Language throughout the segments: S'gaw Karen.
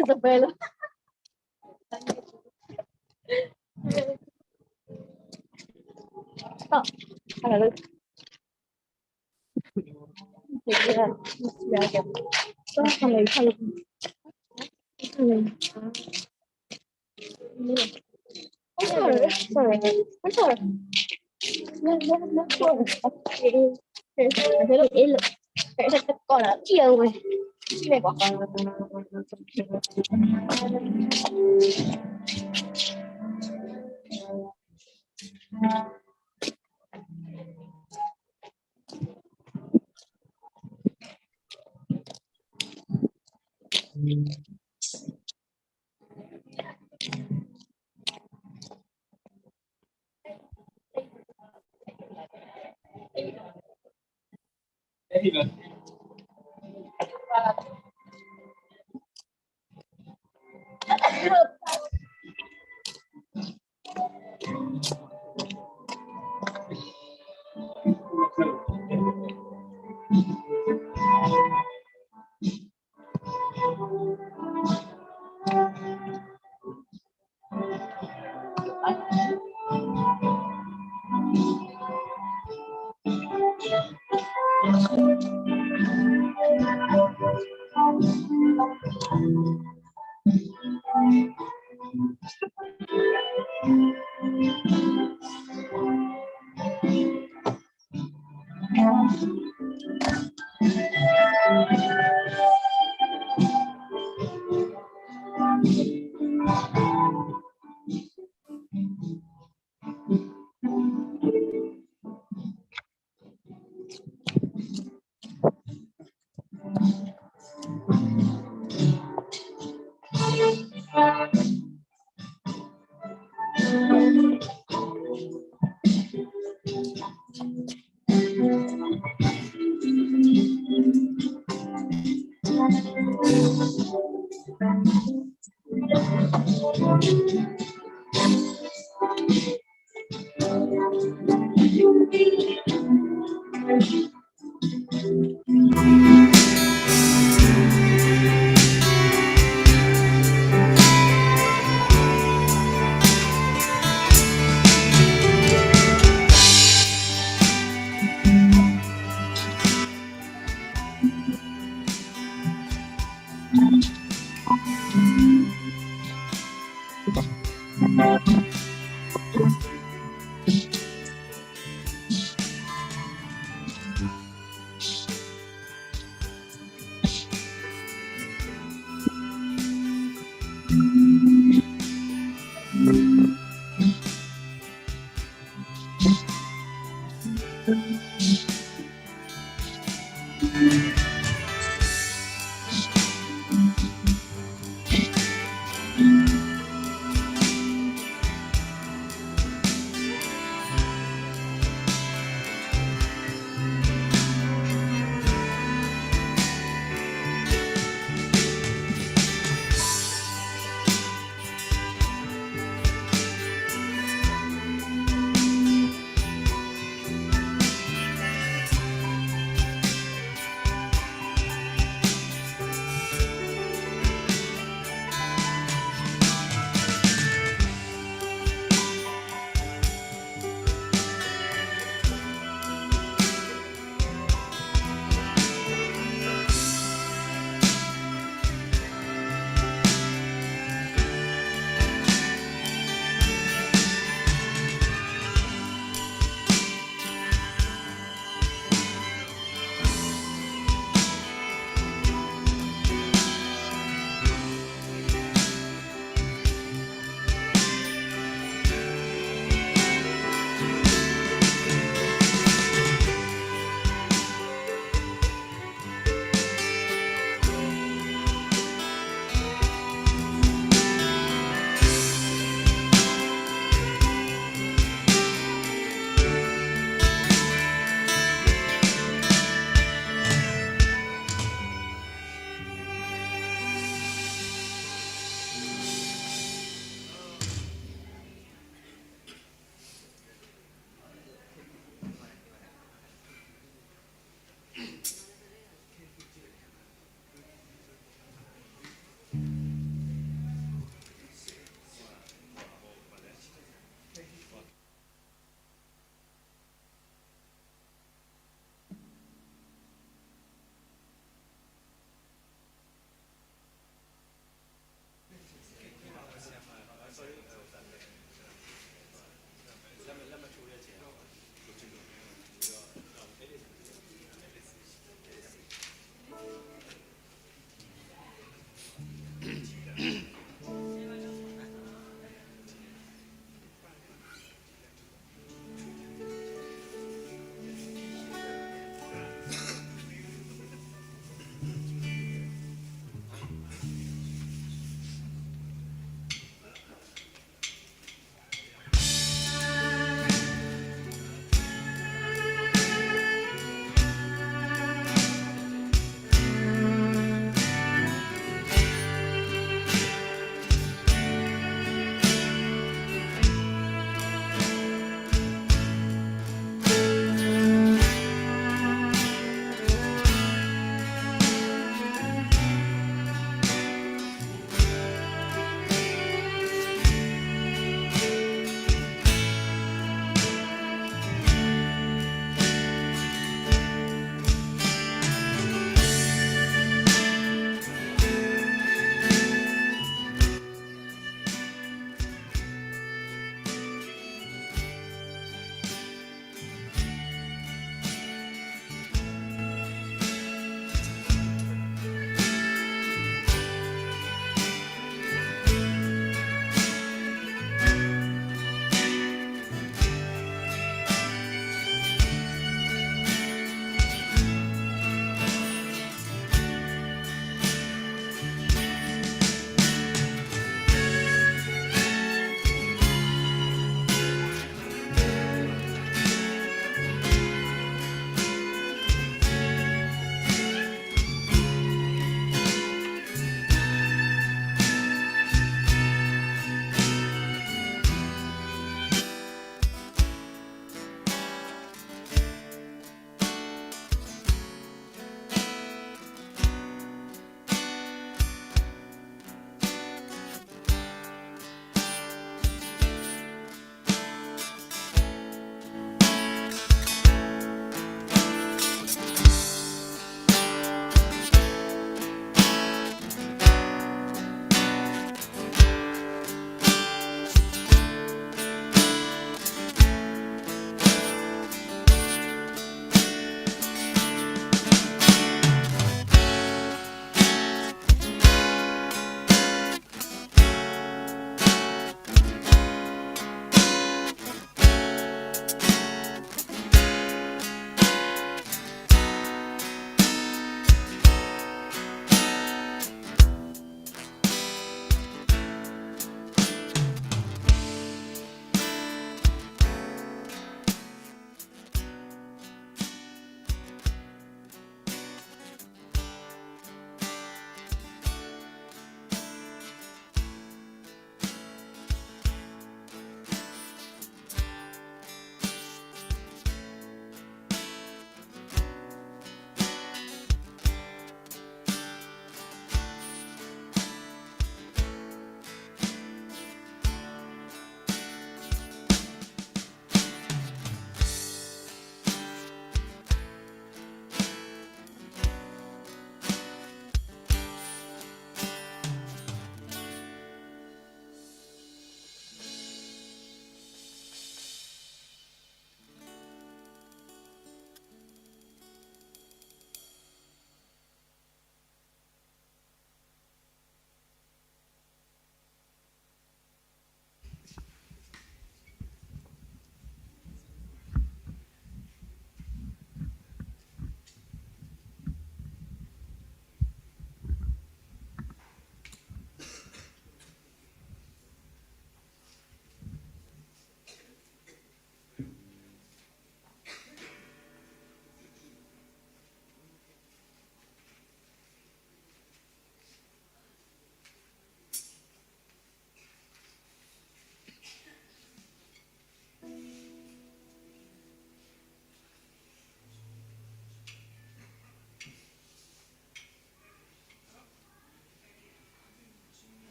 Isabela. Stop. Hello.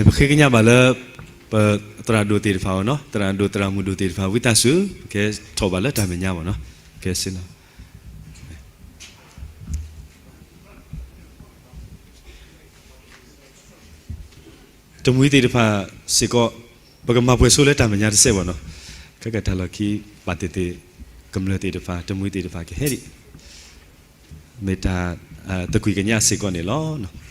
ပဃ့ကညးဘၣ်လၢ ပသရၣ်ဒိၣ်သ့ၣ်တဖၣ်အီၤနီၤ, သရၣ်ဒိၣ်သရၣ်မုၣ်ဒိၣ်သ့ၣ်တဖၣ် ဝံသးစူၤ ကဲထီၣ်ဘၣ်လၢတၢ်မဲာ်ညါဘၣ်နီၤ. ကဲစ့နီၤ. တမှံၤသ့ၣ်တဖၣ်စ့ၢ်ကီး ပကမၤပှဲၤဆိလၢတၢ်မဲာ်ညါတစဲးဘၣ်နီၤ. ခဲကတၢၢ်လီၢ်ခံ ဘၣ်သ့ၣ်သ့ၣ် ကမျၢၢ်သ့ၣ်တဖၣ် တမှံၤသ့ၣ်တဖၣ်ကဟဲဒံး မ့ၢ်တၢ် သကွံၢ်ကညးစ့ၢ်ကီးန့ၣ်လီၤ.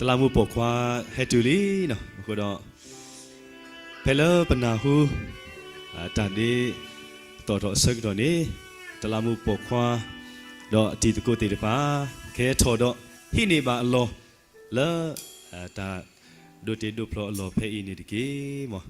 တလးမူးပိာ်ခွါဟဲတုၤလံနီၤ. အဃိဒီး ဖဲလၢပနၢ်ဟူ တၢ်ဒ့သီၣ်ထီၣ်အဆၢကတီၢ်န့ၣ်, တလးမူးပိာ်ခွါ ဒီးအတံၤသကိးသ့ၣ်တဖၣ် ကဟဲထီၣ်ဒီးဟံးန့ၢ်ဘၣ်အလီၢ်လၢ တၢ်ဒိးတ့ဒိးဖျီအလီၢ်ဖဲအံၤန့ၣ်တက့ၢ်မၢ်.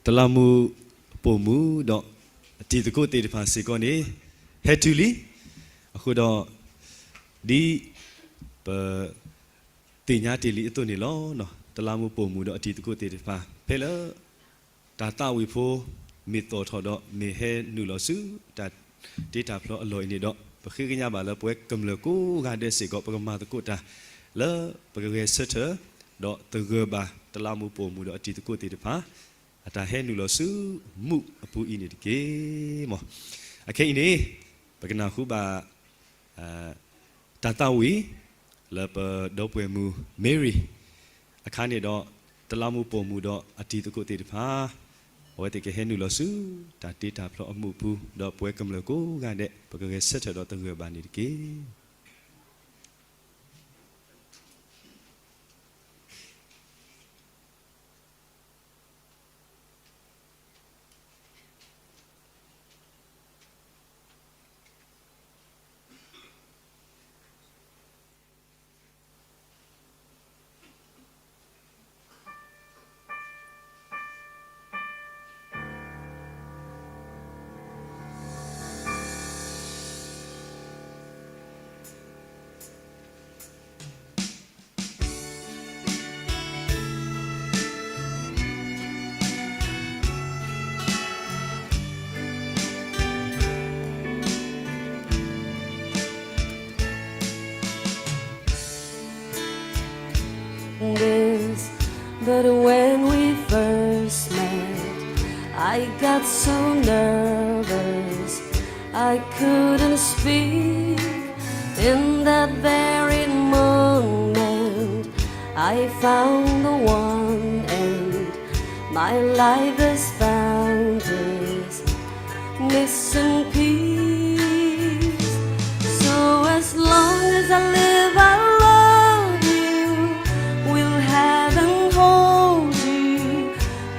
တလးမူးပိာ်မုၣ်ဒီးအတံၤသကိးသ့ၣ်တဖၣ်စ့ၢ်ကီးန့ၣ် ဟဲတုၤလံ. အဃိဒီး ဒ်ပသ့ၣ်ညါတ့ၢ်လံအသိးန့ၣ်လီၤ. တလးမူးပိာ်မုၣ်ဒီးအတံၤသကိးသ့ၣ်တဖၣ် ဖဲလၢ တၢ်သးဝံၣ်ဖိ မ့ၢ်သီၣ်ထီၣ်ဒီးမ့ၢ်ဟဲနုာ်လီၤဆူ တၢ်တ့တၢ်ဖျီအလီၢ်အံၤန့ၣ်ဒီး ပဃ့ကညးဘၣ်လၢပဝဲကမျၢၢ်ကိးဂၤဒဲးစ့ၢ်ကီး ပကမၤသကိးတၢ် လၢပကဂဲၤဆၢထၢၣ် ဒီးသဂၢၢ်ဘၣ် တလးမူးပိာ်မုၣ်ဒီးအတံၤသကိးသ့ၣ်တဖၣ် အတၢ်ဟဲနုာ်လီၤဆူမူးအပူၤအံၤန့ၣ်တက့ၢ်မၢ်. အခဲအံၤန့ၣ် ပကနၢ်ဟူဘၣ် တၢ်သးဝံၣ် လၢပဒီပုၢ်ဝဲၢ်မုၣ် Mary အခါန့ၣ်ဒီး တလးမူးပိာ်မုၣ်ဒီးအတံၤသကိးသ့ၣ်တဖၣ် အဝဲသ့ၣ်ကဟဲနုာ်လီၤဆူ တၢ်တ့တၢ်ဖျီအမူးအပူၤ ဒီးပဝဲကမျၢၢ်ကိးဂၤဒဲး ပကဂဲၤဆၢထၢၣ်ဒီးသဂၢၢ်ဘၣ်န့ၣ်တက့ၢ်. This, but when we first met, I got so nervous I couldn't speak. In that very moment, I found the one, and my life has found its missing piece. So as long as I live, I love you. Will heaven hold you?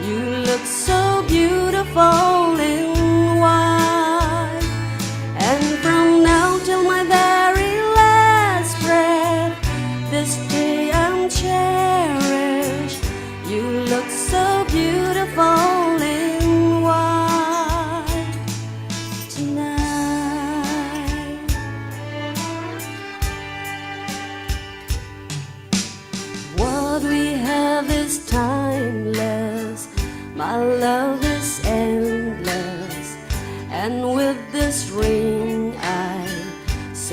You look so beautiful in white. And from now till my very last breath, this day I'm cherish.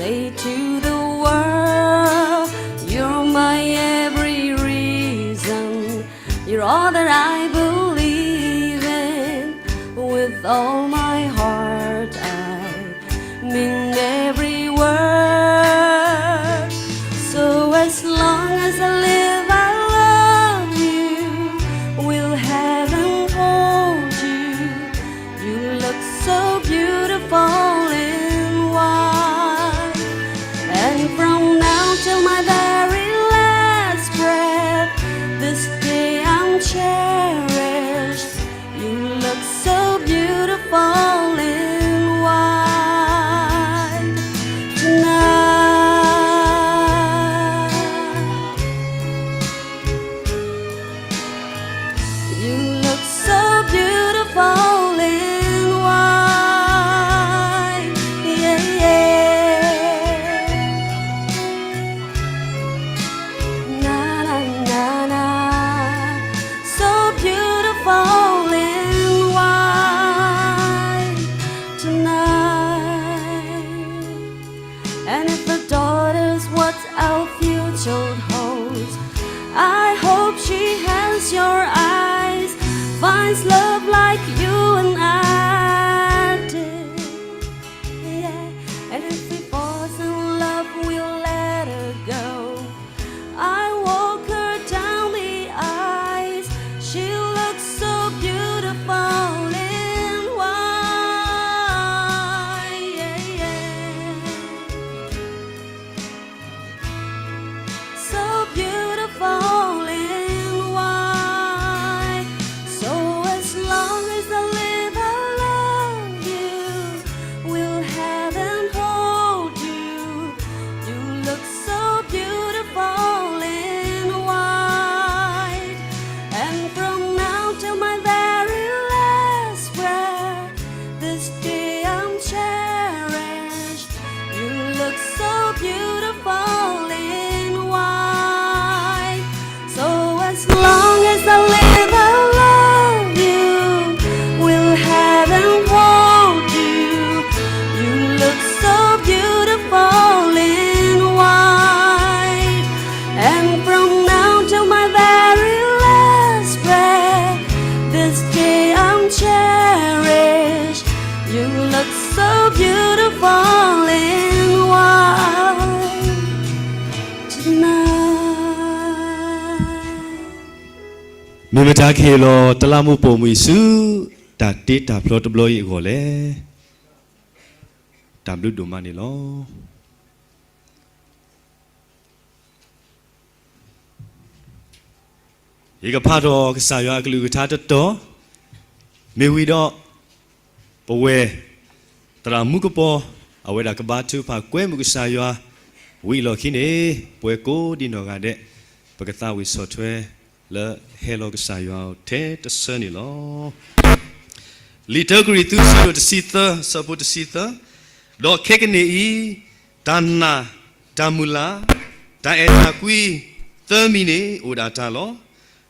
Say to the world, you're my every reason. You're all that I believe in. With all my heart, I mean every word. So as long as I live, I love you. Will heaven hold you? You look so beautiful in white. And from now till my very last breath, this day I'm cherished. You look so beautiful in white tonight. You look so beautiful in white. Yeah, yeah. Na, na, na, na. So beautiful in white tonight. And if the dark is what our future holds, I hope she has your eyes, finds love like you and I did. Yeah. And if we fall in love, we'll let her go. I walk her down the aisle. She looks so beautiful in white. Yeah, yeah. So beautiful in white. So as long as I live, I love you. Will heaven hold you? You look so beautiful in white. And from now till my very last breath, this day I'm cherished. You look so beautiful in white. So as long as I live, I love you. Will heaven hold you? You look so beautiful in white. And from now till my very last breath, this day I'm cherished. You look so beautiful in white tonight. မ့ၢ်မတၤကဟ့ၣ်လီၤတလးမူးပိာ်မုၣ်အံၤဆူ တၢ်တ့တၢ်ဖျီတဘျီအံၤအဂီၢ်လဲၣ်. တၢ်ဘျုးဒိၣ်မးန့ၣ်လီၤ. ယကဖးထီၣ်ကစၢ်ယွၤအကလုၢ်ကထါတတီၤ, မ့ၢ်ဝံၤဒီး ပဝဲ သရၣ်မူကပီၤ အဝဲဒၣ်ကဘါထုကဖၣ်ကွဲမုာ်ကစၢ်ယွၤ ဝံၤအလီၢ်ခံန့ၣ် ပဝဲကိးဒံနီၢ်ဂၤဒဲး ပကသးဝံၣ်ဆီၣ်ထွဲ လၢဟဲလီၤကစၢ်ယွၤအအိၣ်ထဲတဆၢန့ၣ်လီၤ. လံာ်တၢကရံၣ်သူး အဆၢဒိၣ်တဆံသၢ အဆၢဖိတဆံသၢ, ဒီးခဲကနံၣ်အံၤ တၢ်နာ်, တၢ်မုၢ်လၢ်, တၢ်အဲၣ်တၢ်ကွံ သၢမံၤန့ၣ်အိၣ်ဒၣ်တၢ်လီၤ.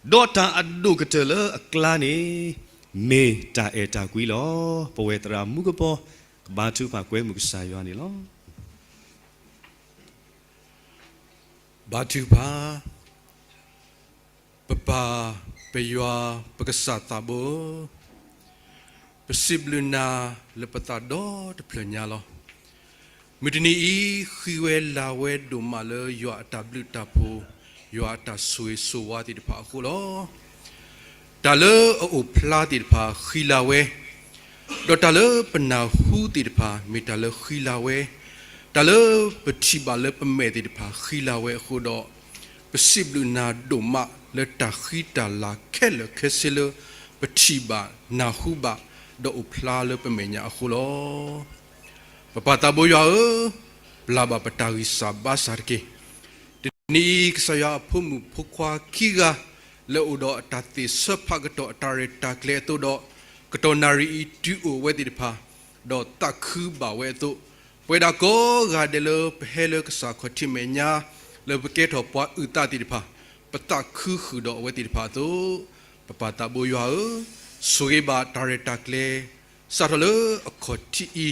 ဒီးတၢ်အဒိၣ်ကတၢၢ်လၢအကျါန့ၣ် မ့ၢ်တၢ်အဲၣ်တၢ်ကွံလီၤ. ပဝဲသရၣ်မူကပီၤ ကဘါထုကဖၣ်ကွဲမုာ်ကစၢ်ယွၤန့ၣ်လီၤ. ဘါထုကဖၣ်. ပပၢ်, ပယွၤ, ပကစၢ်သးဘိ, ပစံးဘျုးနၤလၢပသးဒီတဖျၢၣ်ညါလီၤ. မုၢ်တနံၤအံၤ ဃ့ဝဲလၤဝဲဒိၣ်မးလၢယွၤအတၢ်ဘျုးတၢ်ဖှိၣ်, ယွၤအတၢ်ဆိၣ်ဂ့ၤဆိၣ်ဝါသ့ၣ်တဖၣ်အဃိလီၤ. တၢ်လၢအအိၣ်ဖျါသ့ၣ်တဖၣ်ဃံလၤဝဲ, ဒီးတၢ်လၢပနၢ်ဟူသ့ၣ်တဖၣ် မ့ၢ်တၢ်လၢဃံလၤဝဲ, တၢ်လၢပထံၣ်ဘၣ်လၢပမဲာ်သ့ၣ်တဖၣ်ဃံလၤဝဲအဃိဒီး, ပစံးဘျုးနၤဒိၣ်မးလၢတၢ်ဃံတၢ်လၤခဲလၢာ်ခဲဆ့လၢ ပထံၣ်ဘၣ်နၢ်ဟူဘၣ် ဒီးအိၣ်ဖျါလၢပမဲာ်ညါအဃိလီၤ. ပပၢ်သးဘိယွၤဧၢ, ပျၢ်ဘၣ်ပတၢ်ဂံၢ်စၢ်ဘါစၢ်တက့ၢ်. တနံၤအံၤ ကစၢ်ယွၤအဖိမုၣ်ဖိခွါခံဂၤ လၢအိၣ်ဒီးအတၢ်သ့ၣ်ဆၢဖးကတီၢ်အတၢ်ရဲၣ်တၢ်ကျဲၤအသိးဒီး, ကတီၢ်နၣ်ရံၣ်အံၤတုၤအိၣ်ဝဲသ့ၣ်တဖၣ်, ဒီးသးခုဘၣ်ဝဲအသိး, ပဝဲဒၣ်ကိးဂၤဒဲးလၢပဟဲလၢကစၢ်ခီၣ်ထံးမဲာ်ညါ, လၢပကဲထီၣ်ပှၤအုၣ်သးသ့ၣ်တဖၣ်, ပသးခုဃုာ်ဒီးအဝဲသ့ၣ်တဖၣ်အသိး, ပပၢ်သးဘိယွၤဧၢ, ဆိၣ်ဂ့ၤဘၣ်တၢ်ရဲၣ်တၢ်ကျဲၤ စးထီၣ်လၢအခီၣ်ထံးအံ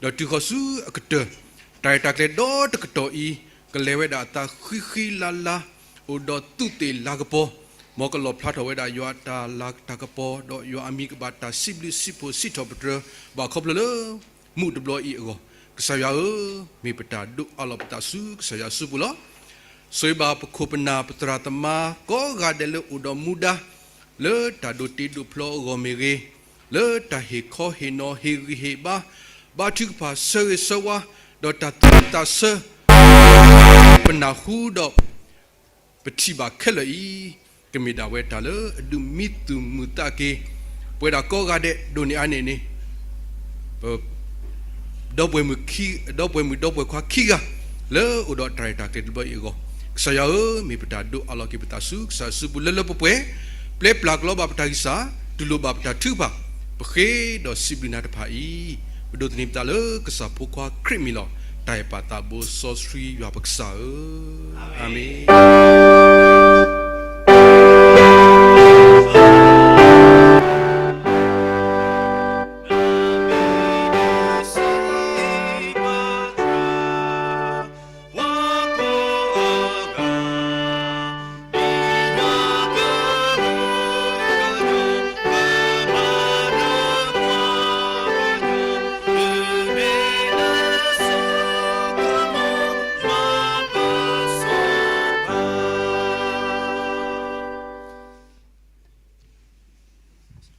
ၤ, ဒီးတုၤဃီၤဆူအကတၢၢ်, တၢ်ရဲၣ်တၢ်ကျဲၤဒီတကတီၢ်အံၤ ကလဲၤဝဲဒၣ်အသးဃံဃံလၤလၤ, အိၣ်ဒီးသူးသ့ၣ်လၤကပီၤ, မ်ကလီၣ်ဖျါထီၣ်ဝဲဒၣ်ယွၤအတၢ်လၤတၢ်ကပီၤ, ဒီးယွၤအမံၤကဘၣ်တၢ်စံးဘျုးစံးဖှိၣ်စံးထီၣ်ပတြၢၤဘၣ်ခီဖျိလၢ မူးတဘျီအံၤအဂီၢ်, ကစၢ်ယွၤဧၢ, မ့ၢ်ပတၢ်ဒိးအးလီၤပသးဆူကစၢ်ယွၤစုပူၤလီၤ. ဆိၣ်ဂ့ၤဘၣ်ပခိၣ်ပနၢ်ပသရၣ်သမါကိးဂၤဒဲးလၢအိၣ်ဒီးမူဒါ လၢတၢ်ဒိးတ့ဒိးဖျီအဂီၢ်မ့ၢ်ဂ့ၤ, လၢတၢ်ဟ့ၣ်ခီဟ့ၣ်နီၤဟ့ၣ်ဂံၢ်ဟ့ၣ်ဘါ, ဘါထုကဖၣ်ဆၢဂ့ၤဆၢဝါ, ဒီးတၢ်သူၣ်ဝံၣ်သးဆၢ ပနၢ်ဟူဒီး ပထံၣ်ဘၣ်ခဲလၢာ်အံၤ, ကမ့ၢ်ဒၣ်ဝဲတၢ်လၢအဒုးမံသူၣ်မုာ်သးက့ၤ ပဝဲဒၣ်ကိးဂၤဒဲးဒိၣ်န့ၢ်အါန့ၢ်န့ၣ် ပ ဒီပုၢ်ဝဲၢ်မုၣ်ခံ ဒီပုၢ်ဝဲၢ်မုၣ်ဒီပုၢ်ဝဲၢ်ခွါခံဂၤ လၢအိၣ်ဒီးတၢ်ရဲၣ်တၢ်ကျဲၤတဘျီအံၤအဂီၢ်, ကစၢ်ယွၤဧၢ, မ့ၢ်ပတၢ်ဒိးအးလီၤက့ၤပသးဆူကစၢ်ယွၤစုပူၤလၢလၢပှဲၤပှဲၤ, ပျဲပျၢ်ကလီဘၣ်ပတၢ်ဂံၢ်စၢ်, တူၢ်လိာ်ဘၣ်ပတၢ်ထုကဖၣ်, ပဃ့ဒီးစံးဘျုးနၤတဖၣ်အံၤ, ပဒိးသန့ၤပသးလၢကစၢ်ဖိခွါခရံာ်မံၤလီၤ. တၢ်အဲၣ်ပၢ်သးဘိစီဆှံယွၤပကစၢ်ဧၢ, အၤမ့ၣ်.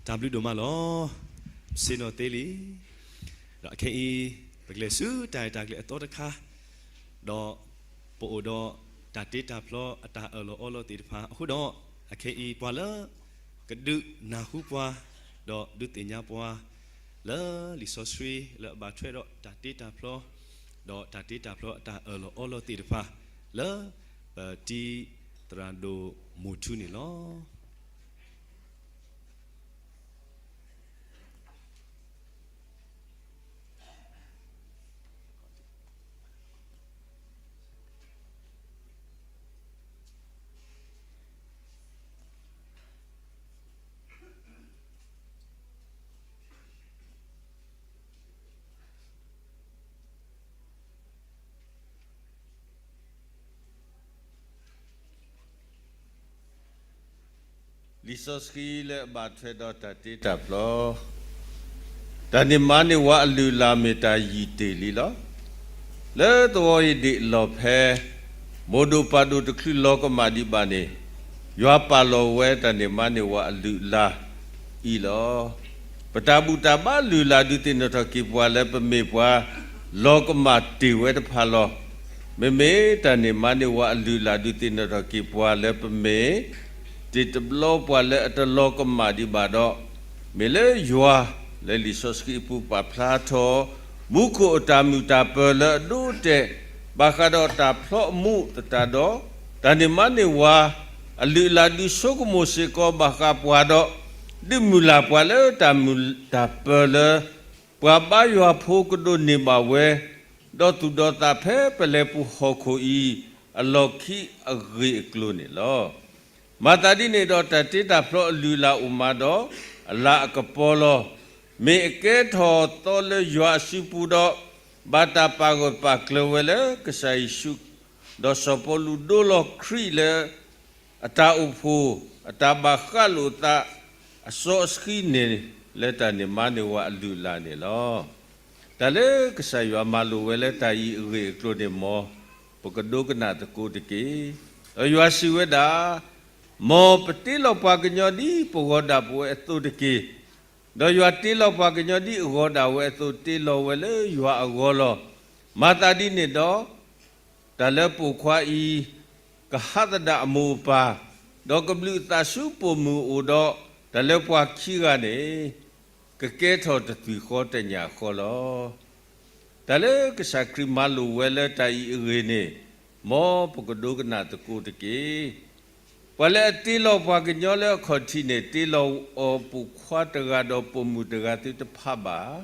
တၢ်ဘျုးဒိၣ်မးလီၤ. ပဆ့ၣ်နီၤသ့လံ. ဒီးအခဲအံၤ ပကလဲၤဆူတၢ်ရဲၣ်တၢ်ကျဲၤအသီတခါ, ဒီးပအိၣ်ဒီးတၢ်တ့တၢ်ဖျီအတၢ်အၢၣ်လီၤအီလီၤသ့ၣ်တဖၣ်အဃိဒီး, အခဲအံၤပှၤလၢ ကဒုးနၢ်ဟူပှၤ, ဒီးဒုးသ့ၣ်ညါပှၤ လၢလံာ်စီဆှံလၢအဘၣ်ထွဲဒီးတၢ်တ့တၢ်ဖျီ, ဒီးတၢ်တ့တၢ်ဖျီအတၢ်အၢၣ်လီၤအီလီၤသ့ၣ်တဖၣ် လၢပတံၤသရၣ်ဒိၣ်မိၢ်ထူန့ၣ်လီၤ. လံာ်စီဆှံလၢအဘၣ်ထွဲဒီးတၢ်တ့တၢ်ဖျီ, တၢ်န့ၢ်မါန့ၢ်ဝၤအလုၢ်အလၢ်မ့ၢ်တၢ်ယံာ်တ့ၢ်လံလီၤ. လၢသဝီအံၤဒံးအလီၢ်ဖဲ မိၢ်ဒိၣ်ပၢ်ဒိၣ်တချုးလီၤကမၣ်ဒံးဘၣ်န့ၣ်, ယွၤပာ်လီၤဝဲတၢ်န့ၢ်မါန့ၢ်ဝၤအလုၢ်အလၢ်အံၤလီၤ. ပတၢ်ဘူၣ်တၢ်ဘါလုၢ်လၢ်ဒုးသ့ၣ်နီၣ်ထီၣ်က့ၤပှၤလၢပမ့ၢ်ပှၤ လီၤကမၣ်တ့ၢ်ဝဲတဖၣ်လီၤ. မ့မ့ၢ်တၢ်န့ၢ်မါန့ၢ်ဝၤအလုၢ်အလၢ်ဒုးသ့ၣ်နီၣ်ထီၣ်က့ၤပှၤလၢပမ့ၢ် တ့ၢ်တဘျီပှၤလၢအတလီၤကမၣ်ဒံးဘၣ်ဒီး, မ့ၢ်လၢယွၤလၢလံာ်စီဆှံအပူၤပာ်ဖျါထီၣ် မူခိၣ်အတၢ်မုာ်တၢ်ပၢၤလၢအဒိအတဲာ် ဘၣ်ဃးဒီးတၢ်ဖျီအမူးသတးဒီး, တၢ်န့ၢ်မါန့ၢ်ဝၤ အလုၢ်အလၢ်ဒုးဆိကမိၣ်စ့ၢ်ကီးဘၣ်ဃးပှၤဒီး, ဒုးမုၢ်လၢ်ပှၤလၢတၢ်မုာ်တၢ်ပၢၤလၢ ပှၤဘါယွၤဖိကဒိးန့ၢ်ဘၣ်ဝဲ ဒီးသူၣ်ဒီးသးဖဲပလဲၤပူၤဟီၣ်ခိၣ်အံၤ အလီၢ်ခံအဂ့ၢ်အကျိၤန့ၣ်လီၤ. မၤသးဒ်န့ၣ်ဒီး တၢ်တ့တၢ်ဖျီအလုၢ်အလၢ်အိၣ်မးဒီး အလၤအကပီၤလီၤ. မ့ၢ်အကဲထီၣ်သီလၢယွၤအစုပူၤဒီး ဘၣ်တၢ်ပာ်ဂၢၢ်ပာ်ကျၢၤဝဲလၢကစၢ်ယ့ၣ်ၡူး, ဒီးစီၤပီလူးဒိလီၤခရံာ်လၢ အတၢ်အိၣ်ဖှိၣ် အတၢ်ဘၣ်ဃးလိာ်သး အစီအဆှံန့ၣ် လၢတၢ်န့ၢ်မါန့ၢ်ဝၤအလုၢ်အလၢ်န့ၣ်လီၤ. တၢ်လၢကစၢ်ယွၤမၤလိာ်ဝဲလၢတၢ်အံၤအဂ့ၢ်အကျိၤန့ၣ် မ်ပကဒိကနၣ်သကိးတက့ၢ်. ဒီးယွၤစံးဝဲဒၣ်, မ်ပတ့လီၤပှၤကညီဒ်ပဂီၤဒၣ်ပဝဲအသိးတက့ၢ်. ဒီးယွၤတ့လီၤပှၤကညီဒ်အဂီၤဒၣ်ဝဲအသိး တ့လီၤဝဲလၢယွၤအဂီၢ်လီၤ. မၤသးဒ်န့ၣ်ဒီး တၢ်လၢပိာ်ခွါအံၤ ကဟးသဒၣ်အမိၢ်အပၢ်, ဒီးကဘျုးအသးဆူပိာ်မုၣ်အအိၣ်ဒီး တၢ်လၢပှၤခံဂၤန့ၣ် ကကဲထီၣ်တသွံၣ်ဃီတညၣ်ဃီလီၤ. တၢ်လၢကစၢ်ခရံာ်မၤလိာ်ဝဲလၢတၢ်အံၤအဂ့ၢ်န့ၣ် မ်ပကဒိကနၣ်သကိးတက့ၢ်. ပှၤလၢအတ့လီၤပှၤကညီလၢအခီၣ်ထံးန့ၣ် တ့လီၤအီၤပိာ်ခွါတဂၤဒီးပိာ်မုၣ်တဂၤသုတဖးဘၣ်.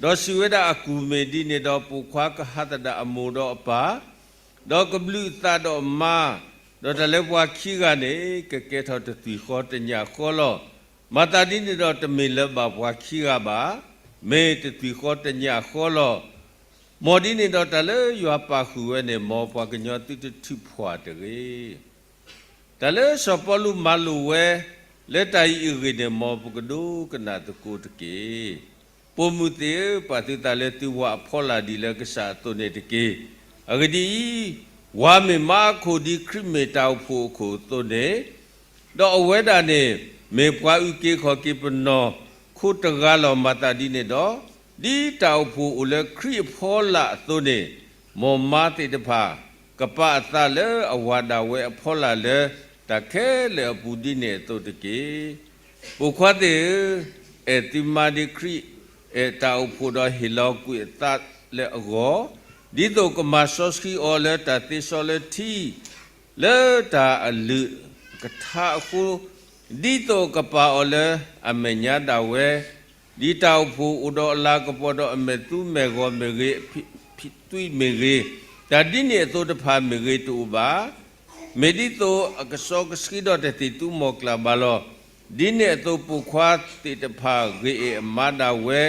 ဒီးစံးဝဲဒၣ်အကူၢ်မ့ၢ်ဒ်န့ၣ်ဒီး ပိာ်ခွါကဟးသဒၣ်အမိၢ်ဒီးအပၢ်, ဒီးကဘျုးအသးဒီးအမါ, ဒီးတၢ်လၢပှၤခံဂၤန့ၣ် ကကဲထီၣ်တသွံၣ်ဃီတညၣ်ဃီလီၤ. မၤသးဒ်န့ၣ်ဒီး တမ့ၢ်လၢၤဘၣ်ပှၤခံဂၤဘၣ်, မ့ၢ်တသွံၣ်ဃီတညၣ်ဃီလီၤ. မ်ဒ်န့ၣ်ဒီးတၢ်လၢယွၤပာ်ဃုာ်ဝဲန့ၣ် မ်ပှၤကညီသုတထုးဖှိၣ်တဂ့ၤ. တၢ်လၢစီၤပီလူးမၤလိာ်ဝဲ လၢတၢ်အံၤအဂ့ၢ်န့ၣ် မ်ပကဒိကနၣ်သကိးတက့ၢ်. ပိာ်မုၣ်သ့ၣ်ဧၢ, ပာ်သုသးလၢသုဝၤအဖီလာ်ဒ်လၢကစၢ်အသိးန့ၣ်တက့ၢ်. အဂ့ၢ်ဒ်အံၤ, ဝၤမ့ၢ်မါအခိၣ်ဒ်ခရံာ်မ့ၢ်တၢ်အိၣ်ဖှိၣ်အခိၣ်အသိးန့ၣ်, ဒီးအဝဲဒၣ်န့ၣ် မ့ၢ်ပှၤအုၣ်က့ၤခီၣ်က့ၤပနီၢ်ခိတဂၤလီၤ. မၤသးဒ်န့ၣ်ဒီး, ဒ်တၢ်အိၣ်ဖှိၣ်အိၣ်လၢခရံာ်အဖီလာ်အသိးန့ၣ်, မ်မါသ့ၣ်တဖၣ် ကပာ်အသးလၢအဝၤဒၣ်ဝဲအဖီလာ်လၢတၢ်ခဲလၢာ်အပူၤဒ်န့ၣ်အသိးတက့ၢ်. ပိာ်ခွါသ့ၣ်ဧၢ, အဲၣ်သုမါဒ်ခရံာ်အဲၣ်တၢ်အိၣ်ဖှိၣ်ဒီးဟ့ၣ်လီၤကွံာ်အသးလၢအဂီၢ်, ဒ်သိးကမၤစီဆှံအီၤလၢတၢ်သ့စီလၢထံ လၢတၢ်အလုၢ်အကထါအဃိ, ဒ်သိးကပာ်အီၤလၢအမဲာ်ညါဒၣ်ဝဲ, ဒ်တၢ်အိၣ်ဖှိၣ်အိၣ်ဒီးအလၤကပီၤဒီးအမဲာ်သူမဲာ်ဂီၤမ့ၢ်ဂ့ၤ, အဖံးသွံးမ့ၢ်ဂ့ၤ, တၢ်ဒ်န့ၣ်အသိးတဖၣ်မ့ၢ်ဂ့ၤတအိၣ်ဘၣ်. မ့ၢ်ဒ်သိးအကစီကဆှံဒီးတသ့ၣ်သူမီၢ်ကျၢ်ဘၣ်လီၤ. ဒ်န့ၣ်အသိးပိာ်ခွါသ့ၣ်တဖၣ်ဂ့ၤအဲၣ်အမါဒၣ်ဝဲ,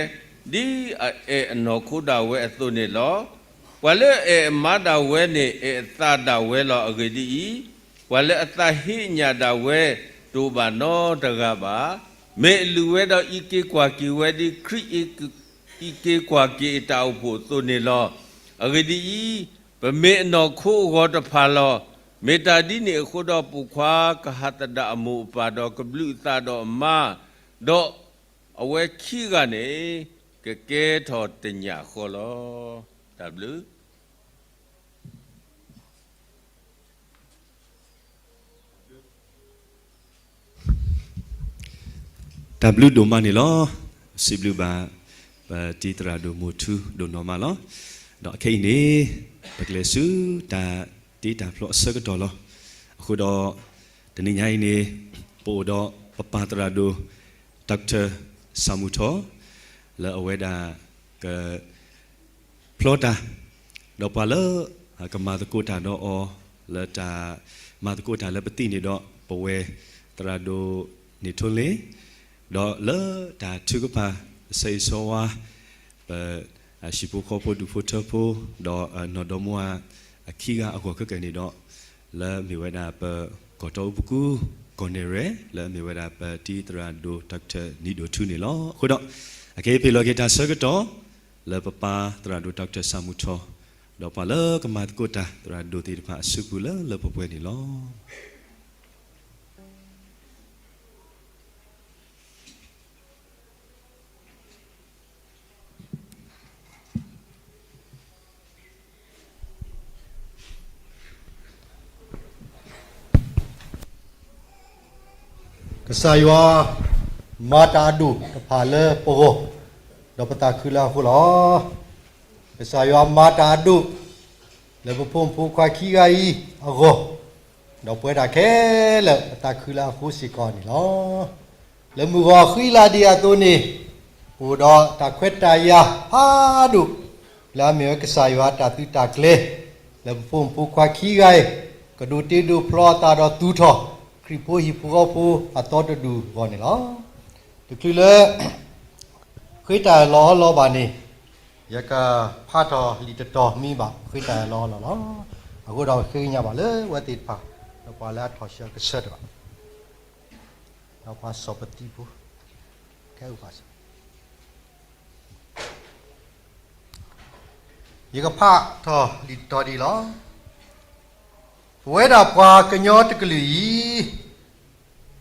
ဒ်အအဲၣ်အနီၢ်ခိဒၣ်ဝဲအသိးန့ၣ်လီၤ. ပှၤလၢအအဲၣ်အမါဒၣ်ဝဲန့ၣ် အဲၣ်အသးဒၣ်ဝဲလီၤ. အဂ့ၢ်ဒ်အံၤ, ပှၤလၢအသးဟ့ညၣ်ဒၣ်ဝဲ တအိၣ်ဘၣ်နီတဂၤဘၣ်. မ့ၢ်အလုၢ်ဝဲဒီးအံးက့ၤကွၢ်က့ၤဝဲဒ်ခရံာ် အံးက့ၤကွၢ်က့ၤအတၢ်အိၣ်ဖှိၣ်အသိးန့ၣ်လီၤ. အဂ့ၢ်ဒ်အံၤ, ပမ့ၢ်အနီၢ်ခိအဂီၤတဖၣ်လီၤ. မ့ၢ်တၢ်ဒ်န့ၣ်အဃိဒီးပိာ်ခွါကဟးသဒၣ်အမိၢ်အပၢ်ဒီးကဘျုးအသးဒီးအမါ, ဒီးအဝဲခံဂၤန့ၣ် ကကဲထီၣ်တညၣ်ဃီလီၤ. တၢ်ဘျုး တၢ်ဘျုးဒိၣ်မးန့ၣ်လီၤ. စံးဘျုးဘၣ် ပတံၤသရၣ်ဒိၣ်မိၢ်ထူဒိၣ်နီၢ်မးလီၤ. ဒီးအခဲအံၤန့ၣ် ပကလဲၤဆူတၢ်တ့တၢ်ဖျီအဆၢကတီၢ်လီၤ. အဃိဒီး တနံၤညါအံၤန့ၣ် ပအိၣ်ဒီးပပၢ်သရၣ်ဒိၣ် Doctor ဆၣ်မုၢ်ထီၣ် လၢအဝဲဒၣ်က ဖျီတၢ်, ဒီးပှၤလၢကမၤသကိးတၢ်ဒီးအီၤ လၢတၢ်မၤသကိးတၢ်လၢပသံၣ်န့ၣ်ဒီး ပဝဲသရၣ်ဒိၣ်န့ၣ်ထိလ့, ဒီးလၢတၢ်ထုကဖၣ်အဆၢဂ့ၤဆၢဝါ ပဟံၣ်ဖိဃီဖိဒူၣ်ဖိထၢဖိ ဒီးနီၢ်ဒီမါဝၤအခံဂၤအဂီၢ်ခဲကနံၣ်ဒီး လၢအမ့ၢ်ဝဲဒၣ်ပကီၢ်တီအူပကူ ကီၢ်နဲၣ်ရွဲၣ် လၢအမ့ၢ်ဝဲဒၣ်ပတံၤသရၣ်ဒိၣ် Doctor နံၤဒိၣ်ထူန့ၣ်လီၤ. အဃိဒီး အကဟ့ၣ်ပ့ၤလီၤက့ၤတၢ်ဆၢကတီၢ် လၢပပၢ်သရၣ်ဒိၣ် Doctor ဆၣ်မုၢ်ထီၣ် ဒီးပှၤလၢကမၤသကိးတၢ်သရၣ်ဒိၣ်သ့ၣ်တဖၣ်အစုပူၤလၢလၢပှဲၤပှဲၤန့ၣ်လီၤ. ကစၢ်ယွၤ မၤတၢ်အဒိၣ်တဖၣ်လၢပဂီၢ်, ဒီးပသးခုလၢအဃိလီၤ. ကစၢ်ယွၤမၤတၢ်အဒိၣ် လၢပဖိမုၣ်ဖိခွါခံဂၤအံၤအဂီၢ်, ဒီးပဝဲဒၣ်ခဲလၢာ်ပသးခုလၢအဃိစ့ၢ်ကီးန့ၣ်လီၤ. လၢမုၢ်ဂီၤဃံလၤဒံးအသိးန့ၣ်, အိၣ်ဒီးတၢ်ခွဲးတၢ်ယာ်ဖးဒိၣ်, လၢအမ့ၢ်ဝဲကစၢ်ယွၤအတၢ်သုးတၢ်ကျဲၤ, လၢပဖိမုၣ်ဖိခွါခံဂၤအံၤ ကဒိးတ့ဒိးဖျီအသးဒီးသူၣ်ထီၣ် ခရံာ်ဖိဟံၣ်ဖိဃီဖိအသီတဒူၣ်အဂီၢ်န့ၣ်လီၤ. တချုးလၢ ဃ့တၢ်လီၤအီလီၤဘၣ်န့ၣ်, ယကဖးထီၣ်လံာ်တတီၤမ့ၢ်ဘၣ်ဃ့တၢ်လီၤအီလီၤလီၤ. အဃိဒီးဃ့ကညးဘၣ်လၢအဝဲသ့ၣ်တဖၣ် ဒီးပှၤလၢအထီၣ်ဆၢကဆၢတဖၣ်, ဒီးပှၤစီၤပသံဖိ ခဲအုၣ်ပှၤစ ယကဖးထီၣ်လံာ်တတီၤဒ်အံၤလီၤ. ပဝဲဒၣ်ပှၤကညီတကလုာ်အံၤ,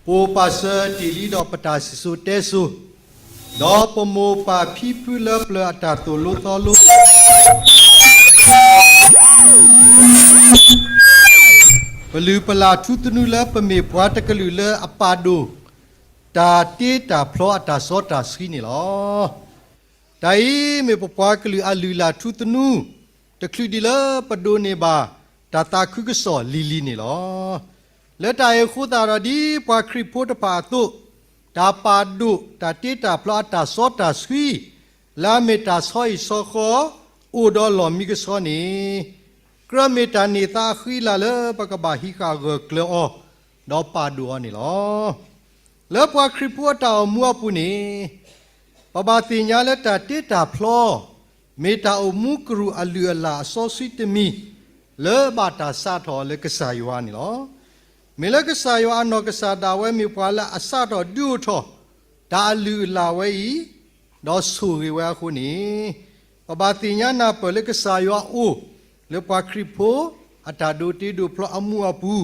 ပအိၣ်ပာ်စၢၤတ့ၢ်လံဒီးပတၢ်စံၣ်စိၤတဲစိၤ, ဒီးပမိၢ်ပၢ်ဖံဖုလၢပျၢၤအတၢ်သိၣ်လိသီလိ ပလုၢ်ပလၢ်ထူသနူလၢပမ့ၢ်ပှၤတကလုာ်လၢအပာ်ဒိၣ် တၢ်တ့တၢ်ဖျီအတၢ်စီတၢ်ဆှံန့ၣ်လီၤ. တၢ်အံၤမ့ၢ်ပပှၤကလုာ်အလုၢ်အလၢ်ထူသနူ တချုးဒံးလၢပဒိးန့ၢ်ဘၣ်တၢ်သးခုကစီၣ်လံၤလံၤန့ၣ်လီၤ. လၢတၢ်အံၤအဃိသတးဒီးဒ်ပှၤခရံာ်ဖိတဖၣ်အသိး, တၢ်ပာ်ဒိၣ်တၢ်တ့တၢ်ဖျီအတၢ်စီတၢ်ဆှံ လၢအမ့ၢ်တၢ်ဆီဟံၣ်ဆီဃီ အိၣ်ဒီးလီၢ်မံကဆှီန့ၣ် ကြၢးမ့ၢ်တၢ်န့ၢ်သါအဃံအလၤလၢပကဘၣ်ဟံးဃာ်ဂၢၢ်ကျၢၤအီၤ ဒီးပာ်ဒိၣ်အီၤန့ၣ်လီၤ. လၢပှၤခရံာ်ဖိအတၢ်အိၣ်မူအပူၤန့ၣ် ပဘၣ်သ့ၣ်ညါလၢတၢ်တ့တၢ်ဖျီ မ့ၢ်တၢ်အိၣ်မူကရူၢ်အလုၢ်အလၢ်အစီဆှံတမံၤ လၢဘၣ်တၢ်စးထီၣ်လၢကစၢ်ယွၤန့ၣ်လီၤ. မ့ၢ်လၢကစၢ်ယွၤအနီၢ်ကစၢ်ဒၣ်ဝဲမ့ၢ်ပှၤလၢအစးထီၣ်ဒုးအိၣ်ထီၣ် တၢ်အလုၢ်အလၢ်ဝဲအံၤ ဒီးဆိၣ်ဂ့ၤဝဲအဃိန့ၣ်, ပဘၣ်သ့ၣ်ညါနၢ်ပၢၢ်လၢကစၢ်ယွၤအအိၣ် လၢပှၤခရံာ်ဖိအတၢ်ဒိးတ့ဒိးဖျီအမူးအပူၤ,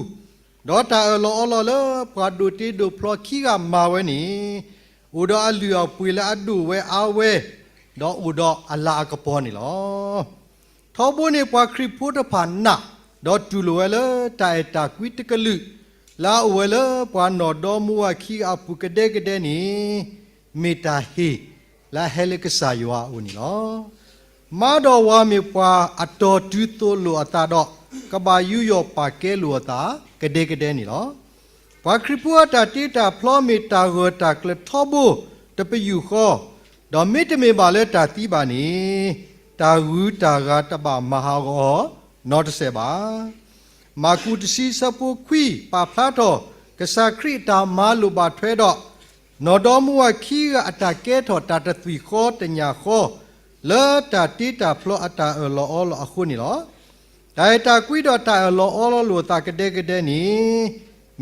ဒီးတၢ်အၢၣ်လီၤအီလီၤလၢပှၤဒိးတ့ဒိးဖျီခံဂၤမၤဝဲန့ၣ်, အိၣ်ဒီးအလုၢ်အပှ့ၤလၢအဒိၣ်ဝဲအါဝဲ, ဒီးအိၣ်ဒီးအလၤအကပီၤန့ၣ်လီၤ. ထီဘိန့ၣ်ပှၤခရံာ်ဖိတဖၣ်နာ်, ဒီးတူၢ်လိာ်ဝဲလၢတၢ်အဲၣ်တၢ်ကွံတကလုာ်, လၢအအိၣ်ဝဲလၢပှၤနီၢ်ဒီမူဝၤခံဂၤအပူၤကဒဲကဒဲန့ၣ်, မ့ၢ်တၢ်ဟ့ၣ်လၢအဟဲလၢကစၢ်ယွၤအအိၣ်န့ၣ်လီၤ. မါဒီးဝၤမ့ၢ်ပှၤအတီၢ်တုၤသိးလိာ်အသးဒီး, ကဘၣ်ယူးယီၣ်ပာ်ကဲလိာ်အသးကဒဲကဒဲန့ၣ်လီၤ. ပှၤခရံာ်ဖိအတၢ်တ့တၢ်ဖျီမ့ၢ်တၢ်ဂၢၢ်တၢ်ကျၢၤထီဘိတပယူာ်ဃီ, ဒီးမ့တမ့ၢ်ဘၣ်လၢတၢ်သံဘၣ်န့ၣ်, တၢ်ဂုၤတၢ်ဂၤတဘၣ်မၤဟးဂီၤအီၤနီတစဲးဘၣ်. မၢ်ကူးတဆံဆၢဖိခွံပာ်ဖျါထီၣ် ကစၢ်ခရံာ်အတၢ်မၤလိာ်ဘၣ်ထွဲဒီး, နီၢ်ဒီမူဝၤခံဂၤအတၢ်ကဲထီၣ်တၢ်တသွံၣ်ဃီတညၣ်ဃီ, လၢတၢ်တ့တၢ်ဖျီအတၢ်အၢၣ်လီၤအီလီၤအဃိန့ၣ်လီၤ. တၢ်အဲၣ်တၢ်ကွံဒီးတၢ်အၢၣ်လီၤအီလီၤလိာ်အသးကဒဲကဒဲန့ၣ်,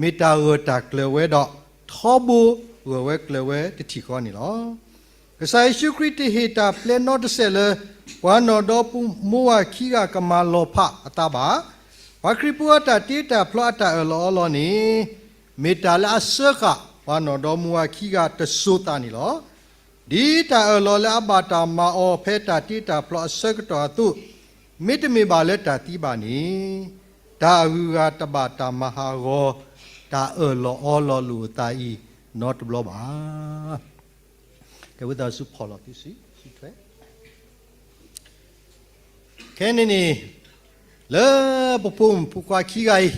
မ့ၢ်တၢ်ဂၢၢ်တၢ်ကျၢၤဝဲဒီး, ထီဘိဂၢၢ်ဝဲကျၢၤဝဲတထံၣ်ဃီန့ၣ်လီၤ. ကစၢ်ယ့ၣ်ၡူးခရံာ်တဟ့ၣ်တၢ်ပျဲနီတစဲးလၢ ပှၤနီၢ်ဒီမူဝၤခံဂၤကမၤလီၤဖးအသးဘၣ်. ပှၤခရံာ်ဖိအတၢ်တ့တၢ်ဖျီအတၢ်အၢၣ်လီၤအီလီၤန့ၣ်, မ့ၢ်တၢ်လၢအစၢဃာ်ပှၤနီၢ်ဒီမူဝၤခံဂၤတစိၤသးန့ၣ်လီၤ. ဒ်တၢ်အၢၣ်လီၤလၢအဘၣ်တၢ်မၤအီၤဖဲတၢ်တ့တၢ်ဖျီအဆၢကတီၢ်အသိး, မ့တမ့ၢ်ဘၣ်လၢတၢ်သံဘၣ်န့ၣ်, တၢ်အဂုၤအဂၤတဘၣ်တၢ်မၤဟးဂီၤ တၢ်အၢၣ်လီၤအီလီၤလိာ်အသးအံၤနီတဘျီဘၣ်. ကဲဝံသးစူၤဖီၣ်လီၤသုစုထွဲ ခဲန့ၣ်န့ၣ်, လၢပဖိမုၣ်ဖိခွါခံဂၤအံၤ,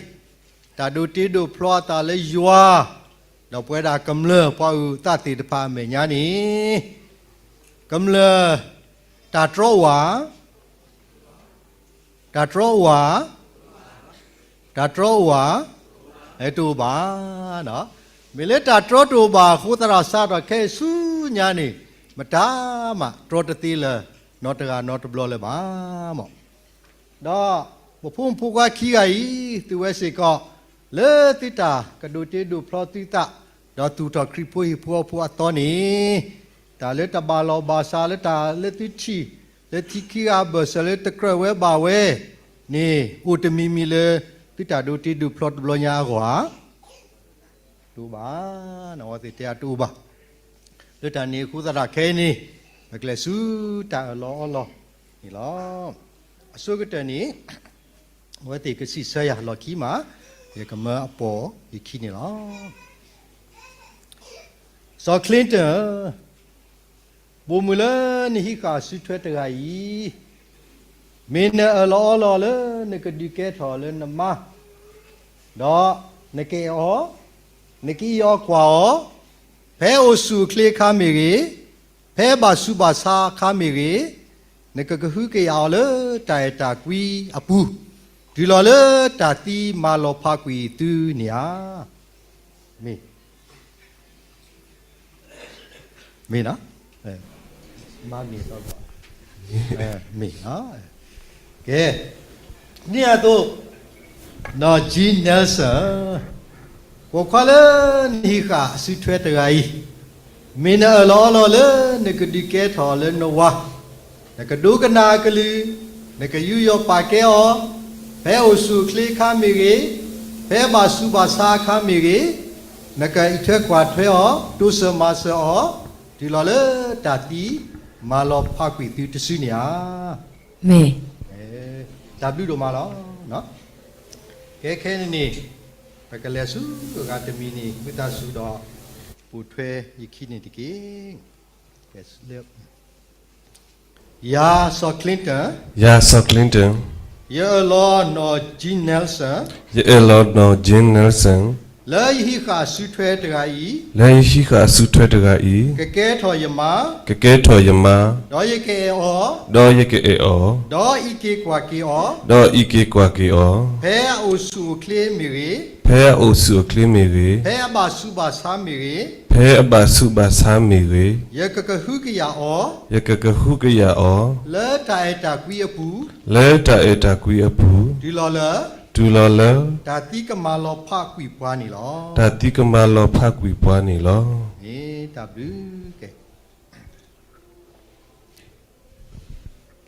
တၢ်ဒိးတ့ဒိးဖျီအသးလၢယွၤ, ဒီးပဝဲဒၣ်ကမျၢၢ်ပှၤအုၣ်သးသ့ၣ်တဖၣ်အမဲာ်ညါန့ၣ်, ကမျၢၢ်တၢ်တြီအိၣ်ဧါ, တၢ်တြီအိၣ်ဧါ, တၢ်တြီအိၣ်ဧါ, တအိၣ်ဘၣ်. မ့ၢ်လၢတၢ်တြီတအိၣ်ဘၣ်အဃိသတးဒီး စးထီၣ်ခဲအံၤဆူညါန့ၣ်, မတၤမးတြီတသ့လၢၤ နီတဂၤနီတဘျီလၢၤဘၣ်မၢ်. ဒီးပဖိမုၣ်ဖိခွါခံဂၤအံၤ, သုဝဲစ့ၢ်ကီး, လၢသုတၢ်ကဒိးတ့ဒိးဖျီသုသး, ဒီးသူၣ်ထီၣ်ခရံာ်ဖိဟံၣ်ဖိဃီဖိအသီန့ၣ်, တၢ်လၢတဘၣ်လီၢ်ဘၣ်စးလၢတၢ်လၢသုထံၣ်, လၢသုခံဂၤအဘၢၣ်စၢၤလၢတကြၢးဝဲဘၣ်ဝဲန့ၣ်, အိၣ်တမံၤမံၤလၢ သုတၢ်ဒိးတ့ဒိးဖျီတဘျီညါအဂီၢ်ဧါ. တအိၣ်ဘၣ်, အဝဲသ့ၣ်တဲအတအိၣ်ဘၣ်. လၢတၢ်န့ၣ်အဃိသတးဒီးခဲအံၤန့ၣ်, ပကျဲၤဆူတၢ်အၢၣ်လီၤအီလီၤန့ၣ်လီၤ. အဆိကတၢၢ်န့ၣ်, အဝဲသ့ၣ်ကစံးဆၢယၤလီၢ်ခံမး, ယကမၢအပိာ်ယခံန့ၣ်လီၤ. စီၤ Clinton, ပိာ်မုၣ်လၢနဟံးဃာ်စုထွဲတဂၤအံၤ, မ့ၢ်နအၢၣ်လီၤအီလီၤလၢနကဒုးကဲထီၣ်လၢနမါ, ဒီးနကအဲၣ်အီၤ, နကအံးအီၤကွၢ်အီၤ, ဖဲအိၣ်ဆူၣ်အိၣ်ချ့အခါမ့ၢ်ဂ့ၤ, ဖဲဘၣ်ဆူးဘၣ်ဆါအခါမ့ၢ်ဂ့ၤ, နကကဟုကယာ်အီၤလၢတၢ်အဲၣ်တၢ်ကွံအပူၤ, တုၤလီၤလၢတၢ်သံမၤလီၤဖးကွံာ်သုန့ၣ်ဧါ. မ့ၢ် မ့ၢ်နီၤ, မ့ၢ်နီၤ, ကဲ, ဒ်န့ၣ်အသိး, နီၢ် Jean Nelson, ပိာ်ခွါလၢနဟံးဃာ်အစုထွဲတဂၤအံၤ, မ့ၢ်နအၢၣ်လီၤအီလီၤလၢနကဒုးကဲထီၣ်လၢနဝၤ, နကဒိကနၣ်အကလုၢ်, နကယူးယီၣ်ပာ်ကဲအီၤ, ဖဲအိၣ်ဆူၣ်အိၣ်ချ့အခါမ့ၢ်ဂ့ၤ, ဖဲဘၣ်ဆူးဘၣ်ဆါအခါမ့ၢ်ဂ့ၤ, နကအံးထွဲကွၢ်ထွဲအီၤ, တိစၢၤမၤစၢၤအီၤ, တုၤလီၤလၢတၢ်သံမၤလီၤဖးကွံာ်သုတစုန့ၣ်ဧါ. မ့ၢ်, တၢ်ဘျုးဒိၣ်မးလီၤ. ကဲခဲန့ၣ်န့ၣ်, ပကလဲၤဆူအဂၤတမံၤန့ၣ် ဝံသးစူၤဒီးပိာ်ထွဲယခံန့ၣ်တက့ၢ်. ယၤစီၤ Clinton, ယၤစီၤ Clinton, ယအၢၣ်လီၤနီၢ် Jean Nelson, ယအၢၣ်လီၤနီၢ် Jean Nelson, လၢယဟံးဃာ်အစုထွဲတဂၤအံၤ, လၢယဟံးဃာ်အစုထွဲတဂၤအံၤ, ကကဲထီၣ်ယမါ, ကကဲထီၣ်ယမါ, ဒီးယကအဲၣ်အီၤ, ဒီးယကအဲၣ်အီၤ, ဒီးအံးက့ၤကွၢ်က့ၤအီၤ, ဒီးအံးက့ၤကွၢ်က့ၤအီၤ, ဖဲအအိၣ်ဆူၣ်အိၣ်ချ့မ့ၢ်ဂ့ၤ, ဖဲအအိၣ်ဆူၣ်အိၣ်ချ့မ့ၢ်ဂ့ၤ, ဖဲအဘၣ်ဆူးဘၣ်ဆါမ့ၢ်ဂ့ၤ, ဖဲအဘၣ်ဆူးဘၣ်ဆါမ့ၢ်ဂ့ၤ, ယကကဟုကယာ်အီၤ, ယကကဟုကယာ်အီၤ, လၢတၢ်အဲၣ်တၢ်ကွံအပူၤ, လၢတၢ်အဲၣ်တၢ်ကွံအပူၤ, တုၤလီၤလၢ, တုၤလီၤလၢ, တၢ်သံကမၤလီၤဖးကွံာ်ပှၤန့ၣ်လီၤ. တၢ်သံကမၤလီၤဖးကွံာ်ပှၤန့ၣ်လီၤ. မ့ၢ်တၢ်ဘျုးကဲ,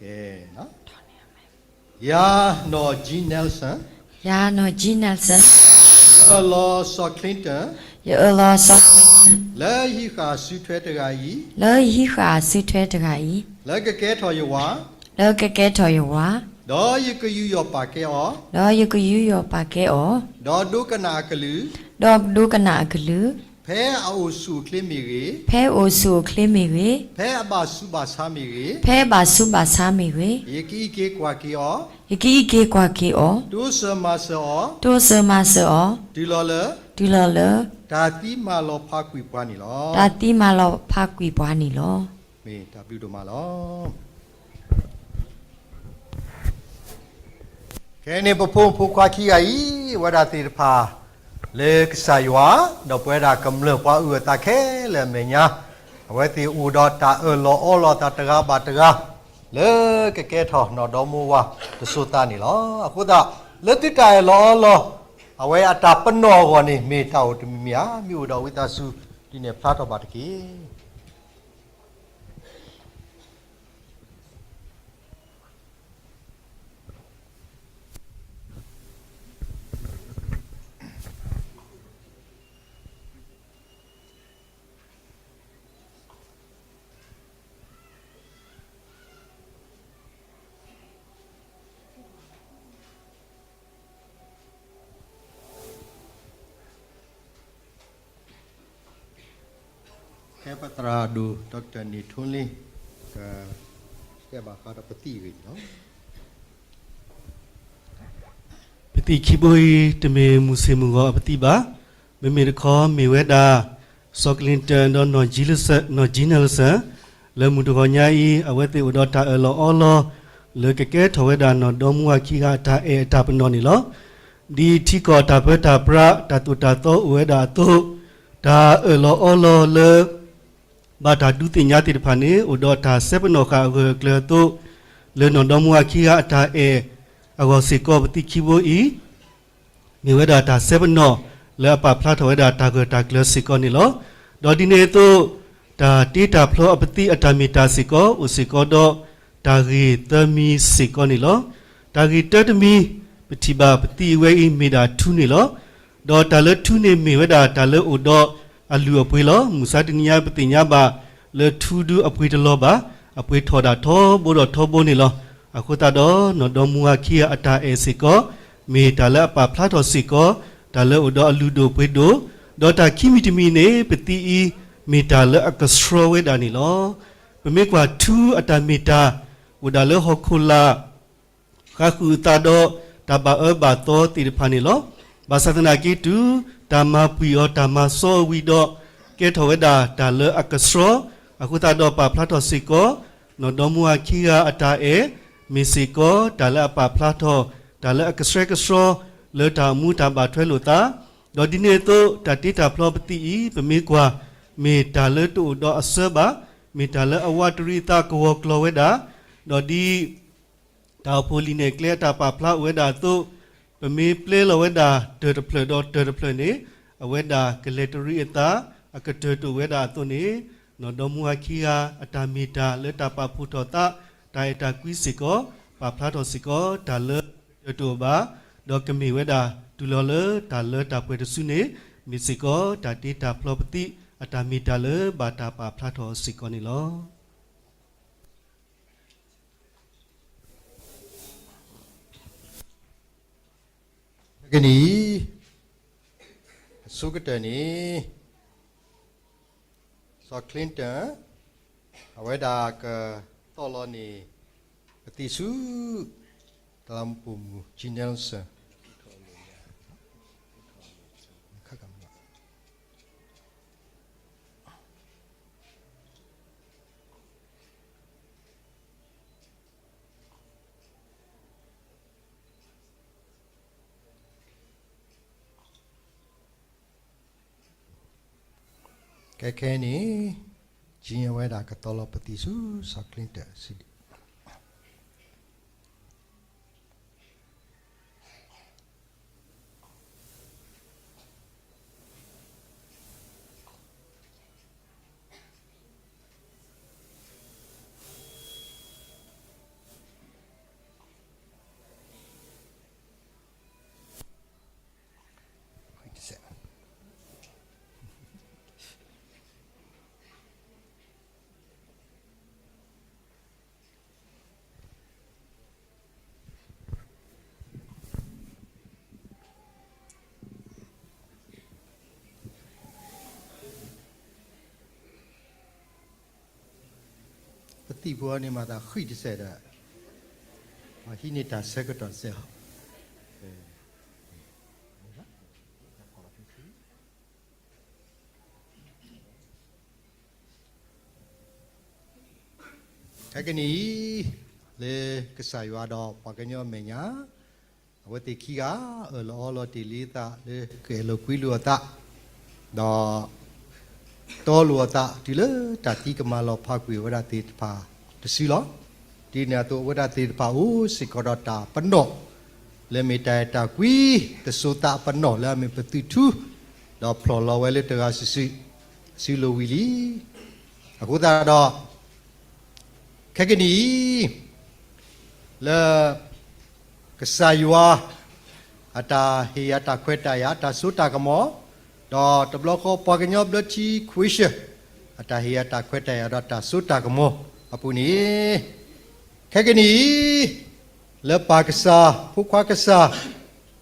ကဲ, ယၤနီၢ် G Nelson, ယၤနီၢ် G Nelson, ယအၢၣ်လီၤစီၤ Clinton, ယအၢၣ်လီၤစီၤ Clinton, လၢယဟံးဃာ်အစုထွဲတဂၤအံၤ, လၢယဟံးဃာ်အစုထွဲတဂၤအံၤ, လၢကကဲထီၣ်ယဝၤ, လၢကကဲထီၣ်ယဝၤ, ဒီးယကယူးယီၣ်ပာ်ကဲအီၤ, ဒီးယကယူးယီၣ်ပာ်ကဲအီၤ, ဒီးဒိကနၣ်အကလုၢ်, ဒီးဒိကနၣ်အကလုၢ်, ဖဲအအိၣ်ဆူၣ်အိၣ်ချ့မ့ၢ်ဂ့ၤ, ဖဲအအိၣ်ဆူၣ်အိၣ်ချ့မ့ၢ်ဂ့ၤ, ဖဲအဘၣ်ဆူးဘၣ်ဆါမ့ၢ်ဂ့ၤ, ဖဲအဘၣ်ဆူးဘၣ်ဆါမ့ၢ်ဂ့ၤ, ယကအံးက့ၤကွၢ်က့ၤအီၤ, ယကအံးက့ၤကွၢ်က့ၤအီၤ, တိစၢၤမၤစၢၤအီၤ, တိစၢၤမၤစၢၤအီၤ, တုၤလီၤလၢ, တုၤလီၤလၢ, တၢ်သံမၤလီၤဖးကွံာ်ပှၤန့ၣ်လီၤ. တၢ်သံမၤလီၤဖးကွံာ်ပှၤန့ၣ်လီၤ. မ့ၢ်တၢ်ဘျုးဒိၣ်မးလီၤ. ခဲအံၤန့ၣ် ပဖိမုၣ်ဖိခွါခံဂၤအံၤ အဝဲဒၣ်သ့ၣ်တဖၣ် လၢကစၢ်ယွၤ, ဒီးပဝဲဒၣ်ကမျၢၢ်ပှၤအုၣ်အသးခဲလၢာ်အမဲာ်ညါ, အဝဲသ့ၣ်အိၣ်ဒီးတၢ်အၢၣ်လီၤအီလီၤသးတဂၤဘၣ်တဂၤ လၢကကဲထီၣ်နီၢ်ဒီမါဝၤတစိၤသးန့ၣ်လီၤ. အဃိသတး လၢသုတၢ်အၢၣ်လီၤအီလီၤ အဝဲအတၢ်ပနီၣ်အဂီၢ်န့ၣ် မ့ၢ်တၢ်အိၣ်တမံၤမံၤဧါ, မ့ၢ်အိၣ်ဒီးဝံသးစူၤ ဒ်န့ၣ်ဖျါထီၣ်ဘၣ်တက့ၢ်. ဖဲပသရၣ်ဒိၣ် Doctor န့ၣ်ထိလ့ ကတဲဘၣ်ဃးဒီးပသံၣ်အဂ့ၢ်န့ၣ်လီၤ. ပသံၣ်ခံဘိအံၤ တမ့ၢ်မုၢ်ဆ့ၣ်မုၢ်ဂီၤအပသံၣ်ဘၣ်. မ့မ့ၢ်တခီ မ့ၢ်ဝဲဒၣ် စီၤ Clinton ဒီး နီၢ် G Nelson, လၢမုၢ်တဂီၤညါအံၤ အဝဲသ့ၣ်အိၣ်ဒီးတၢ်အၢၣ်လီၤအီလီၤ လၢကကဲထီၣ်ဝဲဒၣ်နီၢ်ဒီမါဝၤခံဂၤအတၢ်အဲၣ်အတၢ်ပနီၣ်န့ၣ်လီၤ. ဒ်ထံကီၢ်တၢ်ပၢတၢ်ပြး တၢ်သိၣ်တၢ်သီအိၣ်ဝဲဒၣ်အသိး, တၢ်အၢၣ်လီၤအီလီၤလၢ ဘၣ်တၢ်ဒုးသ့ၣ်ညါသ့ၣ်တဖၣ်န့ၣ် အိၣ်ဒီးတၢ်စဲပနီၣ်ဃာ်အဂၢၢ်အကျၢၤအသိး, လၢနီၢ်ဒီမါဝၤခံဂၤအတၢ်အဲၣ်အဂီၢ်စ့ၢ်ကီး ပသံၣ်ခံဘိအံၤ မ့ၢ်ဝဲဒၣ်တၢ်စဲပနီၣ်လၢအပာ်ဖျါထီၣ်ဝဲဒၣ်တၢ်ဂၢၢ်တၢ်ကျၢၤစ့ၢ်ကီးန့ၣ်လီၤ. ဒီးဒ်န့ၣ်အသိး တၢ်တ့တၢ်ဖျီအပသံၣ်အတၢ်မ့ၢ်တၢ်စ့ၢ်ကီး အိၣ်စ့ၢ်ကီးဒီးတၢ်ဂ့ၢ်သၢမံၤစ့ၢ်ကီးန့ၣ်လီၤ. တၢ်ဂ့ၢ်တၢတမံၤ ပထံၣ်ဘၣ်ပသံၣ်အဝဲအံၤမ့ၢ်ဒၣ်ထူန့ၣ်လီၤ. ဒီးတၢ်လၢထူန့ၣ်မ့ၢ်ဝဲဒၣ်တၢ်လၢအိၣ်ဒီးအလုၢ်အပှ့ၤလီၤ. မုၢ်မဆါတနံၤညါ ပသ့ၣ်ညါဘၣ်လၢထူဒုအပှ့ၤတလီၤဘၣ်, အပှ့ၤထီၣ်ဒၣ်ထီဘိဒီးထီဘိန့ၣ်လီၤ. အဃိသတးဒီး နီၢ်ဒီမါဝၤခံဂၤအတၢ်အဲၣ်စ့ၢ်ကီး မ့ၢ်တၢ်လၢအပာ်ဖျါထီၣ်စ့ၢ်ကီး တၢ်လၢအိၣ်ဒီးအလုၢ်ဒိၣ်ပှ့ၤဒိၣ်, ဒီးတၢ်ခံမံၤတမံၤန့ၣ် ပသံၣ်အံၤ မ့ၢ်တၢ်လၢအကဆှီဝဲဒၣ်န့ၣ်လီၤ. ပမ့ၢ်ကွၢ်ထူအတၢ်မ့ၢ်တၢ် အိၣ်ဒၣ်လၢဟီၣ်ခိၣ်လာ် ဃါဃုာ်အသးဒီးတၢ်ဘၣ်အၢဘၣ်သီသ့ၣ်တဖၣ်န့ၣ်လီၤ. ဘၣ်ဆၣ်သနာ်က့ တုၤတၢ်မၤပှံၢ်အီၤ တၢ်မၤစီအီၤဝံၤဒီး ကဲထီၣ်ဝဲဒၣ်တၢ်လၢအကဆှီ, အဃိသတးဒီးပာ်ဖျါထီၣ်စ့ၢ်ကီး နီၢ်ဒီမါဝၤခံဂၤအတၢ်အဲၣ် မ့ၢ်စ့ၢ်ကီးတၢ်လၢအပာ်ဖျါထီၣ် တၢ်လၢအကဆှဲကဆှီ လၢတၢ်အိၣ်မူတၢ်ဘၣ်ထွဲလိာ်သး, ဒီးဒ်န့ၣ်အသိး တၢ်တ့တၢ်ဖျီပသံၣ်အံၤ ပမ့ၢ်ကွၢ် မ့ၢ်တၢ်လၢတအိၣ်ဒီးအစၢဘၣ်, မ့ၢ်တၢ်လၢအဝးတရံးအသးကဝီၤကျီၤဝဲဒၣ်, ဒီးဒ် တၢ်အိၣ်ဖှိၣ်လံာ်နဲၣ်ကျဲအတၢ်ပာ်ဖျါအိၣ်ဝဲဒၣ်အသိး, ပမ့ၢ်ပျဲလီၤဝဲဒၣ်တၢၢ်တဖျၢၣ်ဒီးတၢၢ်တဖျၢၣ်န့ၣ် အဝဲဒၣ်ကလဲၤတရံးအသး အကတၢၢ်တအိၣ်ဝဲဒၣ်အသိးန့ၣ်, နီၢ်ဒီမါဝၤခံဂၤအတၢ်မ့ၢ်တၢ်လၢတၢ်ပာ်ဖှိၣ်ထီၣ်သး တၢ်အဲၣ်တၢ်ကွံစ့ၢ်ကီး ပာ်ဖျါထီၣ်စ့ၢ်ကီး တၢ်လၢအကတၢၢ်တအိၣ်ဘၣ်, ဒီးကမ့ၢ်ဝဲဒၣ်တုၤလီၤလၢတၢ်လၢတၢ်ပှဲၤတစုန့ၣ် မ့ၢ်စ့ၢ်ကီးတၢ်တ့တၢ်ဖျီပသံၣ်အတၢ်မ့ၢ်တၢ်လၢဘၣ်တၢ်ပာ်ဖျါထီၣ်စ့ၢ်ကီးန့ၣ်လီၤ. ကနံၣ် အဆိကတၢၢ်န့ၣ် စီၤ Clinton အဝဲဒၣ်ကသီၣ်လီၤန့ၣ် ပသံၣ်ဆူ တၢ်လၢမူပိာ်မုၣ် G Nelson ခ ခဲခဲအံၤန့ၣ် ကဝဲဒၣ်ကတီၤလီၤပသံၣ်ဆူစီၤကျ့တၢၣ်စံး ပသံၣ်ဖိန့ၣ် မၤသးဃံးတစဲးဒီး ဟံးန့ၢ်တၢ်ဆၢကတီၢ်တစဲးလီၤ. ခဲကနံၣ်အံၤ လၢကစၢ်ယွၤဒီးပှၤကညီအမဲာ်ညါ အဝဲသ့ၣ်ခံဂၤ အၢၣ်လီၤအီလီၤတ့ၢ်လံအသးလၢကအဲၣ်လိာ်ကွံလိာ်အသး ဒီးတီလိာ်အသး တုၤလၢတၢ်သံကမၤလီၤဖးကွံာ်ဝဲဒၣ်သ့ၣ်တဖၣ်တစုလီၤ. ဒ်န့ၣ်အသိး အဝဲဒၣ်သ့ၣ်တဖၣ်အိၣ်စ့ၢ်ကီးဒီးတၢ်ပနီၣ် လၢအမ့ၢ်တၢ်အဲၣ်တၢ်ကွံ တစိၤသးအပနီၣ်လၢအမ့ၢ်ပသုးထူ ဒီးဖျိးလီၤဝဲလၢတဂၤစုာ်စုာ် အစုလိၤဝံၤလံ. အဃိသတးဒီး ခဲကနံၣ်အံၤ လၢ ကစၢ်ယွၤ အတၢ်ဟ့ၣ်ယၤတၢ်ခွဲးတၢ်ယာ် တၢ်စိတၢ်ကမီၤ ဒီးတဘျီဃီပှၤကညီဘျၢထံ ခွ့ရှၢၣ် အတၢ်ဟ့ၣ်ယၤတၢ်ခွဲးတၢ်ယာ်ဒီးတၢ်စိတၢ်ကမီၤအပူၤန့ၣ် ခဲကနံၣ်အံၤ လၢပၢ်ကစၢ် ဖိခွါကစၢ်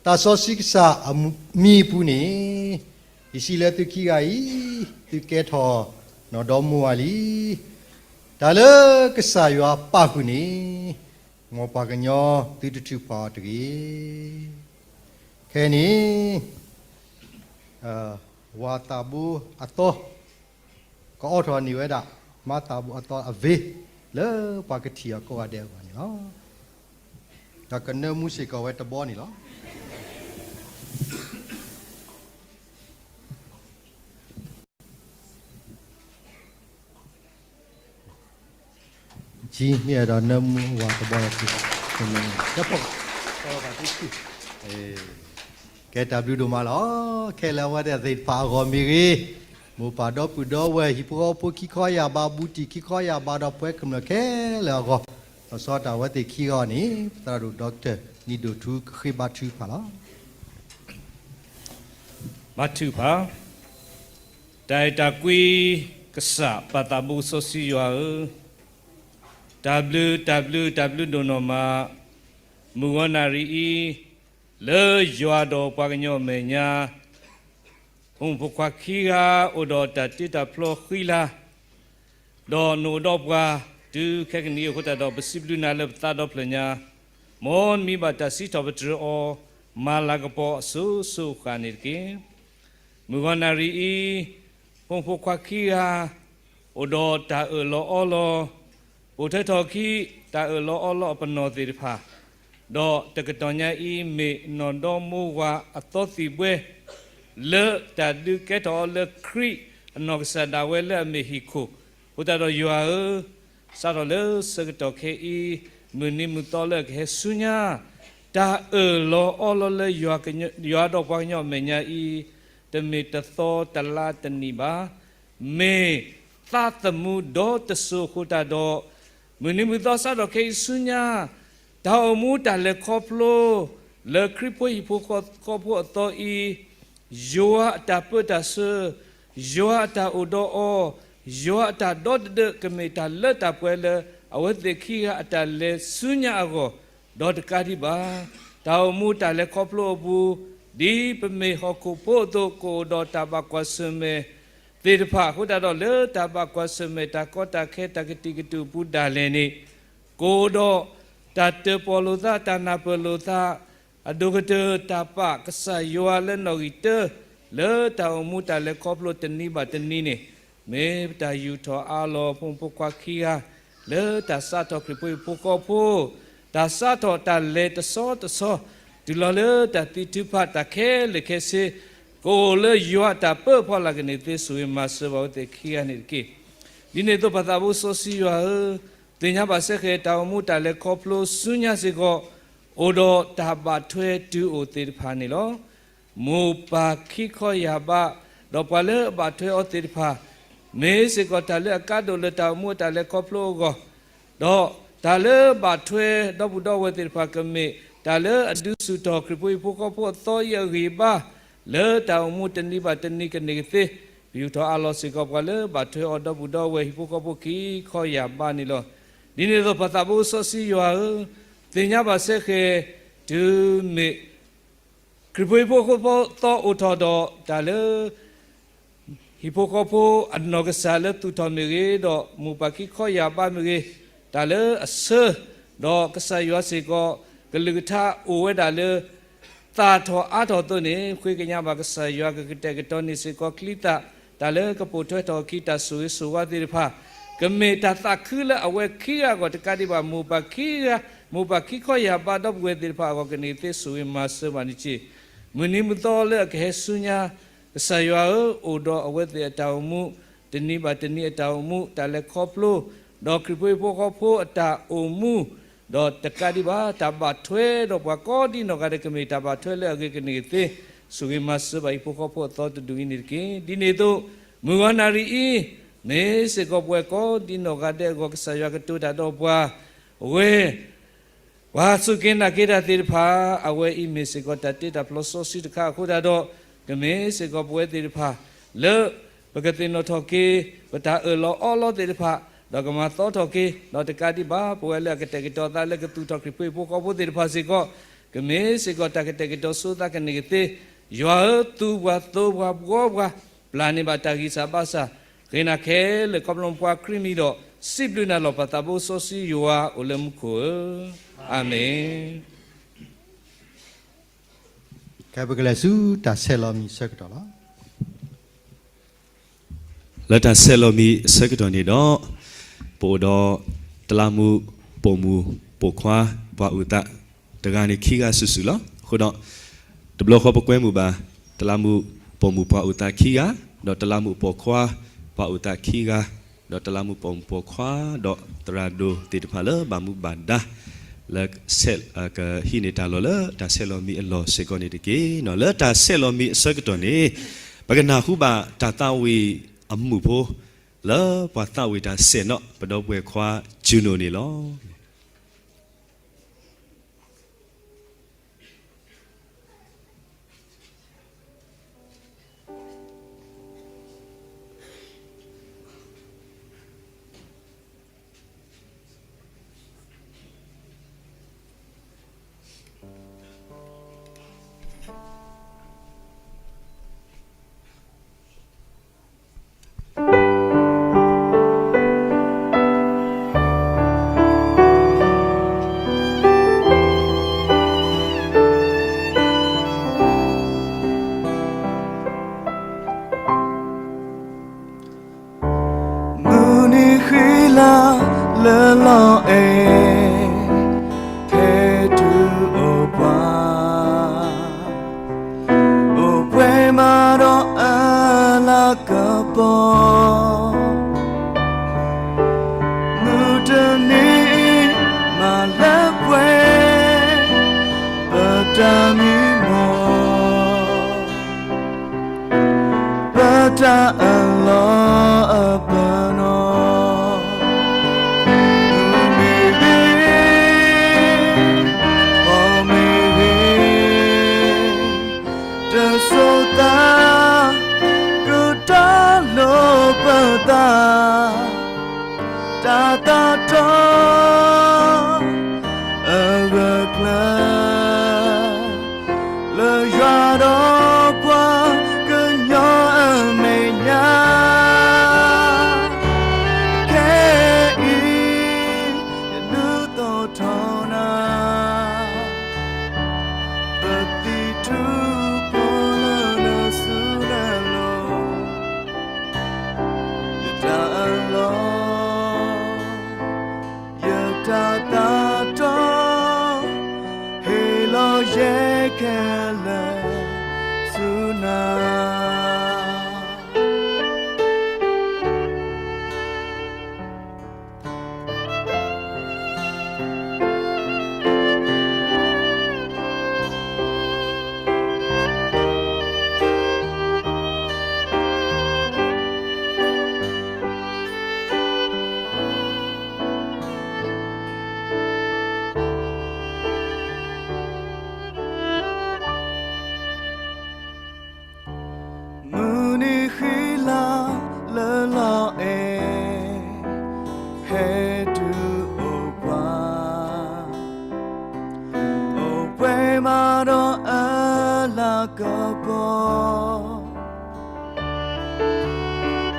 သးစီဆှံကစၢ်အမံၤအပူၤန့ၣ် ယစံးလၢသုခံဂၤအံၤ သုကဲထီၣ်နီၢ်ဒီမါဝၤလံ. တၢ်လၢကစၢ်ယွၤပာ်ဃုာ်န့ၣ် မ်ပှၤကညီသုတထုးဖးအီၤတဂ့ၤ. ခဲအံၤန့ၣ် ဝၤသးဘိအသီ ကအိးထီၣ်န့ၢ်ဝဲဒၣ် မါသးဘိအသီအဝ့ၢ် လၢပှၤကထံၣ်အီၤကိးဂၤဒဲးအဂီၢ်န့ၣ်လီၤ. ဒီးကနၢမူစ့ၢ်ကီးဝဲတဘီန့ၣ်လီၤ. ကမ့ၢ်အဲၣ်ဒိးနၢမူဝၤတဘီ ကဲတၢ်ဘျုးဒိၣ်မးလီၤ. ခဲလၢာ်အဝဲသ့ၣ်တဖၣ်အဂီၢ်မ့ၢ်ဂ့ၤ, မိၢ်ပၢ်ဒီပုၢ်ဒီဝဲၢ် ဟံၣ်ဖိဃီဖိခံခီယၢ်ဘး ဘူးတံၢ်ခံခီယၢ်ဘး ဒီးပှၤကမျၢၢ်ခဲလၢာ်အဂီၢ်, လီၤဆီဒၣ်တၢ်အဝဲသ့ၣ်ခံဂၤန့ၣ် ပသရၣ်ဒိၣ် ဒီကတၢၢ် နံၣ်ဒိၣ်ထူ ကဃ့ဘါထုကဖၣ်လီၤ. ဘါထုကဖၣ်, တၢ်အဲၣ်တၢ်ကွံကစၢ် ပၢ်သးဘိစီဆှံယွၤဧၢ, တၢ်ဘျုး တၢ်ဘျုး တၢ်ဘျုးဒိၣ်နီၢ်မး, မုၢ်ဂီၤနၣ်ရံၣ်အံၤ လၢယွၤဒီးပှၤကညီအမဲာ်ညါ ဖိမုၣ်ဖိခွါခံဂၤ အိၣ်ဒီးတၢ်တ့တၢ်ဖျီဃံလၤ, ဒီးနအိၣ်ဒီးပှၤ တုၤခဲကနံၣ်အံၤအဃိသတးဒီး ပစံးဘျုးနၤလၢပသးဒီဖျၢၣ်ညါ, မ်နမံၤဘၣ်တၢ်စံးထီၣ်ပတြၢၤအီၤ မၤလၤကပီၤအစိၤစိၤအဃၣ်န့ၣ်တက့ၢ်. မုၢ်ဂီၤနၣ်ရံၣ်အံၤ ဖိမုၣ်ဖိခွါခံဂၤ အိၣ်ဒီးတၢ်အၢၣ်လီၤအီလီၤ, ပိာ်ထွဲထီၣ်အခံ တၢ်အၢၣ်လီၤအီလီၤအပနီၣ်သ့ၣ်တဖၣ်, ဒီးတကတီၢ်ညါအံၤ မ့ၢ်နီၢ်ဒီမါဝၤအသီသံၣ်ဘှဲ လၢတၢ်ဒုးကဲထီၣ်အီၤလၢခရံာ်အနီၢ်ကစၢ်ဒၣ်ဝဲလၢအမ့ၢ်ဟံၣ်ခိၣ်, အဃိသတးဒီးယွၤဧၢ, စးထီၣ်လၢဆၢကတီၢ်ခဲအံၤ မုၢ်နံၤမုၢ်သီလၢအကဟဲဆူညါ တၢ်အၢၣ်လီၤအီလီၤလၢ ယွၤဒီးပှၤကညီအမဲာ်ညါအံၤ တမ့ၢ်တသီတလါတနံၣ်ဘၣ်, မ့ၢ်သးသမူဒီတစိၤအဃိသတးဒီး မုၢ်နံၤမုၢ်သီစးထီၣ်ခဲအံၤဆူညါ တၢ်အိၣ်မူတၢ်လဲၤခီဖျိ လၢခရံာ်ဖိဟံၣ်ဖိဃီဖိအသီအံၤ ယွၤအတၢ်ပၢတၢ်ဆှၢ, ယွၤအတၢ်အိၣ်ဒီးအီၤ, ယွၤအတၢ်ဒီသဒၢ ကမ့ၢ်တၢ်လၢတၢ်ပှဲၤလၢ အဝဲသ့ၣ်ခံဂၤအတၢ်လဲၤဆူညါအဂီၢ်, ဒီးတကးဒံးဘၣ် တၢ်အိၣ်မူတၢ်လဲၤခီဖျိအပူၤ ဒ်ပမ့ၢ်ဟီၣ်ခိၣ်ဖိအသိး ကအိၣ်ဒီးတၢ်ဘၣ်ကွၢ်ဆၢၣ်မဲာ်သ့ၣ်တဖၣ်အဃိသတးဒီး လၢတၢ်ဘၣ်ကွၢ်ဆၢၣ်မဲာ်တၢ်ကီတၢ်ခဲတၢ်ကတံာ်ကတူာ်အပူၤဒၣ်လဲာ်န့ၣ် ကအိၣ်ဒီးတၢ်တၢၣ်ပီၣ်လိာ်သး တၢ်နၢ်ပၢၢ်လိာ်သး အဒိၣ်ကတၢၢ်တၢ်ပာ်ကစၢ်ယွၤလၢနီၣ်ဂံၢ်တၢ လၢတၢ်အိၣ်မူတၢ်လဲၤခီဖျိတနံၤဘၣ်တနံၤန့ၣ် မ့ၢ်ပတၢ်ယူာ်ထီၣ်အါလီၤ ဖိမုၣ်ဖိခွါခံဂၤ လၢတၢ်စးထီၣ်ခရံာ်ဖိဟံၣ်ဖိဃီဖိ တၢ်စးထီၣ်တၢ်လဲၤတဆီတဆီ တုၤလီၤလၢတၢ်သံထုကဖၣ်တၢ်ခဲလၢာ်ခဲဆ့ ကအိၣ်လၢယွၤအတၢ်ပၢအဖီလာ်ကန့ၢ်သ့ ဆိၣ်ဂ့ၤမၤစၢၤဘၣ်ဝဲသ့ၣ်ခံဂၤန့ၣ်တက့ၢ်. ဒ်န့ၣ်အသိး ပၢ်သးဘိစီဆှံယွၤဧၢ, သ့ၣ်ညါဘၣ်စ့ၢ်ကီးတၢ်အိၣ်မူတၢ်လဲၤခီဖျိဆူညါစ့ၢ်ကီး အိၣ်ဒီးတၢ်ဘၣ်ထွဲတုၤအိၣ်သ့ၣ်တဖၣ်န့ၣ်လီၤ. မိၢ်ပၢ်ခံခီယၢ်ဘး, ဒီးပှၤလၢအဘၣ်ထွဲအီၤသ့ၣ်တဖၣ်, မ့ၢ်စ့ၢ်ကီးတၢ်လၢအကါဒိၣ်လၢတၢ်အိၣ်မူအတၢ်လဲၤခီဖျိအဂီၢ်, ဒီးတၢ်လၢဘၣ်ထွဲဒီပုၢ်ဒီဝဲၢ်သ့ၣ်တဖၣ် ကမ့ၢ်တၢ်လၢအဒုးဆူၣ်ထီၣ်ခရံာ်ဖိဟံၣ်ဖိဃီဖိအသီအံၤအဂံၢ်အဘါ, လၢတၢ်အိၣ်မူတနံၤဘၣ်တနံၤကန့ၢ်ကသ့, ပယူာ်ထီၣ်အးလီၤစ့ၢ်ကီးပှၤလၢဘၣ်ထွဲအီၤဒီပုၢ်ဒီဝဲၢ်ဟံၣ်ဖိဃီဖိခံခီယၢ်ဘးန့ၣ်လီၤ. ဒ်န့ၣ်အသိး ပၢ်သးဘိစီဆှံယွၤဧၢ, သ့ၣ်ညါဘၣ်စ့ၢ်ကီး တုၤမ့ၢ် ခရံာ်ဖိဟံၣ်ဖိဃီဖိသီအိၣ်ထီၣ်ဒီး တၢ်လၢ ဟံၣ်ဖိဃီဖိအနီၢ်ကစၢ်လၢသူၣ်ထီၣ်မ့ၢ်ဂ့ၤ, ဒီးမိၢ်ပၢ်ခံခီယၢ်ဘးမ့ၢ်ဂ့ၤ, တၢ်လၢအဆၢ, ဒီးကစၢ်ယွၤစ့ၢ်ကီး ကလုၢ်ကထါအိၣ်ဝဲဒၣ်လၢ သၣ်ထီၣ်အါထီၣ်အသိးန့ၣ် ဃ့ကညးဘၣ်ကစၢ်ယွၤ ကကတဲာ်ကတီၤန့ၢ်စ့ၢ်ကီးကျံသၣ်, တၢ်လၢကပိာ်ထွဲထီၣ်အခံတၢ်ဆိၣ်ဂ့ၤဆိၣ်ဝါသ့ၣ်တဖၣ်, ကမ့ၢ်တၢ်သးခုလၢအဝဲခံဂၤအဂီၢ်တကးဒံးဘၣ် မိၢ်ပၢ်ခံဂၤ, မိၢ်ပၢ်ခံခီယၢ်ဘးဒီပုၢ်ဝဲၢ်သ့ၣ်တဖၣ်အဂီၢ် ကန့ၢ်သ့ ဆိၣ်ဂ့ၤမၤစၢၤဘၣ်န့ၣ်တက့ၢ်. မုၢ်နံၤမုၢ်သီလၢအကဟဲဆူညါ ကစၢ်ယွၤဧၢ, အိၣ်ဒီးအဝဲသ့ၣ်အတၢ်အိၣ်မူ, တနံၤဘၣ်တနံၤအတၢ်အိၣ်မူ, တၢ်လဲၤခီဖျိ, ဒီးခရံာ်ဖိဟံၣ်ဖိဃီဖိအတၢ်အိၣ်မူ, ဒီးတကးဒံးဘၣ် တၢ်ဘၣ်ထွဲဒီးပှၤကိးဒ်နီၢ်ဂၤဒဲး ကမ့ၢ်တၢ်ဘၣ်ထွဲလၢအဂ့ၤကန့ၢ်ကသ့, ဆိၣ်ဂ့ၤမၤစၢၤဘၣ်ဟံၣ်ဖိဃီဖိအသီတဒူၣ်အံၤန့ၣ်တက့ၢ်. ဒ်န့ၣ်အသိး မုၢ်ဂီၤနၣ်ရံၣ်အံၤ, မ့ၢ်စ့ၢ်ကီးပဝဲကိးဒ်နီၢ်ဂၤဒဲးအဂီၢ် ကစၢ်ယွၤကတိၤတၢ်ဒီးပှၤ, အဝဲ ပှၤစူၢ်က့ၤနာ်က့ၤတၢ်သ့ၣ်တဖၣ်, အဝဲအံၤမ့ၢ်စ့ၢ်ကီးတၢ်တ့တၢ်ဖျီစီဆှံတခါအဃိသတးဒီး, ကမ့ၢ်စ့ၢ်ကီးပဝဲသ့ၣ်တဖၣ်, လၢပကသ့ၣ်နီၣ်ထီၣ်က့ၤ ပတၢ်အၢၣ်လီၤအီလီၤသ့ၣ်တဖၣ်, ဒီးကမၤသီထီၣ်က့ၤ, ဒီးတကးဒံးဘၣ် ပဝဲလၢအကတဲာ်ကတီၤသးလၢကသူၣ်ထီၣ်ခရံာ်ဖိဟံၣ်ဖိဃီဖိသ့ၣ်တဖၣ်စ့ၢ်ကီး, ကမ့ၢ်စ့ၢ်ကီးတၢ်ကတဲာ်ကတီၤဆိသးကန့ၢ်ကသ့, ယွၤဧၢ, သူပှၤသိပှၤဘှီပှၤ, ပျၢ်န့ၢ်ဘၣ်တၢ်ဂံၢ်စၢ်ဘါစၢ်, ဃ့နၤခဲလၢာ်ခီဖျိပှၤခရံာ်မံၤဒီး, စံးဘျုးနၤလီၤ ပၢ်သးဘိစီဆှံယွၤအိၣ်လၢမူခိၣ်ဧၢ, အၤမ့ၣ်. ခဲပကလဲၤဆူတၢ်ဆဲးလီၤမံၤအဆၢကတီၢ်လီၤ. လၢတၢ်ဆဲးလီၤမံၤအဆၢကတီၢ်န့ၣ်ဒီး, ပအိၣ်ဒီးတလးမူးပိာ်မုၣ်ပိာ်ခွါပှၤအိၣ်သး, တဂၤန့ၣ်ခံဂၤစုာ်စုာ်လီၤ. အဃိဒီး, တဘျီဃီပကွဲမုာ်ဘၣ်, တလးမူးပိာ်မုၣ်ပှၤအိၣ်သးခံဂၤ, ဒီးတလးမူးပိာ်ခွါပှၤအိၣ်သးခံဂၤ, ဒီးတလးမူးပိာ်မုၣ်ပိာ်ခွါ, ဒီးသရၣ်ဒိၣ်သ့ၣ်တဖၣ်လၢဘၣ်မူဘၣ်ဒါ လၢ ကဟံးန့ၢ်တၢ်လီၢ်လၢတၢ်ဆဲးလီၤမံၤအလီၢ်စ့ၢ်ကီးန့ၣ်တက့ၢ်. လၢတၢ်ဆဲးလီၤမံၤအဆၢကတီၢ်န့ၣ်, ပကနၢ်ဟူဘၣ်တၢ်သးဝံၣ်အမူးဖိ, လၢပှၤသးဝံၣ်တၢ်ဆဲးနီၣ် ပဒီပုၢ်ဝဲၢ်ခွါ Juno န့ၣ်လီၤ. မုၢ်နံၤဃံလၤလၢလီၤအဲၣ်, ဖဲတုၤအိၣ်ပှၤ, အိၣ်ပှဲၤမးဒီးအလၤကပီၤ, မုၢ်တနံၤအံၤမၤလၢပှဲၤ ပတၢ်မံမီၢ် ပတၢ်အၢၣ်လီၤအပနီၣ်, မုၢ်မ့ၢ်ဂ့ၤ, ပီၢ်မ့ၢ်ဂ့ၤ, တစိၤသး ကတီၤလိာ်ပသး တၢ်သးတီ အဂၢၢ်ကျၢၤ လၢယွၤဒီးပှၤကညီအမဲာ်ညါ ခဲအံၤ ယနုာ်သီၣ်ထီၣ်နၤ ပသံၣ်ထူၣ်ဖိလၢနစုနလီၢ် ယတၢ်အၢၣ်လီၤ ယတၢ်သးတီ ဟ့ၣ်လီၤယဲခဲလၢာ် ဆူ မုၢ်နံၤဃံလၤလၢလီၤအဲၣ်, ဟဲတုၤအိၣ်ပှၤ, အိၣ်ပှဲၤမးဒီးအလၤကပီၤ,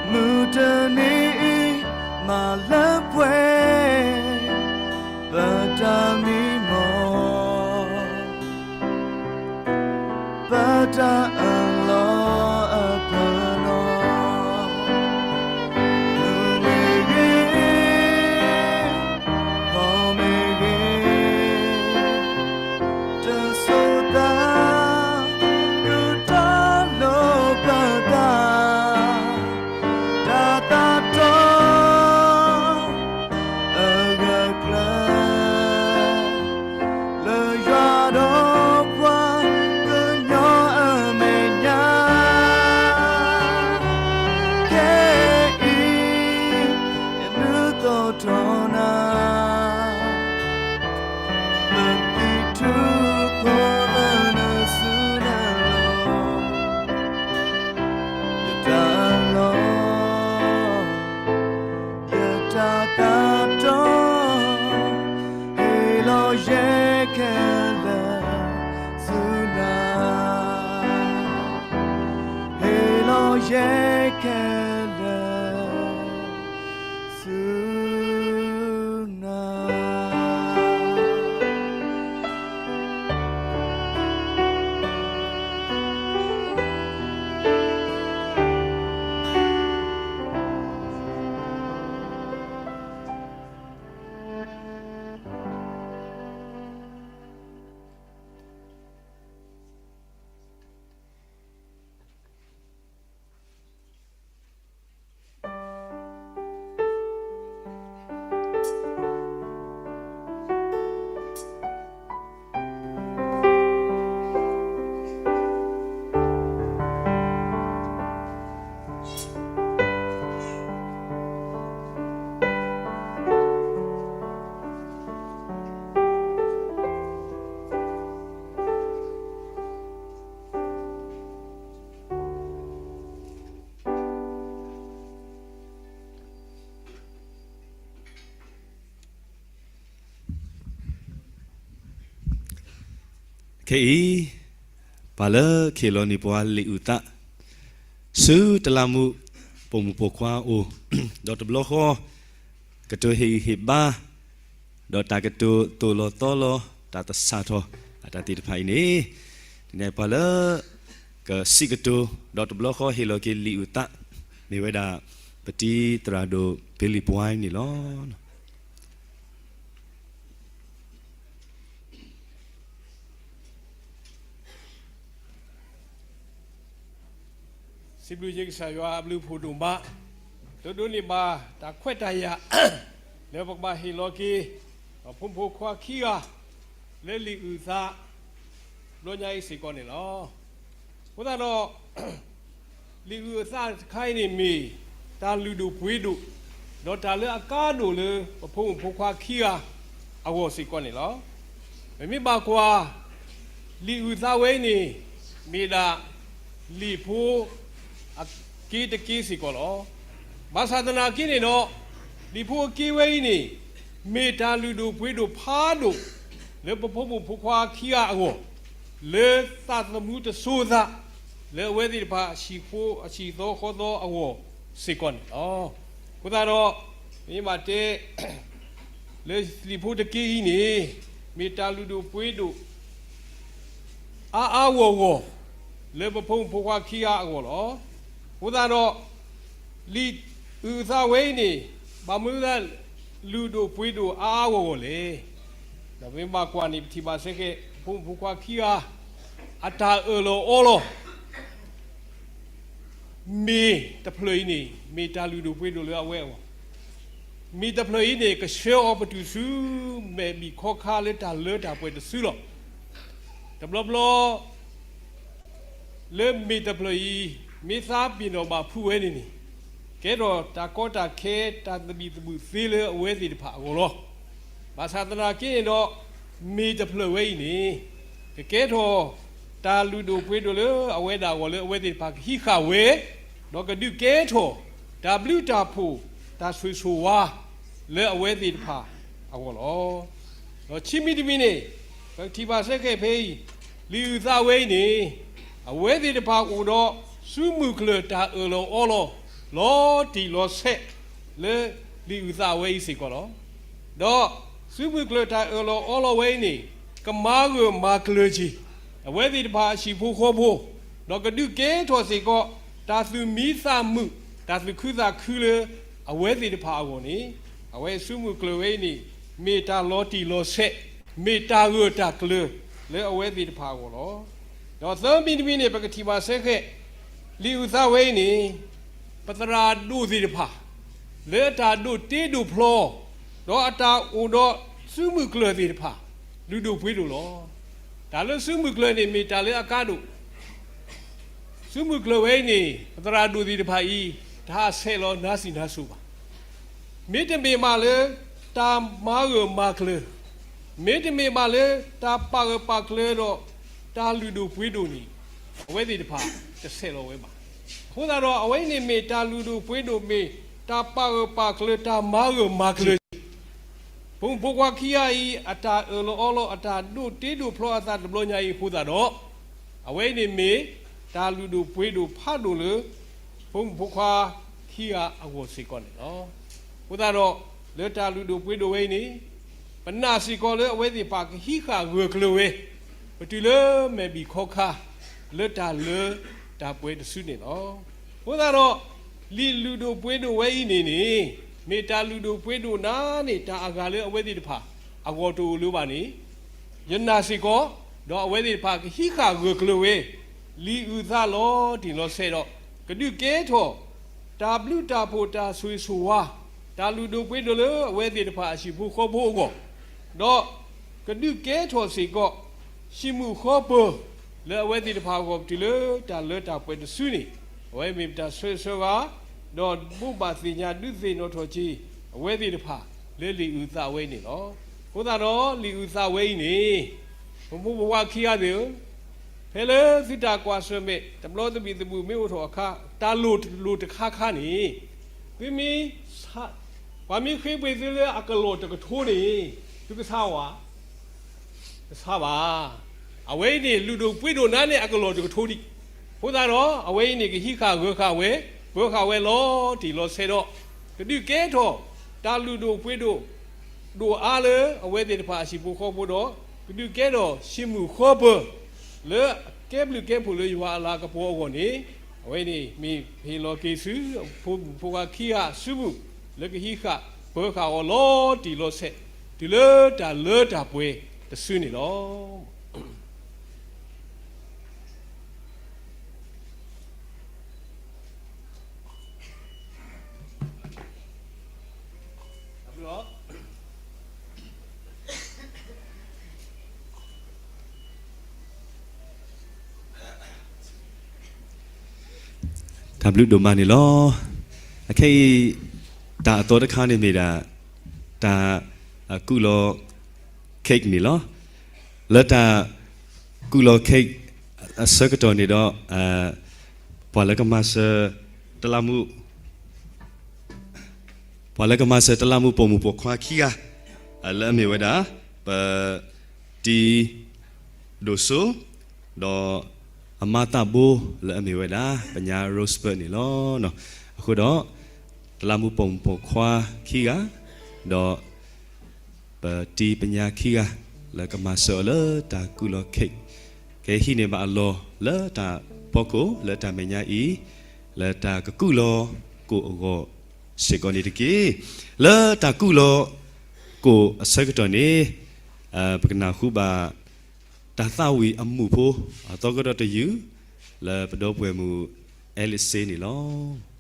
မုၢ်တနံၤအံၤမၤလၢပှဲၤ ပတၢ်မံမီၢ် ပတၢ်အၢၣ်လီၤအပနီၣ်, မုၢ်မ့ၢ်ဂ့ၤ, ဖီမ့ၢ်ဂ့ၤ, တစိၤသး ဒုးတီလိၤပသး တၢ်သးတီ အဂၢၢ်ကျၢၤ လၢယွၤဒီးပှၤကညီအမဲာ်ညါ, ခဲအံၤ ယနုာ်သီၣ်ထီၣ်နၤ ပသံၣ်ထူဖိလၢနစုနၢ်လီၤ, ယတၢ်လီၢ် ယတၢ်သးတီ ဟ့ၣ်လီၤယဲခဲလၢာ်ဆူနၤ, ဟ့ၣ်လီၤယဲခဲလၢာ်ဆူနၤ. ခဲအံၤ ပှၤလၢကဟ့ၣ်လီၤန့ၢ်ပှၤလံာ်အုၣ်သး ဆူတလးမူး ပိာ်မုၣ်ပိာ်ခွါအအိၣ် ဒီးတဘျီဃီ ကတိၤဟ့ၣ်ဂံၢ်ဟ့ၣ်ဘါ ဒီးတၢ်ကတိၤသိၣ်လီၤသီလီၤ တၢ်သဆၣ်ထီၣ်အတၢ်သ့ၣ်တဖၣ်အံၤန့ၣ်, ဒ်န့ၣ်ပှၤလၢကစံးကတိၤ ဒီးတဘျီဃီဟ့ၣ်လီၤက့ၤလံာ်အုၣ်သး မ့ၢ်ဝဲဒၣ် ပတံၤသရၣ်ဒိၣ် ဘ့လံၣ်ပှၢ်န့ၣ်လီၤ. စံးဘျုးက့ၤကစၢ်ယွၤအဘျုးအဖှိၣ်ဒိၣ်မး, ဒိၣ်ဒိၣ်န့ၢ်ဘၣ်တၢ်ခွဲးတၢ်ယာ် လၢပကဘၣ်ဟ့ၣ်လီၤက့ၤ ပဖိမုၣ်ဖိခွါခံဂၤ လၢလံာ်အုၣ်သး ဘျီညါအံၤစ့ၢ်ကီးန့ၣ်လီၤ. အဃိသတးဒီး လံာ်အုၣ်အသးတခါအံၤန့ၣ်မ့ၢ် တၢ်လုၢ်ဒိၣ်ပှ့ၤဒိၣ် ဒီးတၢ်လၢအကါဒိၣ်လၢပဖိမုၣ်ဖိခွါခံဂၤအဂီၢ်စ့ၢ်ကီးန့ၣ်လီၤ. ပမ့ၢ်ဘၣ်ကွၢ် လံာ်အုၣ်သးဝဲအံၤန့ၣ် မ့ၢ်ဒၣ်လံာ်ဖိအက့တက့စ့ၢ်ကီးလီၤ. ဘၣ်ဆၣ်သနာ်က့န့ၣ်ဒီး လံာ်ဖိအက့ဝဲအံၤန့ၣ် မ့ၢ်တၢ်လုၢ်ဒိၣ်ပှ့ၤဒိၣ်ဖးဒိၣ် လၢပဖိမုၣ်ဖိခွါခံဂၤအဂီၢ် လၢသးသမူတစိၤသး လၢအဝဲသ့ၣ်တဖၣ်အဆံးဖိအဆံးသီဃီသီအဂီၢ်စ့ၢ်ကီးန့ၣ်လီၤ. အဃိသတးဒီး မ့ၢ်ဘၣ်တဲ လၢလံာ်ဖိတက့အံၤန့ၣ် မ့ၢ်တၢ်လုၢ်ဒိၣ်ပှ့ၤဒိၣ် အါအါဂီၢ်ဂီၢ် လၢပဖိမုၣ်ဖိခွါခံဂၤအဂီၢ်လီၤ. အဃိသတးဒီး လံာ်အုၣ်သးဝဲအံၤန့ၣ် ဘၣ်မနုၤအဃိ လုၢ်ဒိၣ်ပှ့ၤဒိၣ်အါအါဂီၢ်ဂီၢ်လဲၣ်. ဒီးပမ့ၢ်ဘၣ်ကွၢ်န့ၣ် ပထံၣ်ဘၣ်စ့ၢ်ကီး ပဖိမုၣ်ဖိခွါခံဂၤ အတၢ်အၢၣ်လီၤအီလီၤ မ့ၢ်တဖျၢၣ်အံၤန့ၣ် မ့ၢ်တၢ်လုၢ်ဒိၣ်ပှ့ၤဒိၣ်လၢအဝဲအဂီၢ်, မ့ၢ်တဖျၢၣ်အံၤန့ၣ် ကဆှၢအီၤပတုာ်ဆူ မဲာ်ဘံၣ်ခီခါလၢတၢ်လၢတၢ်ပှဲၤတစုလီၤ. တဘျီဘျီ လၢမ့ၢ်တဖျၢၣ်အံၤ မ့ၢ်သးပ့ၤနီၣ်ဘၣ်ဖုးဝဲန့ၣ်န့ၣ် ကဲထီၣ်တၢ်ကီတၢ်ခဲ တၢ်သဘံၣ်သဘုၣ်သ့လၢအဝဲသ့ၣ်တဖၣ်အဂီၢ်လီၤ. ဘၣ်ဆၣ်သနာ်က့န့ၣ်ဒီး မ့ၢ်တဖျၢၣ်ဝဲအံၤန့ၣ် ကကဲထီၣ် တၢ်လုၢ်ဒိၣ်ပှ့ၤဒိၣ်လၢအဝဲဒၣ်အဂီၢ် လၢအဝဲသ့ၣ်တဖၣ်ကဟံးဃာ်ဝဲ, ဒီးကဒုးကဲထီၣ် တၢ်ဘျုးတၢ်ဖှိၣ် တၢ်ဆိၣ်ဂ့ၤဆိၣ်ဝါ လၢအဝဲသ့ၣ်တဖၣ်အဂီၢ်လီၤ. ဒီးခံမံၤတမံၤန့ၣ် ပကထံၣ်ဘၣ်စ့ၢ်ကီးဖဲအံၤ လံာ်အုၣ်သးဝဲအံၤန့ၣ် အဝဲသ့ၣ်တဖၣ်အိၣ်ဒီး စုမုၢ်ကျၢၢ်တၢ်အၢၣ်လီၤအီလီၤ လီၤတံၢ်လီၤဆဲး လၢလံာ်အုၣ်သးဝဲအံၤစ့ၢ်ကီးလီၤ. ဒီးစုမုၢ်ကျၢၢ်တၢ်အၢၣ်လီၤအီလီၤဝဲအံၤန့ၣ် ကမၤဂၢၢ်မၤကျၢၤက့ၤ အဝဲသ့ၣ်တဖၣ်အဟံၣ်ဖိဃီဖိ, ဒီးကဒုးကဲထီၣ်စ့ၢ်ကီး တၢ်သူၣ်မံသးမုာ် တၢ်သူၣ်ခုသးခုလၢအဝဲသ့ၣ်တဖၣ်အဂီၢ်န့ၣ် အဝဲစုမုၢ်ကျၢၢ်ဝဲအံၤန့ၣ် မ့ၢ်တၢ်လီၤတံၢ်လီၤဆဲး, မ့ၢ်တၢ်ဂၢၢ်တၢ်ကျၢၤလၢအဝဲသ့ၣ်တဖၣ်အဂီၢ်လီၤ. ဒီးသၢမံၤတမံၤန့ၣ် ပကထံၣ်ဘၣ်စ့ၢ်ကီး လံာ်အုၣ်သးဝဲအံၤန့ၣ် ပသရၣ်ဒိၣ်သ့ၣ်တဖၣ် လၢအတၢ်ဒိးတ့ဒိးဖျီ ဒီးအတၢ်အိၣ်ဒီးစုမုၢ်ကျၢၢ်သ့ၣ်တဖၣ် လုၢ်ဒိၣ်ပှ့ၤဒိၣ်လီၤ. တၢ်လၢစုမုၢ်ကျၢၢ်န့ၣ်မ့ၢ်တၢ်လၢအကါဒိၣ် စုမုၢ်ကျၢၢ်ဝဲအံၤန့ၣ် ပသရၣ်ဒိၣ်သ့ၣ်တဖၣ်အံၤ တဟးဆဲးလီၤနါစံၣ်နါစိၤဘၣ်. မ့တမ့ၢ်ဘၣ်လၢတၢ်မၤဂၢၢ်မၤကျၢၤ, မ့တမ့ၢ်ဘၣ်လၢတၢ်ပာ်ဂၢၢ်ပာ်ကျၢၤဒီးတၢ်လုၢ်ဒိၣ်ပှ့ၤဒိၣ်န့ၣ် အဝဲသ့ၣ်တဖၣ်တဆဲးလီၤဝဲဘၣ်. အဃိသတးဒီး အဝဲအံၤန့ၣ်မ့ၢ်တၢ်လုၢ်ဒိၣ်ပှ့ၤဒိၣ် မ့ၢ်တၢ်ပာ်ဂၢၢ်ပာ်ကျၢၤတၢ်မၤဂၢၢ်မၤကျၢၤ ဖိမုၣ်ဖိခွါခံဂၤအံၤ အတၢ်အၢၣ်လီၤအီလီၤ အတၢ်ဒိးတ့ဒိးဖျီအသးတဘျီညါအံၤအဃိသတးဒီး အဝဲအံၤန့ၣ်မ့ၢ် တၢ်လုၢ်ဒိၣ်ပှ့ၤဒိၣ်ဖးဒိၣ်လၢ ဖိမုၣ်ဖိခွါခံဂၤအဂီၢ်စ့ၢ်ကီးန့ၣ်လီၤ. အဃိသတးဒီး လၢတၢ်လုၢ်ဒိၣ်ပှ့ၤဒိၣ်ဝဲအံၤန့ၣ် ပနာ်စ့ၢ်ကီးလၢအဝဲသ့ၣ်တဖၣ်ကဟံးဃာ်ဂၢၢ်ကျၢၤဝဲ ပတုၤလၢမဲာ်ဘံၣ်ခီခါ လၢတၢ်လၢတၢ်ပှဲၤတစုန့ၣ်လီၤ. အဃိသတးဒီး လံာ်လုၢ်ဒိၣ်ပှ့ၤဒိၣ်ဝဲအံၤန့ၣ်န့ၣ် မ့ၢ်တၢ်လုၢ်ဒိၣ်ပှ့ၤဒိၣ်နၤန့ၣ် တၢ်အဂၤလၢအဝဲသ့ၣ်တဖၣ် အဂီၢ်တအိၣ်လၢၤဘၣ်န့ၣ် ယနာ်စ့ၢ်ကီး, ဒီးအဝဲသ့ၣ်တဖၣ်ကဟံးဃာ်ဂၢၢ်ကျၢၤဝဲ လံာ်အုၣ်သးလီၤတံၢ်လီၤဆဲးဒီး ကဒုးကဲထီၣ် တၢ်ဘျုးတၢ်ဖှိၣ်တၢ်ဆိၣ်ဂ့ၤဆိၣ်ဝါ, တၢ်လုၢ်ဒိၣ်ပှ့ၤဒိၣ်လၢအဝဲသ့ၣ်တဖၣ်အဟံၣ်ဖိဃီဖိအဂီၢ်, ဒီးကဒုးကဲထီၣ်စ့ၢ်ကီး ဟံၣ်မုာ်ဃီပၢၤ လၢအဝဲသ့ၣ်တဖၣ်အဂီၢ် တုၤလၢတၢ်လၢတၢ်ပှဲၤတစုန့ၣ် အဝဲမ့ၢ်ပတၢ်ဆၢဂ့ၤဆၢဝါ ဒီးဘိးဘၣ်သ့ၣ်ညါဒုးသ့ၣ်နီၣ်ထီၣ်က့ၤ အဝဲသ့ၣ်တဖၣ် လၢလံာ်အုၣ်သးဝဲအံၤန့ၣ်လီၤ. အဃိသတးဒီး လံာ်အုၣ်သးဝဲအံၤန့ၣ် ပမိၢ်ပဝါခံဂၤသ့ၣ်ဧၢ, ဖဲလၢသုတၢ်ကွၢ်ဆၢၣ်မဲာ် တဘျီသဘံၣ်သဘုၣ်မ့ၢ်အိၣ်ထီၣ်အခါ တၢ်လိၣ်လိၣ်တခါခါန့ၣ် သုမ့ၢ် ပှၤမ့ၢ်ဃ့ပှ့ၤသုလၢအကလီၢ်တကထိန့ၣ် သုကဆါဧါ တဆါဘၣ်. အဝဲအံၤန့ၣ် လုၢ်ဒိၣ်ပှ့ၤဒိၣ်နၤန့ၣ် အကလီၢ်တကထိဒံး. အဃိသတးဒီး အဝဲအံၤန့ၣ် ကဟံးဃာ်ဂၢၢ်ဃာ်ဝဲ ပၢၤဃာ်ဝဲလီၤတံၢ်လီၤဆဲးဒီး ကဒုးကဲထီၣ် တၢ်လုၢ်ဒိၣ်ပှ့ၤဒိၣ် ဒိၣ်အါလၢအဝဲသ့ၣ်တဖၣ်အဟံၣ်ဖိဃီဖိဒီး ကဒုးကဲထီၣ်ဟံၣ်မုာ်ဃီပၢၤ လၢအကဲဘျုးကဲဖှိၣ်လၢယွၤအလၤကပီၤအဂီၢ်န့ၣ် အဝဲန့ၣ်မ့ၢ်ဟ့ၣ်လီၤက့ၤဆူ ဖိမုၣ်ဖိခွါခံဂၤအစုပူၤ လၢကဟံးဃာ်ပၢၤဃာ်အီၤလီၤတံၢ်လီၤဆဲး တုၤလၢတၢ်လၢတၢ်ပှဲၤတစုန့ၣ်လီၤ. တၢ်ဘျုးဒိၣ်မးန့ၣ်လီၤ. အခဲအံၤ တၢ်အသီတခါန့ၣ်မ့ၢ်ဒၣ် တၢ်ကူၣ်လီၤ cake န့ၣ်လီၤ. လၢတၢ်ကူၣ်လီၤ cake အဆၢကတီၢ်န့ၣ်ဒီး ပှၤလၢကမၤစၢၤတလးမူ ပှၤလၢကမၤစၢၤတလးမူပိာ်မုၣ်ပိာ်ခွါခံဂၤ လၢအမ့ၢ်ဝဲဒၣ် ပတံၤဒိၣ်စိ ဒီးအမါသးဘိ လၢအမ့ၢ်ဝဲဒၣ် ပညါ Roseburn န့ၣ်လီၤ. အဃိဒီး တလးမူပိာ်မုၣ်ပိာ်ခွါခံဂၤ ဒီး ပတံၤပညါခံဂၤ လၢကမၤစၢၤအီၤလၢတၢ်ကူၣ်လီၤ cake ကဟံးန့ၢ်ဘၣ်အလီၢ်လၢတၢ်ဖီခိၣ် လၢတၢ်မဲာ်ညါအံၤ လၢတၢ်ကကူၣ်လီၤကိၣ်အဂီၢ်စ့ၢ်ကီးန့ၣ်တက့ၢ်. လၢတၢ်ကူၣ်လီၤကိၣ်အဆၢကတီၢ်န့ၣ် ပကနၢ်ဟူဘၣ် တၢ်သးဝံၣ်အမူးဖိ အသီကဒီးတယုၢ် လၢပဒီပုၢ်ဝဲၢ်မုၣ် အဲလ့စ့န့ၣ်လီၤ.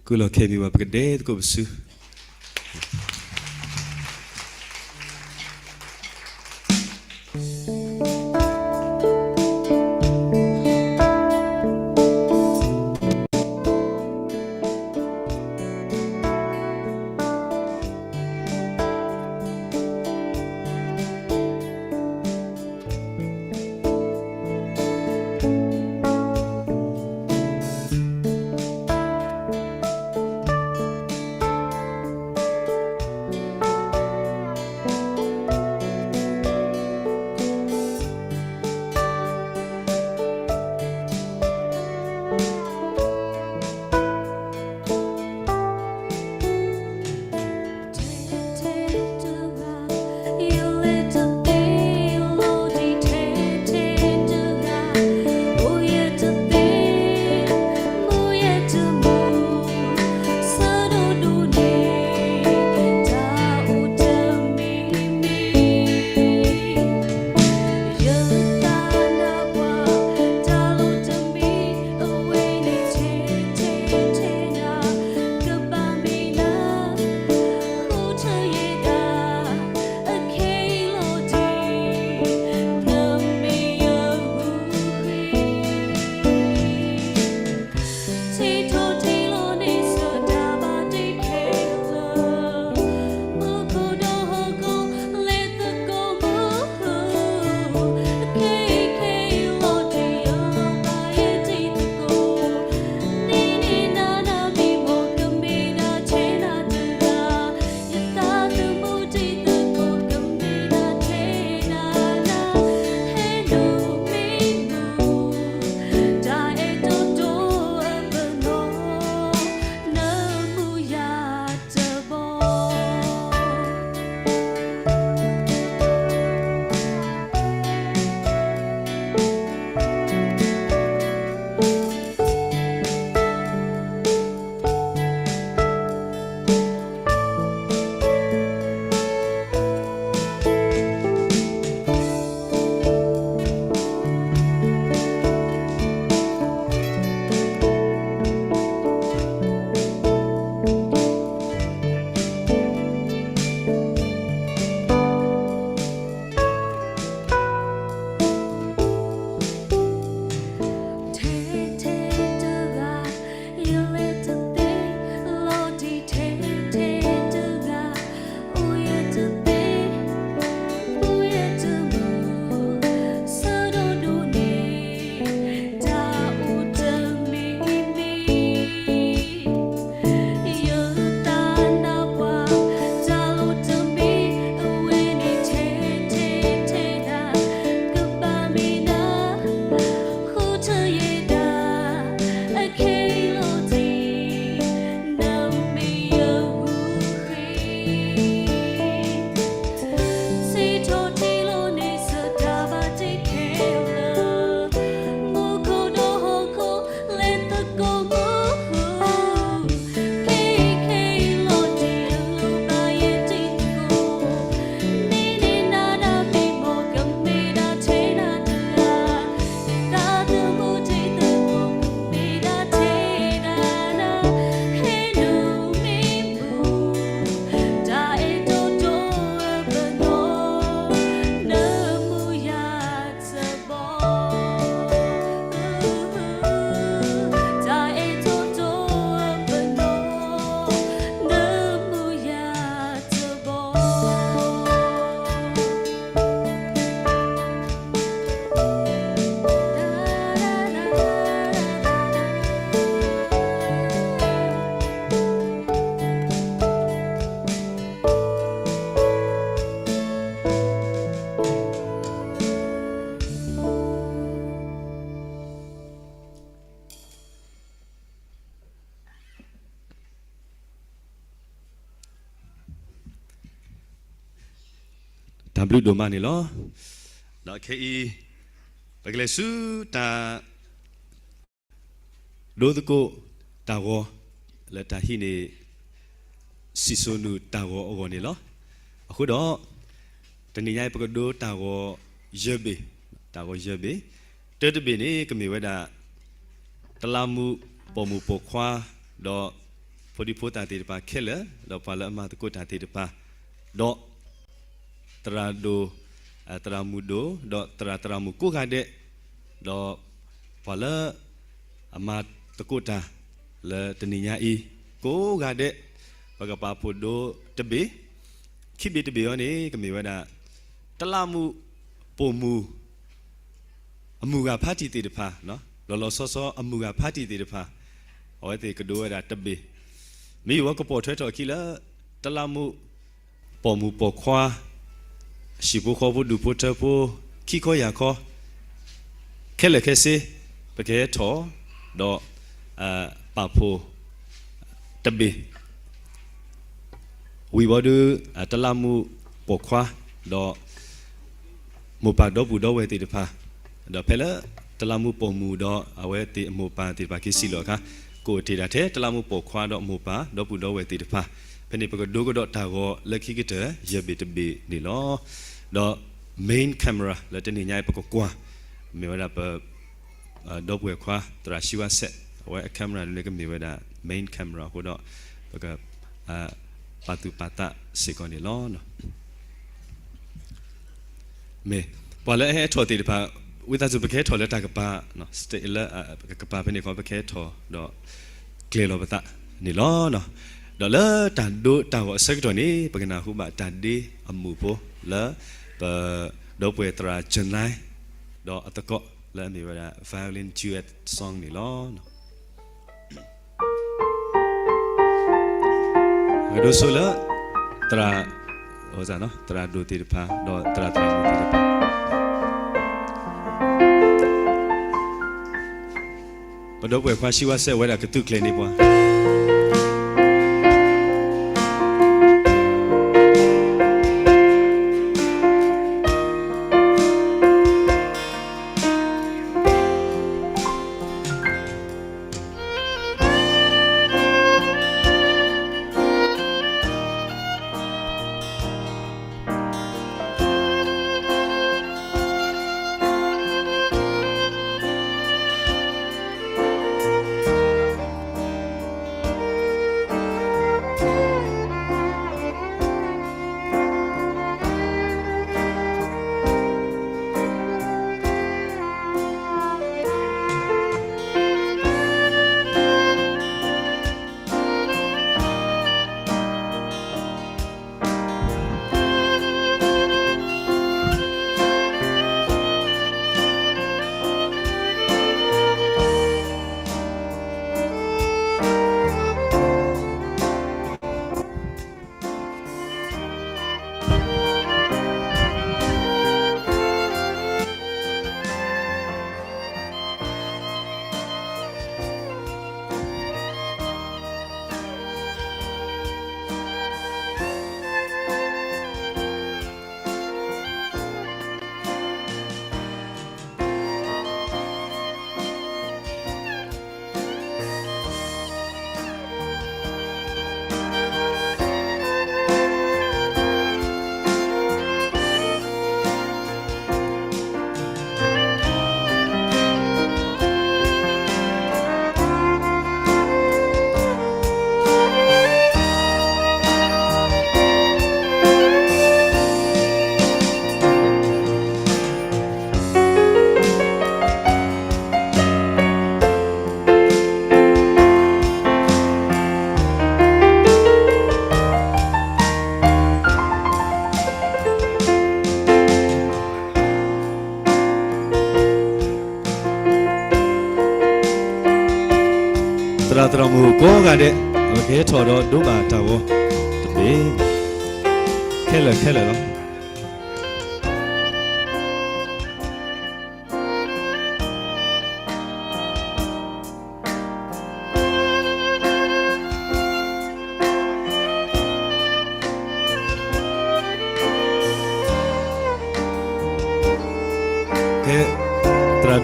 ကုၢ်လီၤခဲမံၤဘၣ် ပကဒဲသကိးပစု. ဘျုးဒိၣ်မးန့ၣ်လီၤ. ဒီးခဲအံၤ ပကလဲၤဆူတၢ် ဒိသကိးတၢ်ဂီၤ လၢတၢ်ဟံးန့ၢ် စံၣ်စိၤနူာ်တၢ်ဂီၤအဂီၢ်န့ၣ်လီၤ. အဃိဒီး တနံၤညါအံၤ ပကဒိတၢ်ဂီၤယဲၢ်ဘ့ၣ်, တၢ်ဂီၤယဲၢ်ဘ့ၣ်, တၢတဘ့ၣ်န့ၣ် ကမ့ၢ်ဝဲဒၣ် တလးမူးပိာ်မုၣ်ပိာ်ခွါ ဒီးဖိဒံဖိသၣ်သ့ၣ်တဖၣ်ခဲလၢာ် ဒီးပှၤလၢအမၤသကိးတၢ်သ့ၣ်တဖၣ်, ဒီး သရၣ်ဒိၣ်, သရၣ်မုၣ်ဒိၣ်, ဒီးသရၣ်သရၣ်မုၣ်ကိးဂၤဒဲး, ဒီးပှၤလၢအမၤသကိးတၢ်လၢတနံၤညါအံၤ ကိးဂၤဒဲး, ပကပာ်ဖှိၣ်ဒိတဘ့ၣ်, ခံဘ့ၣ်တဘ့ၣ်အံၤန့ၣ် ကမ့ၢ်ဝဲဒၣ် တလးမူးပိာ်မုၣ် အမုၢ်ဂၤဖါတံၢ်သ့ၣ်တဖၣ်, လီၤလီၤဆီဆီအမုၢ်ဂၤဖါတံၢ်သ့ၣ်တဖၣ်, အဝဲသ့ၣ်ကဒိဝဲဒၣ်တဘ့ၣ်, မ့ၢ်ယဝဲကပိာ်ထွဲထီၣ်အခံလၢ တလးမူးပိာ်မုၣ်ပိာ်ခွါ ဟံၣ်ဖိဃီဖိဒူၣ်ဖိထၢဖိ ခံခီယၤခီ ခဲလၢာ်ခဲဆ့ ပကဟဲထီၣ်ဒီး ပာ်ဖှိၣ်တဘ့ၣ် ဝံၤဘီဒု တလးမူးပိာ်ခွါ ဒီးမိၢ်ပၢ်ဒီပုၢ်ဒီဝဲၢ်သ့ၣ်တဖၣ်, ဒီးဖဲလၢ တလးမူးပိာ်မုၣ်ဒီးအဝဲသ့ၣ်အမိၢ်ပၢ်သ့ၣ်တဖၣ်က့ၤစံၣ်လီၤအခါ, ကအိၣ်တ့ၢ်ဒၣ်ထဲတလးမူးပိာ်ခွါဒီးမိၢ်ပၢ်ဒီပုၢ်ဒီဝဲၢ်သ့ၣ်တဖၣ်, ဖဲန့ၣ်ပကဒိကဒီးတၢ်ဂီၤလၢခံကတၢၢ်ယဲၢ်ဘ့ၣ်တဘ့ၣ်န့ၣ်လီၤ. ဒီး main camera လၢတနံၤညါအံၤပကကွၢ် မ့ၢ်ဝဲဒၣ်ပ ဒီပုၢ်ဝဲၢ်ခွါ သရၣ်ရှံဝါစဲး အဝဲအ camera ဒ်န့ၣ်ကမ့ၢ်ဝဲဒၣ် main camera အဃိဒီး ပက ပာ်သူၣ်ပာ်သးစ့ၢ်ကီးန့ၣ်လီၤ. မ့ၢ် ပှၤလၢအဟဲထီၣ်သ့ၣ်တဖၣ် ဝံသးစူၤ ပကဟဲထီၣ်လၢတၢ်ကပၤ stage လၢ ကပၤဖဲန့ၣ်ခီ ပကဟဲထီၣ်ဒီး ကျဲၤလီၤပသးန့ၣ်လီၤ. ဒီးလၢတၢ်ဒိတၢ်ဂီၤအဆၢကတီၢ်န့ၣ် ပကနၢ်ဟူဘၣ်တၢ်ဒ့အမုာ်ဖိ လၢပ ဒီပုၢ်ဝဲၢ်သရၣ် Janai ဒီးအသကိးလၢအမ့ၢ်ဝဲဒၣ် violin duet song န့ၣ်လီၤ. ပကဒိဆိလၢ သရၣ် သရၣ်ဒိၣ်သ့ၣ်တဖၣ် ဒီးသရၣ်သရၣ်မုၣ်သ့ၣ်တဖၣ် ပဒီပုၢ်ဝဲၢ်ခွါ ရှံဝါစဲး ဝဲဒၣ်ကသုးကျဲၤန့ၢ်ပှၤ. သရၣ်သရၣ်မုၣ်ကိးဂၤဒဲး အဝဲကဟဲထီၣ်ဒီးဒိဘၣ်တၢ်ဂီၤတဘ့ၣ် ခဲလၢာ်ခဲလၢာ်လီၤ. သ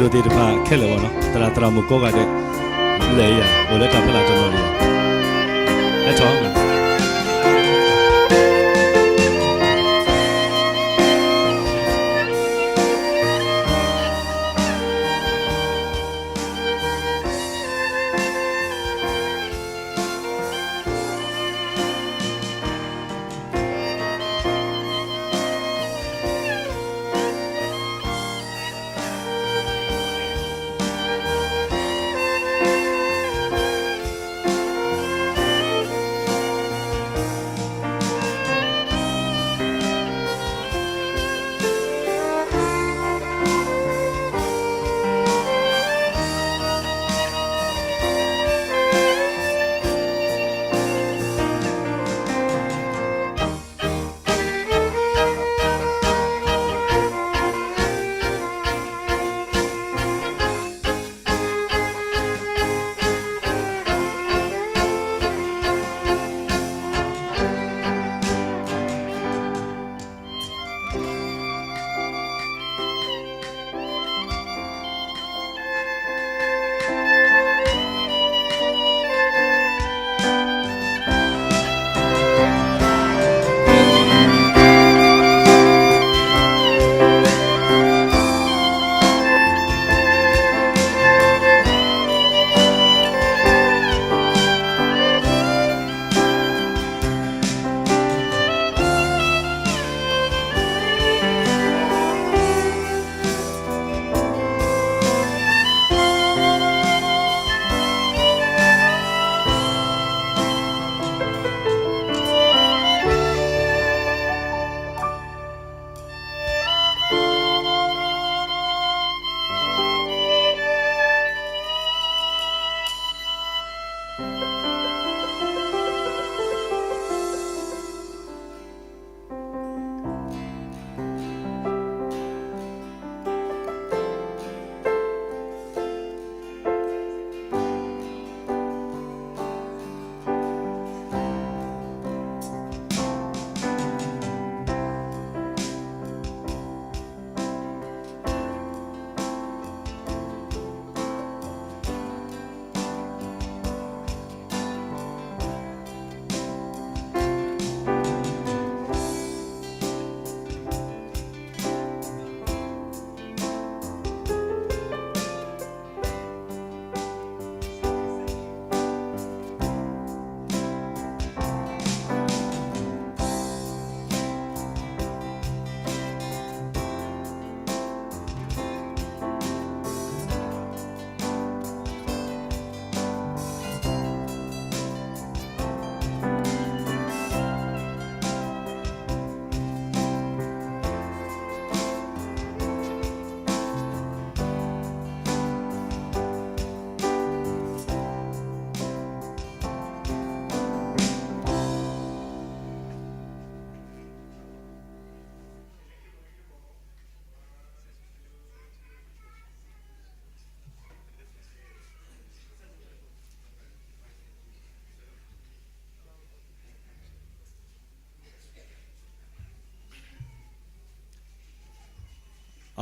ဒိၣ်သ့ၣ်တဖၣ်ခဲလၢာ်ဝဲနီၤ, သရၣ်သရၣ်မုၣ်ကိးဂၤဒဲး, လၢယၤ အိၣ်လၢတၢ်ဖီလာ်တနီၤန့ၣ်, ဟဲထီ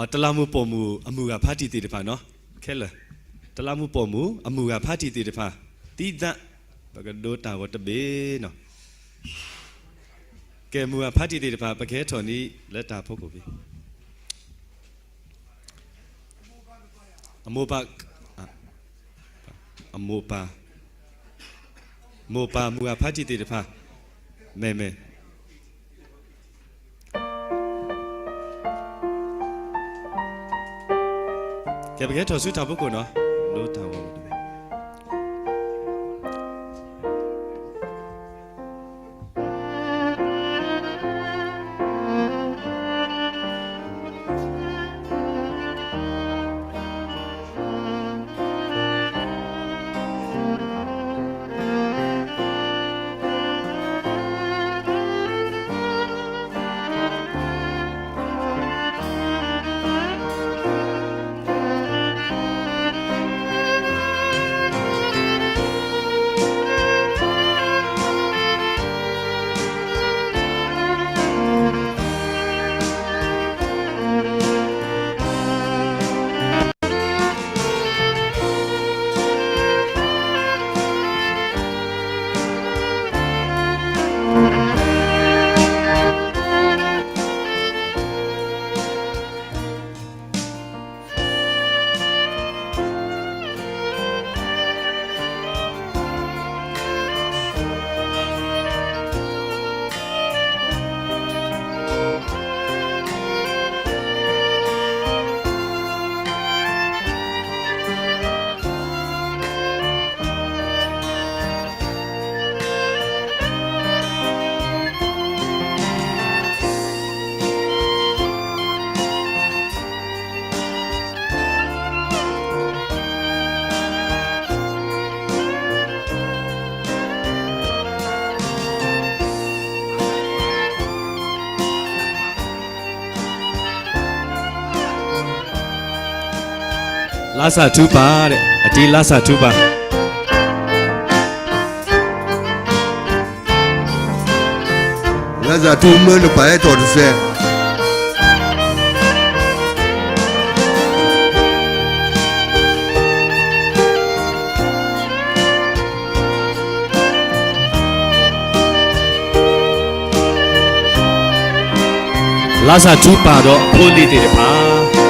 ၣ်တလးမူးပိာ်မုၣ်အမုၢ်ဂၤဖါတံၢ်သ့ၣ်တဖၣ်နီၤ, ခဲလၢာ်, တလးမူးပိာ်မုၣ်အမုၢ်ဂၤဖါတံၢ်သ့ၣ်တဖၣ်, သံသး, ပကဒိတၢ်ဂီၤတဘ့ၣ်နီၤ. ကဲ မုၢ်ဂၤဖါတံၢ်သ့ၣ်တဖၣ် ပကဟဲထီၣ်န့ၣ်လၢတၢ်ဖီခိၣ်ဖဲ အမိၢ်ပၢ်, အမိၢ်ပၢ်, မိၢ်ပၢ်မုၢ်ဂၤဖါတံၢ်သ့ၣ်တဖၣ်, မ့ၢ်မ့ၢ်, ကဲ ပကဟဲထီၣ်ဆူတၢ်ဖီခိၣ်နီၤ, ဒိတၢ်ဂီၤ လါစၢ်ထူပၢ်ဒီး အတံၤလါစၢ်ထူပၢ် လါစၢ်ထူမၢနပၢ်အဲၣ်ထီၣ်တစဲး လါစၢ်ထူပၢ်ဒီးဖိလံၤသ့ၣ်တဖၣ်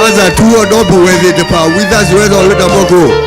လါစၢ်ထူအဒီပုၢ်ဝဲၢ်သ့ၣ်တဖၣ် ဝံသးစူၤဝဲဒီးလၢတၢ်ဖီခိၣ်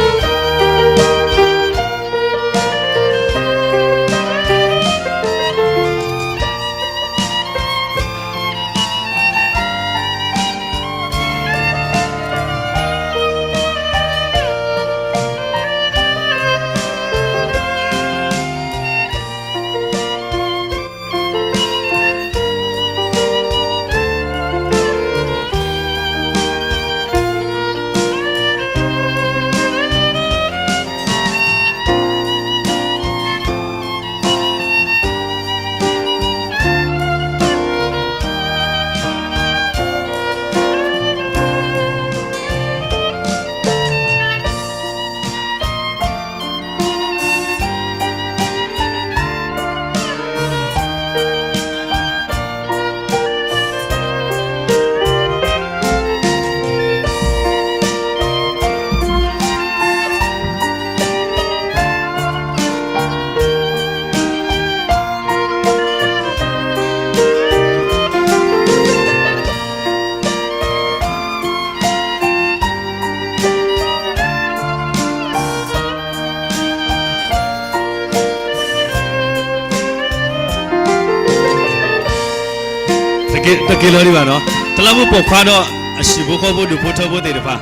တက့ၢ်လီၤဒံးဘၣ်နီၤ, တလးမူးပိာ်ခွါဒီး အဟံၣ်ဖိဃီဖိဒူၣ်ဖိထၢဖိသ့ၣ်တဖၣ်,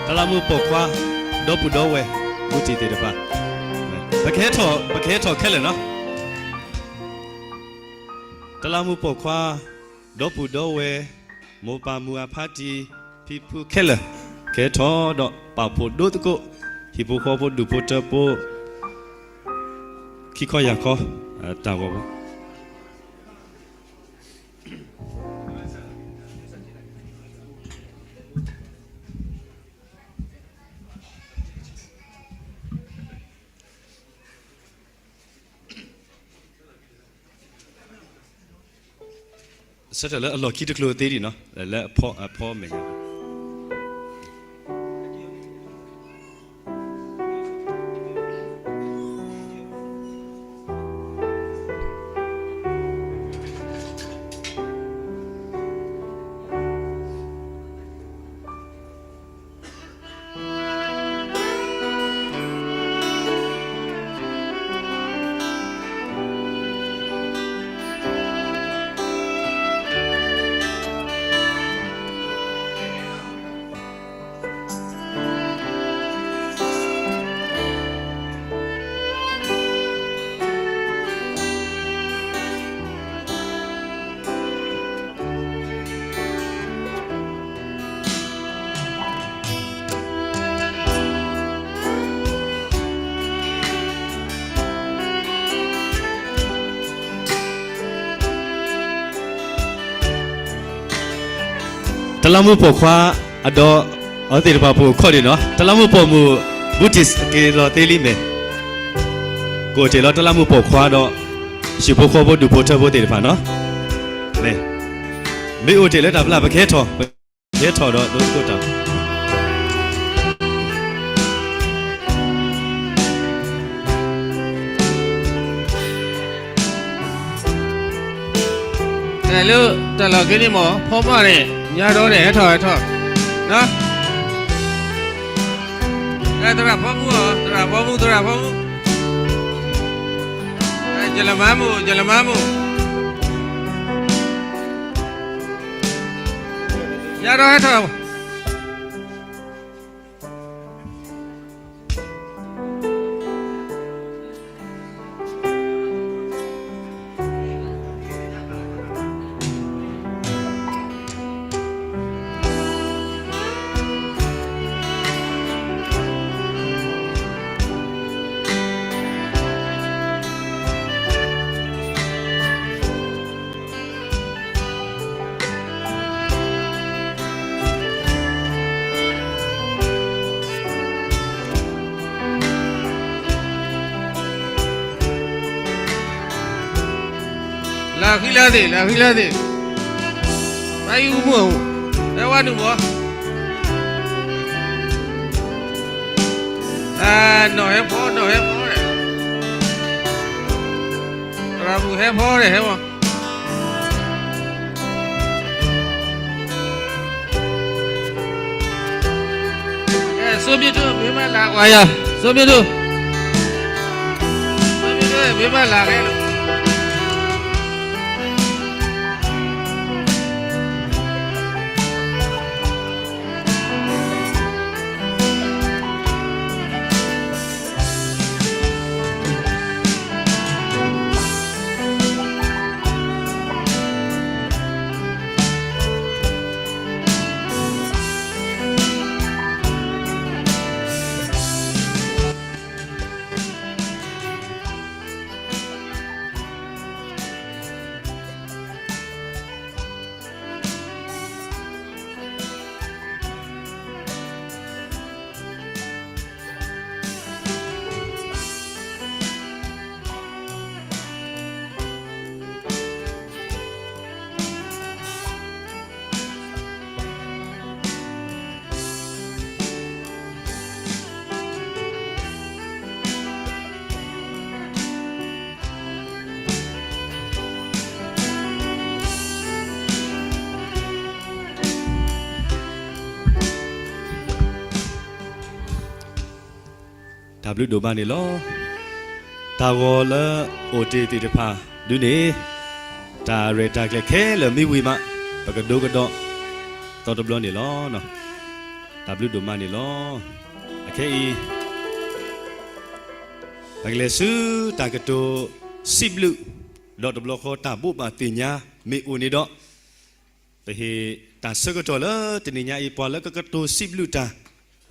တလးမူးပိာ်ခွါ ဒီပုၢ်ဒီဝဲၢ် မူတံၢ်သ့ၣ်တဖၣ်, ပကဟဲထီၣ် ပကဟဲထီၣ်ခဲလၢာ်နီၤ, တလးမူးပိာ်ခွါ ဒီပုၢ်ဒီဝဲၢ် မိၢ်ပၢ်မုၢ်အဖါတံၢ် ဖံဖုခဲလၢာ်, ကဟဲထီၣ်ဒီးပာ်ဖှိၣ်ဒိသကိး ဟံၣ်ဖိဃီဖိဒူၣ်ဖိထၢဖိ ခံခီယၢ်ခီ တၢ်ဂီၤဖိ ဆၢထၢၣ်လၢအလီၢ်ခံတကျိၤသ့ဒံးနီၤ, လၢအဖီ အဖီမဲာ်ညါ တလးမူးပိာ်ခွါ အဒီ အဝဲသ့ၣ်တဖၣ်ပိာ်ခွါန့ၣ်နီၤ, တလးမူးပိာ်မုၣ် Buddhist က့ၤလီၤသ့လံမ့ၢ်, ကအိၣ်တ့ၢ်လီၤတလးမူးပိာ်ခွါဒီး ဟံၣ်ဖိဃီဖိဒူၣ်ဖိထၢဖိသ့ၣ်တဖၣ်နီၤ, မ့ၢ်အိၣ်တ့ၢ်လၢတၢ်ပျၢ်ပကဟဲထီၣ်, ပကဟဲထီၣ်ဒီးဒိတကိးတၢ် တၢ်လၢတၢ်လီၢ်ခံန့ၣ်မ့ၢ် ဖီမၣ်န့ၣ် ညါဒီးန့ၣ် ဟဲထီၣ်ဟဲထီၣ်, သရၣ်ဖီမုၢ်အီၤ, သရၣ်ဖီမုၢ်, သရၣ်ဖီမုၢ်, ယလမါမုၣ်, ယလမါမုၣ်, ညါဒီးဟဲထီၣ် လၢဃံလၢသ့ၣ်, လၢဃံလၢသ့ၣ်, ဘၣ်အံၤအူမုၢ်အူ, ဟဲဝဲနုာ်မီၤ, နီၢ်ဟဲဖီ, နီၢ်ဟဲဖီန့ၣ်, သရၣ်မုၣ်ဟဲဖီန့ၣ် ဟဲမီၤ ကဲ စိမ့ၢ်ဒိၣ် မ့ၢ်ဘၣ်လၢကွၢ်ယၤ, စိမ့ၢ်ဒိၣ်, စိမ့ၢ်ဒိၣ် မ့ၢ်ဘၣ်လၢကဲလီၤ. တၢ်ဘျုးဒိၣ်မးန့ၣ်လီၤ. တၢ်ဂီၤလၢအိၣ်တ့ၢ်သ့ၣ်တဖၣ်ဒုန့ၣ်, တၢ်ရဲၣ်တၢ်ကျဲၤခဲလၢာ်မ့ၢ်ဝံၤမး, ပကဒိကဒီးသီတဘျီန့ၣ်လီၤ. တၢ်ဘျုးဒိၣ်မးန့ၣ်လီၤ. အခဲအံၤ ပကလဲၤဆူတၢ်ကတိၤစံးဘျုး, ဒီးတဘျီဃီတၢ်ဘိးဘၣ်သ့ၣ်ညါမ့ၢ်အိၣ်န့ၣ်ဒီး, ပဟ့ၣ်တၢ်ဆၢကတီၢ်လၢတနံၤညါအံၤ ပှၤလၢကကတိၤစံးဘျုးတၢ်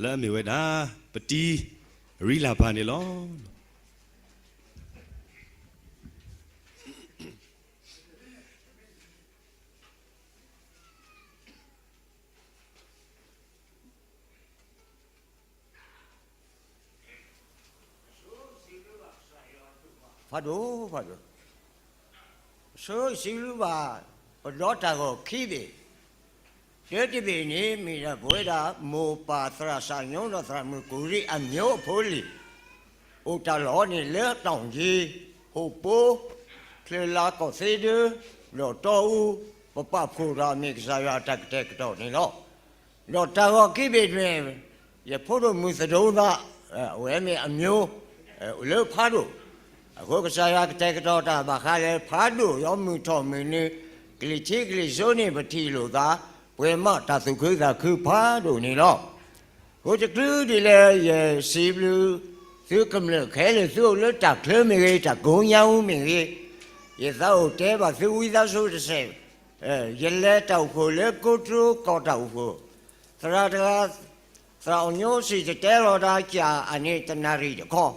လၢအမ့ၢ်ဝဲဒၣ် ပတံၤရံလၢ်ပၢ်န့ၣ်လီၤ. ဖးဒိၣ်ဖးဒိၣ်, ဆိစံးဘျုးဘၣ် ပဒီတၢ်ဂီၤခံဘ့ၣ်, တၢတဘ့ၣ်န့ၣ် မ့ၢ်ဒၣ်ပဝဲဒၣ် မိၢ်ပၢ်သရၣ်စၢ်ညိဒီးသရၣ်မုၣ်ကူၣ်ရံၣ်အမျိုးအဖိလံၤ အိၣ်တၢ်လီၢ်န့ၣ်လၢတီၢ်က့ၤ, ဟိၣ်ပိ, ချၢလါကီၢ်သ့ဒၢ, ဒီးတီအူ, ပပာ်ဖှိၣ်ဒီးမ့ၢ်ကစၢ်ယွၤအတၢ်ကတဲာ်ကတီၤန့ၣ်လီၤ. ဒီးတၢ်ဂီၤခံဘ့ၣ်တွင် ယဖိဒိၣ်မုၣ်သဒိသး, အဝဲမ့ၢ်အမျိုး, လၢဖးဒိၣ်, အဃိကစၢ်ယွၤကတဲာ်ကတီၤတၢ်ဘၣ်ဃးလၢဖးဒိၣ် ဒီးမုၢ်ထီၣ်မုၢ်နုာ်, ကလံၤထံးကလံၤစိးန့ၣ် ပထံၣ်လိာ်သး, ပှဲၤမးတၢ်သူၣ်ခုသးခုဖးဒိၣ်န့ၣ်လီၤ. အဃိတချုးဒ်လဲၣ် ယစံးဘျုးသုကမျၢၢ်ခဲလၢာ် သုအိၣ်လၢတၢ်ချၢမ့ၢ်ဂ့ၤ တၢ်ကိးညါအူမ့ၢ်ဂ့ၤ, ယသးအိၣ်တဲဘၣ်သုဝံသးစူၤတစဲး, ယလဲၤတၢ်အိၣ်ဖှိၣ်လၢကိးတြူကိးတၢ်အိၣ်ဖှိၣ်, သရၣ်တဂၤ သရၣ်အီၣ်ညိစံၣ်တဲၤတဲလီၤတၢ်ကၢ်အန့ၣ်တနၣ်ရံၣ်တခီ,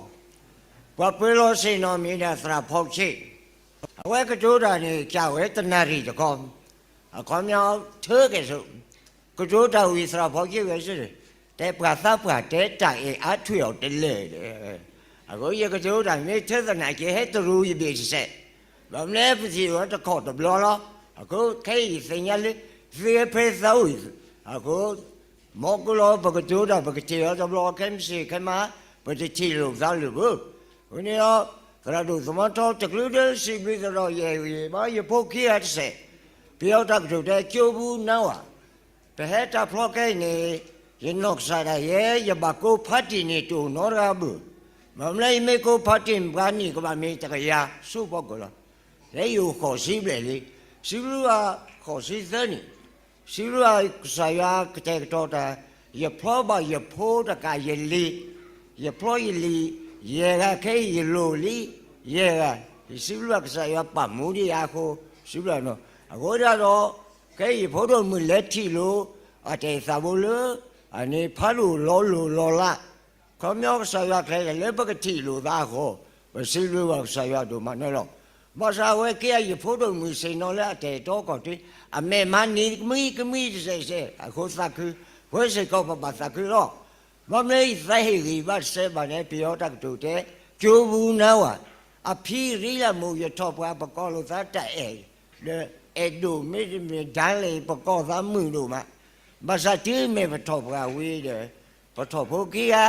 ပှၤပှ့ၤလီၤဆ့ၣ်နီၤမ့ၢ်ဒၣ်သရၣ်ဖီဆ့ၣ်, အဝဲကတိၤတၢ်န့ၣ်ကၢ်ဝဲတနၣ်ရံၣ်တခီ, အခီပညီထၢက့ၤဆိး, ကတိၤတၢ်ဝံၤသရၣ်ဖီဆ့ၣ်ဝဲစ့ၢ် ဟဲပှၤသးပှၢ်တဲတၢ်အဲၣ်အါထွဲအီၤတလဲၣ်ဒီး, အဃိယကတိၤတၢ်မ့ၢ်ထဲသနာ်က့ ဟဲတရူးယဘ့ၣ်တစဲး, ဘၣ်မနုၤလဲၣ် ပထံၣ်လိာ်တခီၣ်တဘျီလီၤ. အဃိခဲအံၤယသ့ၣ်ညါလၢ သုဝဲဖဲသးဝံၣ်, အဃိ မ်ကလီၤပကတိၤတၢ် ပကထံၣ်အီၤတဘျီ ခဲမုၢ်ဆ့ၣ်ခဲမုၢ်ဟါ ပတထံၣ်လိာ်သးလၢၤဘၣ်. အဃိန့ၣ်ဒီး သရၣ်ဒိၣ်သမါထီတကလုာ်ဒီး စံးဘျုးသရၣ်ယဲၢ်ဂံၢ်ဘါ ယဖိခံဂၤတစဲး, ပယီၤတၢ်ကတိၤတဲကၠိပူၤနါဝၤ, ပဟဲတၢ်ဖျီခဲအံၤန့ၣ် ယနီၢ်ကစၢ်ဒၣ်ယဲ ယဘၣ်ကိးဖါတံၢ်န့ၣ် တအိၣ်နီတဂၤဘၣ်. ဘၣ်မနုၤလဲၣ် ယမ့ၢ်ကိးဖါတံၢ် ပှၤနံၣ်ကဘၣ်မ့ၢ်တကယၤ ဆိပီၣ်ကၢၢ်လီၤ. ဖဲယအိၣ်ဃိးဆံဘျဲၣ်လံ, စံးဘျုးဘၣ်ဃိးဆံသၢနံၣ်, စံးဘျုးဘၣ်ကစၢ်ယွၤကတဲာ်ကတီၤတၢ်, ယဖျီဘၣ်ယဖိတကးယလံၤ, ယဖျီယလံၤ ယဲၢ်ဂၤ ခဲအံၤယလိၤလံ ယဲၢ်ဂၤ, ယစံးဘျုးဘၣ်ကစၢ်ယွၤပာ်မူဒံးယၤအဃိ, စံးဘျုးဘၣ်နီၤ. အဃိဒၣ်ဒီး ခဲအံၤယဖိဒိၣ်မုၣ်လဲၤထံၣ်လိာ် အတၢ်အဲၣ်သးဘိလၢ အန့ၣ်ဖးဒိၣ်လီၤလိၢ်လီၤလး, ခီပညီကစၢ်ယွၤကျဲၤတၢ်လၢပကထံၣ်လိာ်သးအဃိ, ပစံးဘျုးဘၣ်ကစၢ်ယွၤဒိၣ်မးန့ၣ်လီၤ. ဘၣ်ဆၣ်အဝဲက့ယဖိဒိၣ်မုၣ်ဆ့ၣ်နီၤလၢအတၢ်အဲၣ်တီကီၢ်ထံး အမဲာ်မၤနံၤကမှံကမှံတစဲးစဲး အဃိသးခု, ပဝဲစ့ၢ်ကီးပဘၣ်သးခုလီၤ. ဘၣ်မနုၤလဲၣ် ယသးဟ့ၣ်ဂံၢ်ဘါတစဲးဘၣ်န့ၣ် ပယီၤတၢ်ကတိၤတဲ ကၠိပူၤနါဝၤ, အဖံရံလၢမိၢ် ယထီၣ်ပှၤ ပကိးလိာ်သးတၢ်အဲၣ်, ဒီးအဲၣ်ဒိၣ်မ့တမ့ၢ် darling ပကိးသးမုၣ်ဒိၣ်မး, ဘၣ်ဆၣ်တုၤမ့ၢ်ပထီၣ်ပှၤဝံၤဒီး ပထီၣ်ဖိခံ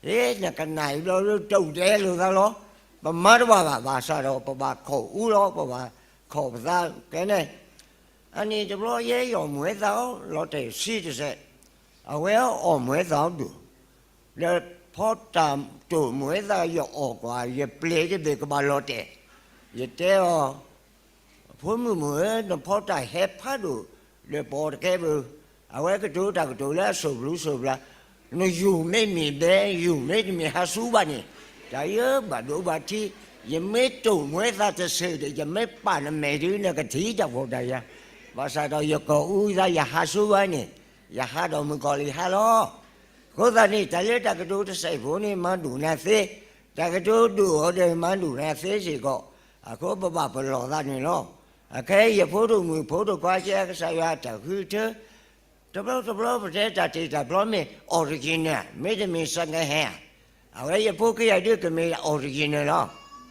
ဂၤ, နကနၣ်အံၤဘျီလၢတအိၣ်တဲလိာ်သးလီၤ. ပမၤတဘၣ်ဘၣ် ဘၣ်ဆၣ်ဒီးပဘၣ်ခိးအူလီၤ ပဘၣ်ခိးပသးကဲန့ၣ်, အန့ၣ်တဘျီယဲယအီၣ်မူၤဝဲသးအီၤ လီၤတဲာ်ဆံတစဲး, အဝဲအီၣ်မူၤဝဲသးအီၤဒိၣ်, ဒီးဖီတၢ်တိာ်မူၤဝဲသး ယအီၣ်ကွၢ် ယပျဲၢ်တဘ့ၣ်ကဘၣ်လီၤတဲာ်, ယတဲအီၤ ဖိမုၣ်မုၣ်ဧၢ, နဖီတၢ်ဟဲဖးဒိၣ် ဒီးပအီၣ်တကဲဘၣ်, အဝဲကတိၤတၢ်ကတိၤလၢအဆိၣ်ဘျုးဆိၣ်ဘျါ, နယူၢ်မ့ၢ်မ့ၢ်ဘဲ ယူၢ်မ့ၢ်တမ့ၢ်ဟးဆူဘၣ်န့ၣ်, တၢ်ယၢဘၣ်ဒိဘၣ်ထံး, ယမ့ၢ်တိာ်မူၤဝဲသးတစဲးဒီး ယမ့ၢ်ပာ်နမဲာ်ဒုး နကထံၣ်တၢ်ဖှီၣ်တၢ်ယာ်, ဘၣ်ဆၣ်ဒီးယကိးအူသး ယဟးဆူဘၣ်န့ၣ်, ယဟးဒီးမုၣ်ကီၤလံၤဟါလီၤ. အဃိသတးန့ၣ် တၢ်လၢတၢ်ကတိၤတစဲးဖိန့ၣ် မၤဒိၣ်နၤသ့, တၢ်ကတိၤဒိၣ်အီၤဒီးမၤဒိၣ်နၤသ့စ့ၢ်ကီး, အဃိပဘၣ်ပလီၢ်သးန့ၣ်လီၤ. အခဲအံၤယဖိဒိၣ်မုၣ်ဖိဒိၣ်ခွါကဲကစၢ်ယွၤအတၢ်ဃုထၢ, တဘျီတဘျီပတဲတၢ်တ့ၢ်တၢ်ဖျီမ့ၢ် original မ့တမ့ၢ် second hand, အဝဲယဖိခံဂၤဒုးကမ့ၢ် original လီၤ.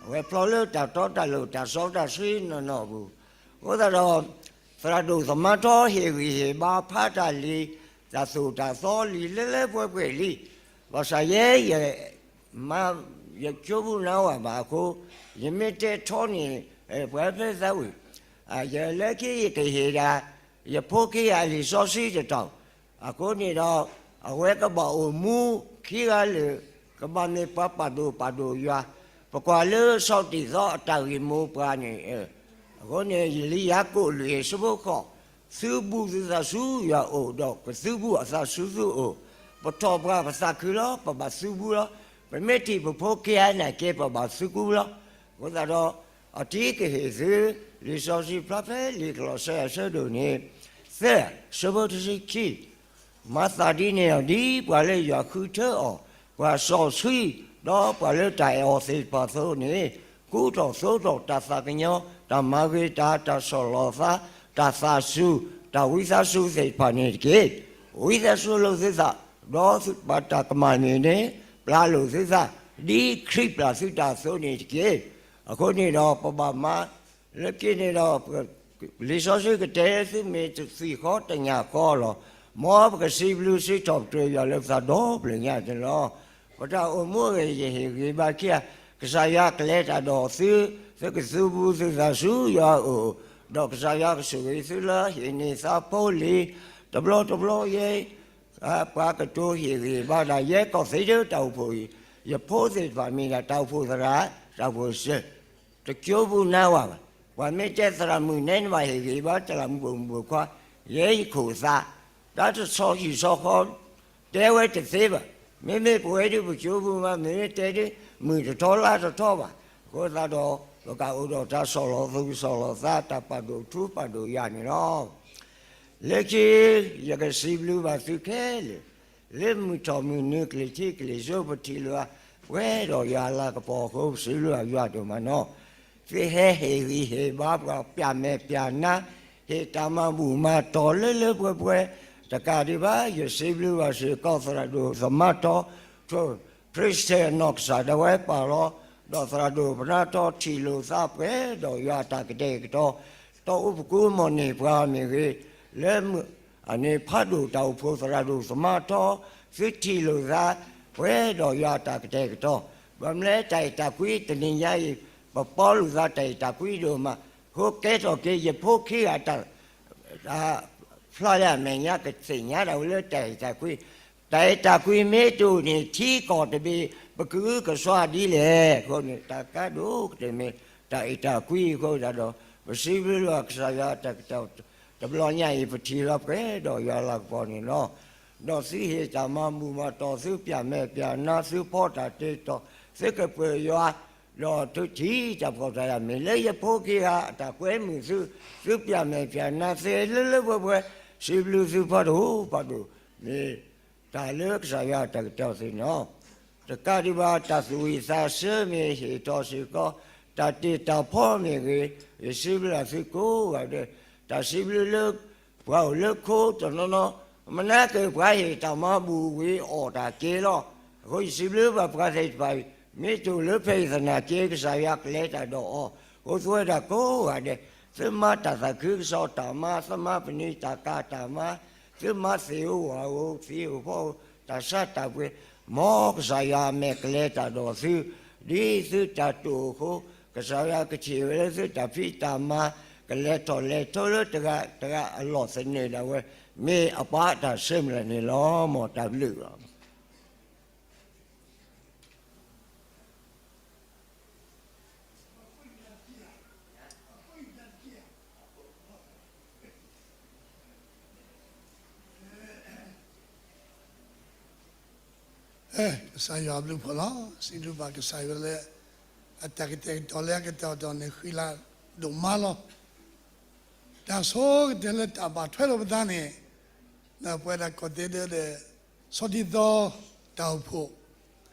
အဝဲဖျီလၢတၢ်တီတၢ်လိၤ တၢ်စီတၢ်ဆှံနီၢ်နီၢ်အပူၤ, အဃိသတးဒီး သရၣ်ဒိၣ်သမါထီဟ့ၣ်ဂံၢ်ဟ့ၣ်ဘါဖးတၢ်လံ, တၢ်သိၣ်တၢ်သီလံ လၢလၢပှဲၤပှဲၤလံ, ဘၣ်ဆၣ်ယဲယ မါ ယကၠိပူၤနါဝၤဘၣ်အဃိ, ယမ့ၢ်တဲထီန့ၣ် ပှၤဖဲသးဝံၣ်, ယလၢခံယကဟ့ၣ်ဒၣ် ယဖိခံဂၤအလံာ်စီဆှံတတီၢ်, အဃိန့ၣ်ဒီး အဝဲကဘၣ်အိၣ်မူခံဂၤလၢာ်, ကဘၣ်မ့ၢ်ပှၤပာ်ဒိၣ်ပာ်ဒိၣ်ယွၤ, ပကွၢ်လၢစီၤတံၤသီအတၢ်ဂ့ၢ်မိၢ်ပှၢ်န့ၣ်, အဃိန့ၣ်ယလံယၤကိာ်လွံၢ်အဆၢဖိဃိး, သုဘူးသုသးဆူယွၤအအိၣ် ဒီးကသုဘူးအသးဆူသုအိၣ်, ပထီၣ်ပှၤပသးခုလီၤ ပဘၣ်သုဘူးလီၤ, ပမ့ၢ်ထံၣ်ပဖိခံဂၤနာ်က့ ပဘၣ်သုဘူးလီၤ. အဃိသတးဒီး အတံၤကဟ့ၣ်သု လံာ်စီဆှံဖျါဖဲလံာ်ကလီးစဲအဆၢဒိၣ်န့ၣ် သၢ အဆၢဖိတဆံခံ, မၤသးဒ်န့ၣ်ဒီး ဒ်ပှၤလၢယွၤဃုထၢအီၤ, ပှၤစီဆှံ, ဒီးပှၤလၢတၢ်အဲၣ်အီၤသ့ၣ်တဖၣ်အသိးန့ၣ်, ကူထီၣ်သိးထီၣ်တၢ်သးကညီၤ, တၢ်မၤဂ့ၤတၢ်, တၢ်ဆီၣ်လီၤသး, တၢ်သးစူၤ, တၢ်ဝံသးစူၤသ့ၣ်တဖၣ်န့ၣ်တက့ၢ်. ဝံသးစူၤလိာ်သုသး, ဒီးသုပာ်တၢ်ကမၣ်မ့ၢ်န့ၣ် ပျၢ်လိာ်သုသး, ဒ်ခရံာ်ပျၢ်သုတၢ်အသိးန့ၣ်တက့ၢ်. အဃိန့ၣ်ဒီး ပဘၣ်မၤ လၢခံန့ၣ်ဒီး လံာ်စီဆှံကတဲသုမ့ၢ်တသံၣ်ဃီတညၣ်ဃီလီၤ. မ်ပကစံးဘျုးစံးထီၣ်ပတြၢၤယွၤလၢပသးဒီဖျၢၣ်ညါန့ၣ်လီၤ. ပတၢ်အိၣ်မူအဂ့ၢ် ယဟ့ၣ်ဂံၢ်ဘါခံဂၤ, ကစၢ်ယွၤကလဲၤတၢ်ဒီးသု, သုကသုဘူးသုသးဆူယွၤအအိၣ်, ဒီးကစၢ်ယွၤကဆိၣ်ဂ့ၤသုလၢဟ့ၣ်န့ၢ်သးဖိလံၤ, တဘျီတဘျီယဲ ပှၤကတိၤဟ့ၣ်ဂံၢ်ဘါဒၣ်ယဲကီၢ်သ့ၣ်ဒၢတၢ်အိၣ်ဖှိၣ်အံၤ, ယဖိသ့ၣ်တဖၣ်မ့ၢ်ဒၣ်တၢ်အိၣ်ဖှိၣ်သရၣ်, တၢ်အိၣ်ဖှိၣ်စၢၤ, တကၠိပူၤနါဝၤဘၣ်. ပှၤမ့ၢ်တဲသရၣ်မုၣ်နဲနဘၣ်ဟ့ၣ်ဂံၢ်ဘါ သရၣ်မုၣ်ပိာ်မုၣ်ပိာ်ခွါ, ယဲယခိၣ်သး, တၢ်တဆီဟံၣ်ဆီဃီ တဲဝဲတသ့ဘၣ်. မ့မ့ၢ်ပဝဲဒၣ်ပကၠိပူၤမး မ့မ့ၢ်တဲဒ် မုၢ်တထီလါတထီဘၣ်. အဃိသတးဒီး ပကအိၣ်ဒီးတၢ်ဆီၣ်လီၤသူၣ်ဆီၣ်လီၤသး တၢ်ပာ်ဒိၣ်ထူပာ်ဒိၣ်ယၤန့ၣ်လီၤ. လၢခံ ယကစံးဘျုးဘၣ်သုခဲလၢာ်, လၢမုၢ်ထီၣ်မုၢ်နုာ်ကလံၤထံးကလံၤစိး ပထံၣ်လိာ်သး ပှဲၤဒီးယွၤအလၤကပီၤအဃိ ပစံးဘျုးဘၣ်ယွၤဒိၣ်မးနီၤ. သုဟဲဟ့ၣ်ဂံၢ်ဟ့ၣ်ဘါပှၤ ပျၢ်မဲာ်ပျၢ်နါ, ဟ့ၣ်တၢ်မၤဘူၣ်မၤတီၤလၢလၢပှဲၤပှဲၤ, တကးဒံးဘၣ် ယစံးဘျုးဘၣ်စ့ၢ်ကီးသရၣ်ဒိၣ်သမါထီ priesthood အနီၢ်ကစၢ်ဒၣ်ဝဲပာ်လီၤ, ဒီးသရၣ်ဒိၣ်ပနါထီထံၣ်လိာ်သးပှဲၤဒီးယွၤအတၢ်ကတဲာ်ကတီၤ, တီအူပကူမီၢ်န့ၢ်ပှၤမ့ၢ်ဂ့ၤ, လၢ အန့ၣ်ဖးဒိၣ်တၢ်အိၣ်ဖှိၣ်သရၣ်ဒိၣ်သမါထီ, သုထံၣ်လိာ်သးပှဲၤဒီးယွၤအတၢ်ကတဲာ်ကတီၤ, ဘၣ်မနုၤလဲၣ် တၢ်အဲၣ်တၢ်ကွံတနံၤညါအံၤ ပပီလူၤသးတၢ်အဲၣ်တၢ်ကွံဒိၣ်မး, အဃိကဲထီၣ်က့ၤယဖိခံဂၤတၢ် ဖျါလၢအမဲာ်ညါကသ့ၣ်ညါဒၣ်ဝဲလၢတၢ်အဲၣ်တၢ်ကွံ, တၢ်အဲၣ်တၢ်ကွံမ့ၢ်တအိၣ်န့ၣ် ထံကီၢ်တဘ့ၣ် ပကအုကစွါဒ်လဲၣ်. အဃိန့ၣ် တၢ်ကါဒိၣ်ကတၢၢ်မ့ၢ် တၢ်အဲၣ်တၢ်ကွံအဃိသတးဒီး ပစံးဘျုးလီၤကစၢ်ယွၤတၢ်ကတၢၢ် တဘျီညါအံၤ ပထံၣ်လီၤပှဲၤဒီးယွၤလၤကပီၤန့ၣ်လီၤ. ဒီးသုဟ့ၣ်တၢ်မၤဘူၣ်မၤတီၢ် သုပျၢ်မဲာ်ပျၢ်နါ သုဖီတၢ်တ့တီၢ် သုကပၢၤယွၤ ဒီးသုထံၣ်တၢ်ဖှီၣ်တၢ်ယာ် မ့ၢ်လၢယဖိခံဂၤအတၢ်ကွဲမုာ်သု, သုပျၢ်မဲာ်ပျၢ်နါ သုလၢလၢပှဲၤပှဲၤ စံးဘျုးသုဖးဒိၣ်ဖးဒိၣ်, မ့ၢ်တၢ်လၢကစၢ်ယွၤအတၢ်ကတဲာ်သ့ၣ်န့ၣ်လီၤ. တကးဒံးဘၣ် တၢ်သူၣ်ဝံၣ်သးဆၢမ့ၢ်ဟ့ၣ်ထီၣ်စ့ၢ်ကီး, တၢ်တ့တၢ်ဖီမ့ၢ်ဂ့ၤ, ယစံးဘျုးသုကိးဂၤဒဲး, တၢ်စံးဘျုးလၢ ပှၤအိၣ်လၢခိတနီၤနီၤ, မနုၤက့ၤပှၤဟ့ၣ်တၢ်မၤဘူၣ်ဝံၤအီၣ်တၢ်က့ၤလီၤ. အဃိယစံးဘျုးဘၣ်ပှၤသ့ၣ်တဖၣ်အံၤ, မ့ၢ်တအိၣ်လၢဖဲအံၤသနာ်က့ ကစၢ်ယွၤကလဲၤတၢ်ဒီးအီၤ, အဃိသုဝဲဒၣ်ကိးဂၤဒဲး, သုမၤတၢ်သးခုကစီၣ်တၢ်မၤ, သုမၤပနံာ်တၢ်ကၤတၢ်မၤ, သုမၤသ့ၣ်ဧိၤဝၣ်ဧိၤ သံဧိၤဖီဧိၤ တၢ်ဆါတၢ်ပှ့ၤ, မ်ကစၢ်ယွၤအမဲာ်ကလဲၤတၢ်ဒီးသု, ဒ်သုတၢ်တိာ်အဃိ, ကစၢ်ယွၤကထံၣ်ဝဲလၢသုတၢ်ဖံးတၢ်မၤ, ကလဲၤထီၣ်လဲၤထီလၢတဂၤတဂၤအလီၢ်သနၢၣ်ဒၣ်ဝဲ, မ့ၢ်အပှၤတၢ်ဆၢမုၢ်လၢ်န့ၣ်လီၤ. မ်တၢ်ဘျုးလီၤ. ကစၢ်ယွၤအဘျုးဖှိၣ်လီၤ. စံးဘျုးဘၣ်ကစၢ်ယွၤလၢ အတၢ်ကတဲာ်ကတီၤလၢအကတီၢ်တီၤန့ၣ် ဃံလၤဒိၣ်မးလီၤ. တၢ်ဆိကတၢၢ်လၢတၢ်ဘၣ်ထွဲလိာ်ပသးန့ၣ်, ပဝဲဒၣ်ကီၢ်သဲးဒၢဒီး ဆီဒံၣ်သီတၢ်အိၣ်ဖှိၣ်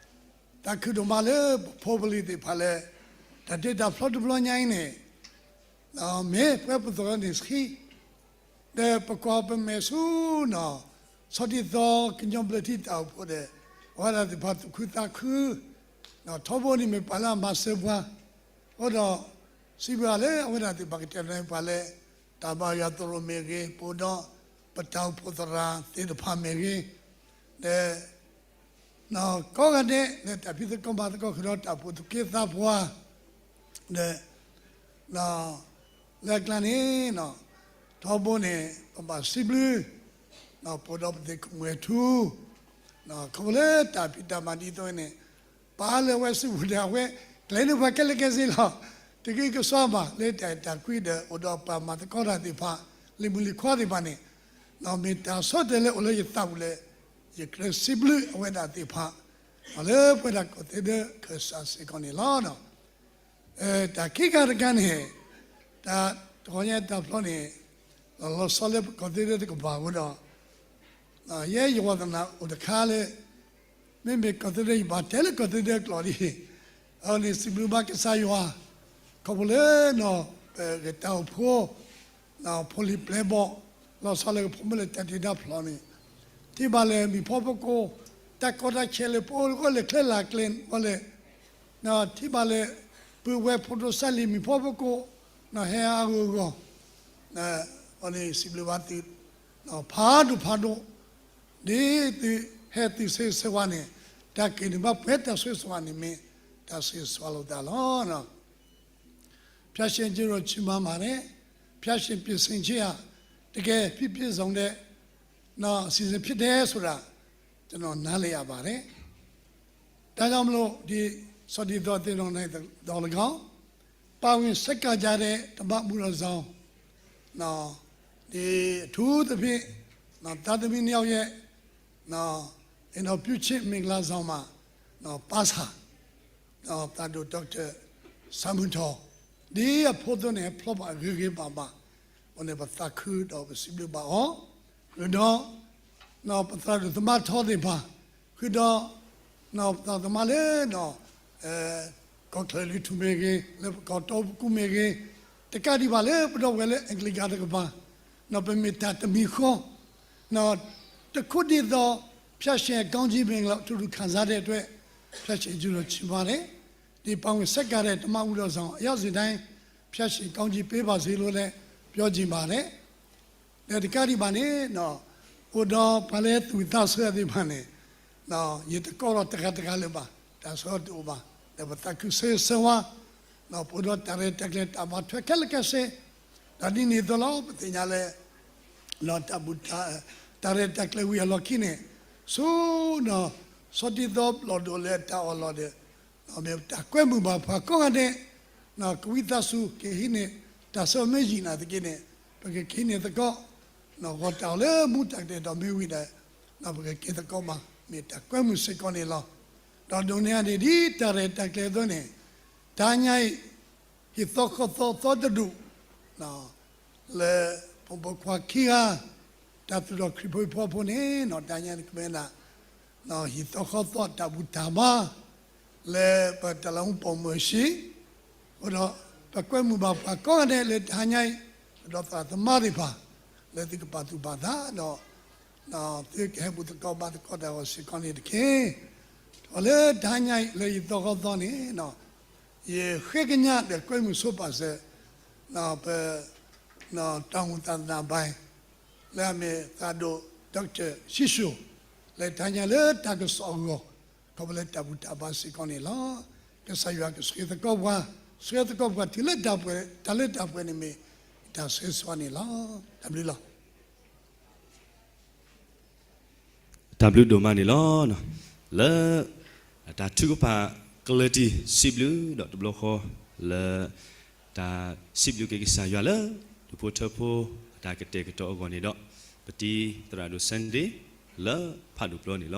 သးခုဒိၣ်မးလၢပဖိပလံၤသ့ၣ်တဖၣ်လၢ တၢ်တ့တၢ်ဖျီတဘျီညါအံၤန့ၣ်, မ့ၢ်ပှဲၤပသီန့ၣ်ဆှံ, ဒီးပကွၢ်ပမဲာ်ဆူနီၤ, ဆီဒံၣ်သီကညီဘျၢထံတၢ်အိၣ်ဖှိၣ်ဒီး အဝဲဒၣ်သ့ၣ်တဖၣ်သူၣ်ခုသးခု, ထီဘိန့ၣ်မ့ၢ်ပှၤလၢအမၤစၢၤပှၤ, အဃိဒီး စံးဘျုးဘၣ်လၢအဝဲဒၣ်သ့ၣ်တဖၣ်ကတဲာ်ကတီၤပှၤလၢ တၢ်ဘါယွၤသရိာ်မ့ၢ်ဂ့ၤ, ပအိၣ်ဒီးပတၢ်အိၣ်ဖှိၣ်သရၣ်သ့ၣ်တဖၣ်မ့ၢ်ဂ့ၤ, ဒီး ကိးဂၤဒဲးလၢတၢ်ဖံးသကိးမၤသကိးဃုာ်ဒီးတၢ်အိၣ်ဖှိၣ်သူၣ်က့သးပှၢ်, ဒီး လၢအကျါန့ၣ် ထီဘိန့ၣ် ပဘၣ်စံးဘျုး ပအိၣ်ဒီးပသ့ၣ်ခိၣ်မှဲၤထူ, ခီဖျိလၢတၢ်ဖံးတၢ်မၤဒ်သိးန့ၣ် ပာ်လၢအဝဲစုပူၤဒီးအဝဲ ကျဲၤန့ၢ်ပှၤခဲလၢာ်ခဲဆ့လီၤ. တဂ့ၤကစီၣ်ဘၣ်လၢတၢ်အဲၣ်တၢ်ကွံဒီး အိၣ်ဒီးပှၤမၤသကိးတၢ်သ့ၣ်တဖၣ် လံၤမုၣ်လံၤခွါသ့ၣ်တဖၣ်န့ၣ်, မ့ၢ်တၢ်ဆီတလဲအိၣ်လၢယသးပူၤလၢ ယကြၢးစံးဘျုးအဝဲဒၣ်သ့ၣ်တဖၣ် လၢပဝဲဒၣ်ကီၢ်သဲးဒၢခၢၣ်စးစ့ၢ်ကီးန့ၣ်လီၤ. တၢ်ခံခါတခါန့ၣ်, တၢ်တခီညါတၢ်ဖျီန့ၣ်, လီၤဆီလၢပကီၢ်သဲးဒၢတကပၤအဃိဒီး, ယဲယဝီသနာ်အိၣ်တခါလၢ မ့မ့ၢ်ကီၢ်သဲးဒၢ ယဘၣ်တဲလၢကီၢ်သဲးဒၢကျိာ်ဒ်အံၤ, အဝဲန့ၣ်စံးဘျုးဘၣ်ကစၢ်ယွၤ, ခီဖျိလၢ ပကတၢ်အိၣ်ဖှိၣ် ဖိလံၤပျဲၢ်ဘီၣ် လီၤဆီလၢကဖိမုၣ်လၢတၢ်တ့တၢ်ဖျီန့ၣ်, ထံၣ်ဘၣ်လၢမံၤဖီဖိကိး, တၢ်ကီတၢ်ခဲလၢာ်ပအိၣ်လၢဃိလၢာ်ချ့လၢ်ကျဲဝဲလဲၣ်, ထံၣ်ဘၣ်လၢ ပုၢ်ဝဲၢ်ဖိဒိၣ်စၢ်လံၤမံၤဖီဖိကိး, ဟဲအါဂီၢ်ဂီၢ်, အဝဲန့ၣ်စံးဘျုးဘၣ်သု ဖးဒိၣ်ဖးဒိၣ်, ဒ်သုဟဲသုဆၢဂ့ၤဆၢဝါန့ၣ်, တၢ်က့ၤန့ၢ်ဘၣ်ပှဲၤတၢ်ဆိၣ်ဂ့ၤဆိၣ်ဝါန့ၣ်မ့ၢ် တၢ်ဆိၣ်ဂ့ၤဆိၣ်ဝါလိာ်သးလီၤ. ဖျားရှင်ကြီးတော်ချီးမွမ်းပါတယ်, ဖျားရှင်ပြင်ဆင်ခြင်းဟာ တကယ်ပြည့်ပြည့်စုံတဲ့စီစဉ်ဖြစ်တယ်ဆိုတာ ကျွန်တော်နားလည်ရပါတယ်. ဒါကြောင့်မလို့ ဒီစောင့်တည်သောသင်တော်၌သော်လည်းကောင်း, ပါဝင်ဆက်ကပ်ကြတဲ့ဓမ္မပူဇော်ဆောင်, ဒီအထူးသဖြင့် သားသမီးနှစ်ယောက်ရဲ့ အိမ်ထောင်ပြုခြင်းမင်္ဂလာဆောင်မှာ ပါစာ သရၣ်ဒိၣ် ဒေါက်တာ ဆန်းမုန်းထီး ဒ်အဖိသိၣ်န့ၣ် ဖျီဘၣ်ဂ့ၤဂ့ၤဘၣ်ဘၣ်, အဃိန့ၣ် ပသးခုဒီးပစံးဘျုးဘၣ်အီၤ, ဃုာ်ဒီး ပသရၣ်ဒိၣ်သမါထီသ့ၣ်တဖၣ်, ဃုာ်ဒီး ပသရၣ်သမါလၢ ကီၢ်ချၢၣ်လွံၢ်ထူၣ်မ့ၢ်ဂ့ၤ, လၢပကီၢ်တီပကူမ့ၢ်ဂ့ၤ, တကးဒံးဘၣ်လၢပဒီပုၢ်ဝဲၢ်လၢအဲကလံးကၤတကပၤ, ပမ့ၢ်တၢ်တမံၤဃီ တခိၣ်ဒ်သိး ဖျၢၣ်ရှဲၣ်အကောင်းကြီးမင်္ဂလာ ထူထူခံစားတဲ့အတွက် ဖျၢၣ်ရှဲၣ်အကျိုးတော်ချီးမွမ်းတယ်။ ဒီပၢ်ဝဲဆက်ကတဲ့ တမၣ်ဦးတော်ဆောင် အယောက်စဉ်တိုင်း ဖျၢၣ်ရှဲၣ်အကောင်းကြီးပေးပါစေလို့လည်း ပြောချင်ပါတယ်. ဒီးတကးဒံးဘၣ်န့ၣ် အိၣ်ဒီးပှၤလၢသူၣ်ဝံၣ်သးဆၢသ့ၣ်တဖၣ်န့ၣ် ယတကိးထီၣ်တဂၤတဂၤလၢၤဘၣ်, တၢ်ဆၢတအိၣ်ဘၣ်, ဒီးပသးခုဆၢဂ့ၤဆၢဝါ ပအိၣ်ဒီးတၢ်ရဲၣ်တၢ်ကျဲၤတၢ်ဘၣ်ထွဲခဲလၢာ်ခဲဆ့, ဒီးဒ်န့ၣ်အသိးလီၤ ပသ့ၣ်ညါလၢ တၢ်ဘူၣ် တၢ်ရဲၣ်တၢ်ကျဲၤဝံၤအလီၢ်ခံန့ၣ် ဆိဒီး ဆီဒၣ်သိးဘျီၣ်ဒိၣ်လၢတၢ်အီၣ်လီၢ်ဒီး မ့ၢ်တၢ်ကွဲမုာ်ဘၣ်ပှၤကိးဂၤဒဲး, ကဝံသးစူၤ ကဟံးန့ၢ်တၢ်ဆၢမ့ၢ်ယံာ်နာ်သက့န့ၣ် ပကကဟံးန့ၢ်သကိး ဂီၤတၢ်အီၣ်လၢမူတၢ်ကတဲာ်ဒီးမ့ၢ်ဝံၤဒီး ပကက့ၤသကိးဘၣ် မ့ၢ်တၢ်ကွဲမုာ်စ့ၢ်ကီးန့ၣ်လီၤ. ဒီးဒိးန့ၢ်အန့ၣ်ဒ်တၢ်ရဲၣ်တၢ်ကျဲၤအသိးန့ၣ် တဟါညါအံၤ ဟံၣ်သီဃီသီသီတဒူၣ် လၢဖိမုၣ်ဖိခွါခံဂၤ တၢ်သူၣ်ထီၣ်ခရံာ်ဖိဟံၣ်ဖိဃီဖိန့ၣ် တဟါညါန့ၣ်ကမ့ၢ်ဒၣ် ဟံၣ်သီဃီသီတၢ်ဘူၣ်တၢ်ဘါ လၢပတၢ်လၢမူပိာ်မုၣ်အဟံၣ်, အဃိဒီး ပကွဲမုာ်ဘၣ်ပှၤကိးဂၤဒဲးလၢတဟါညါအံၤ ဒီးသရၣ်သမါသ့ၣ်တဖၣ် လၢသုကပာ်သူၣ်ပာ်သးဒီး သုကဟဲဘူၣ်သကိးဘါသကိးတၢ်အဂီၢ်စ့ၢ်ကီးန့ၣ်တက့ၢ်. ဒီးလၢတဟါညါအံၤ လၢဟံၣ်သီဃီသီန့ၣ် ယဃ့ကညးဒီးကွဲမုာ်ဆိပာ်စၢၤ ပ တောင်ငူသာသနာပိုင် လၢအမ့ၢ်သရၣ်ဒိၣ် Doctor ဆံၡိၣ် လၢတဟါညါလၢတၢ်ကစီၣ်အဂီၢ် ခီဖျိလၢတၢ်ဘူၣ်တၢ်ဘါစ့ၢ်ကီးန့ၣ်လီၤ. ကစၢ်ယွၤကဆှၢသကိးပှၤ, ဆှၢသကိးပှၤတုၤလၢတၢ်ပှဲၤ, တၢ်လၢတၢ်ပှဲၤန့ၣ်မ့ၢ် တၢ်ဆှၢဆှါန့ၣ်လီၤ. တၢ်ဘျုးလီၤ. တၢ်ဘျုးဒိၣ်မးန့ၣ်လီၤ. လၢ တၢ်ထုကဖၣ်ကျၢၢ်တံၢ်စံးဘျုးဒီးတဘျီဃီ လၢ တၢ်စံးဘျုးက့ၤကစၢ်ယွၤလၢ ဒူၣ်ဖိထၢဖိ အတၢ်ကတဲာ်ကတီၤအဂီၢ်န့ၣ်ဒီး ပတံၤသရၣ်ဒိၣ် Sunday လၢဖးဒိၣ်ပျီန့ၣ်လီၤ.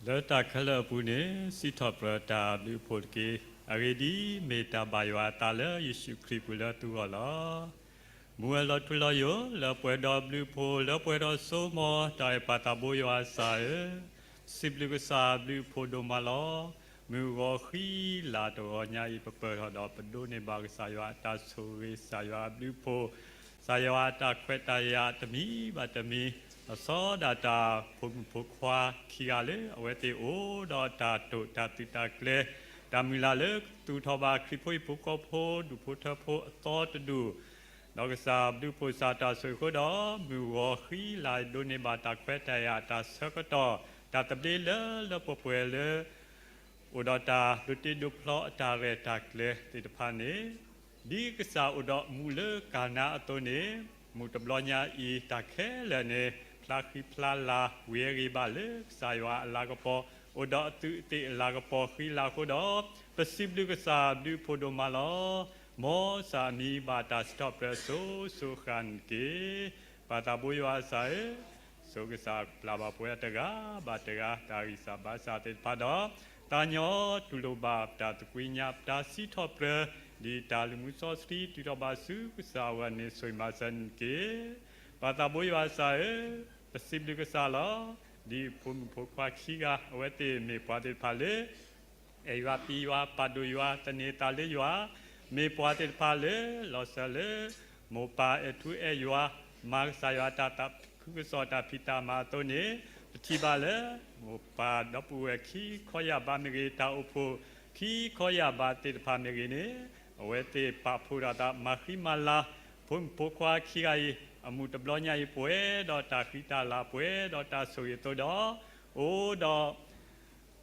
လၢတၢ်ခဲလၢာ်အပူၤန့ၣ် စံးထီၣ်ပတြၢၤတၢ်ဘျုးအဖှိၣ်တက့ၢ်. အဂ့ၢ်ဒ်အံၤ, မ့ၢ်တၢ်ဘၣ်ယွၤအသးလၢယ့ၣ်ၡူးခရံာ်အပူၤလၢသုဂီၢ်လီၤ. မုၢ်ဝဲၤလီၤထူလီၤယိာ် လၢပှဲၤဒီးဘျုးအဖှိၣ် လၢပှဲၤဒီးစိကမီၤ တၢ်အဲၣ်ပၢ်သးဘိယွၤအစၢ်ဧၢ, စံးဘျုးကစၢ်ဘျုးအဖှိၣ်ဒိၣ်မးလီၤ. မုၢ်ဂီၤဃံလၤတဂီၤညါအံၤ ပပၢၢ်ထီၣ်ဒီးပဒိးန့ၢ်ဘၣ်ကစၢ်ယွၤအတၢ်ဆိၣ်ဂ့ၤ ကစၢ်ယွၤအဘျုးအဖှိၣ် ကစၢ်ယွၤအတၢ်ခွဲးတၢ်ယာ်တမံၤဘၣ်တမံၤ လီၤဆီဒၣ်တၢ်ဖိမုၣ်ဖိခွါခံဂၤလၢ အဝဲသ့ၣ်အိၣ်ဒီးတၢ်တိာ်တၢ်သူးတၢ်ကျဲၤ တၢ်မုၢ်လၢ်လၢသူၣ်ထီၣ်ဘၣ်ခရံာ်ဖိဟံၣ်ဖိဃီဖိ ဒူၣ်ဖိထၢဖိအသီတဒူၣ် ဒီးကစၢ်ဘျုးဖှိၣ်ကစၢ်တၢ်ဆိၣ်ဂ့ၤအဃိဒီး မုၢ်ဂီၤဃံလၤဒိးန့ၢ်ဘၣ်တၢ်ခွဲးတၢ်ယာ်တၢ်ဆၢကတီၢ် တၢ်သဘျ့လၢလၢပှဲၤပှဲၤလၢ အိၣ်ဒီးတၢ်ဒိးတ့ဒိးဖျီအတၢ်ရဲၣ်တၢ်ကျဲၤသ့ၣ်တဖၣ်န့ၣ် ဒ်ကစၢ်အိၣ်ဒီးမူးလၢကၤနါအသိးန့ၣ် မုၢ်တဘျီညါအံၤ တၢ်ခဲလၢာ်န့ၣ် ဖျါဃံဖျါလၤဝံၤအဂ့ၤဘၣ်လၢကစၢ်ယွၤအလၤကပီၤ အိၣ်ဒီးအသူးအသ့ၣ်အလၤကပီၤဃံလၤအဃိဒီး ပစံးဘျုးကစၢ်ဘျုးဖှိၣ်ဒိၣ်မးလီၤ. မ်စၢ်မံၤဘၣ်တၢ်စံးထီၣ်ပတြၢၤစိၤစိၤအဃၣ်န့ၣ်တက့ၢ်. ပၢ်သးဘိယွၤအစၢ်ဧၢ, ဆိးကစၢ်ပျၢ်ဘၣ်ပှၤတဂၤဘၣ်တဂၤ တၢ်ဂံၢ်စၢ်ဘါစၢ်သ့ၣ်တဖၣ်ဒီး သးညီတူၢ်လိာ်ဘၣ်ပတၢ်သကွံၢ်ညါ ပတၢ်စံးထီၣ်ပတြၢၤ ဒ်တၢ်လုၢ်မူစီဆှံ တုၤထီၣ်ဘၣ်ဆူကစၢ်အဂီၢ်န့ၣ် ဆိၣ်ဂ့ၤမၤစၢၤန့ၣ်တက့ၢ်. ပၢ်သးဘိယွၤအစၢ်ဧၢ, ပစံးဘျုးကစၢ်လီၤ. ဒ်ဖိမုၣ်ဖိခွါခံဂၤ အဝဲသ့ၣ်မ့ၢ်ပှၤသ့ၣ်တဖၣ်လၢ အဲၣ်ယွၤပျံၤယွၤ ပာ်ဒိၣ်ယွၤ သန့ၤသးလၢယွၤ မ့ၢ်ပှၤသ့ၣ်တဖၣ်လၢ လီၤစၢၤလၢ မိၢ်ပၢ်အဲၣ်ထူအဲၣ်ယွၤ မၤကစၢ်ယွၤတၢ်သးခုကစီၣ်တၢ်ဖံးတၢ်မၤအသိးန့ၣ် ပထံၣ်ဘၣ်လၢ မိၢ်ပၢ်ဒီပုၢ်ဝဲၢ်ခံခီယာ်ဘးမ့ၢ်ဂ့ၤ တၢ်အိၣ်ဖှိၣ်ခံခီယာ်ဘးသ့ၣ်တဖၣ်မ့ၢ်ဂ့ၤန့ၣ် အဝဲသ့ၣ်ပာ်ဖှိၣ်ဒီးသးမၤဃံမၤလၤ ဖိမုၣ်ဖိခွါခံဂၤအံၤ အမုၢ်တဘျီညါအံၤပှဲၤဒီးတၢ်ဃံတၢ်လၤ ပှဲၤဒီးတၢ်ဆိၣ်ဂ့ၤအသိးဒီး အိၣ်ဒီး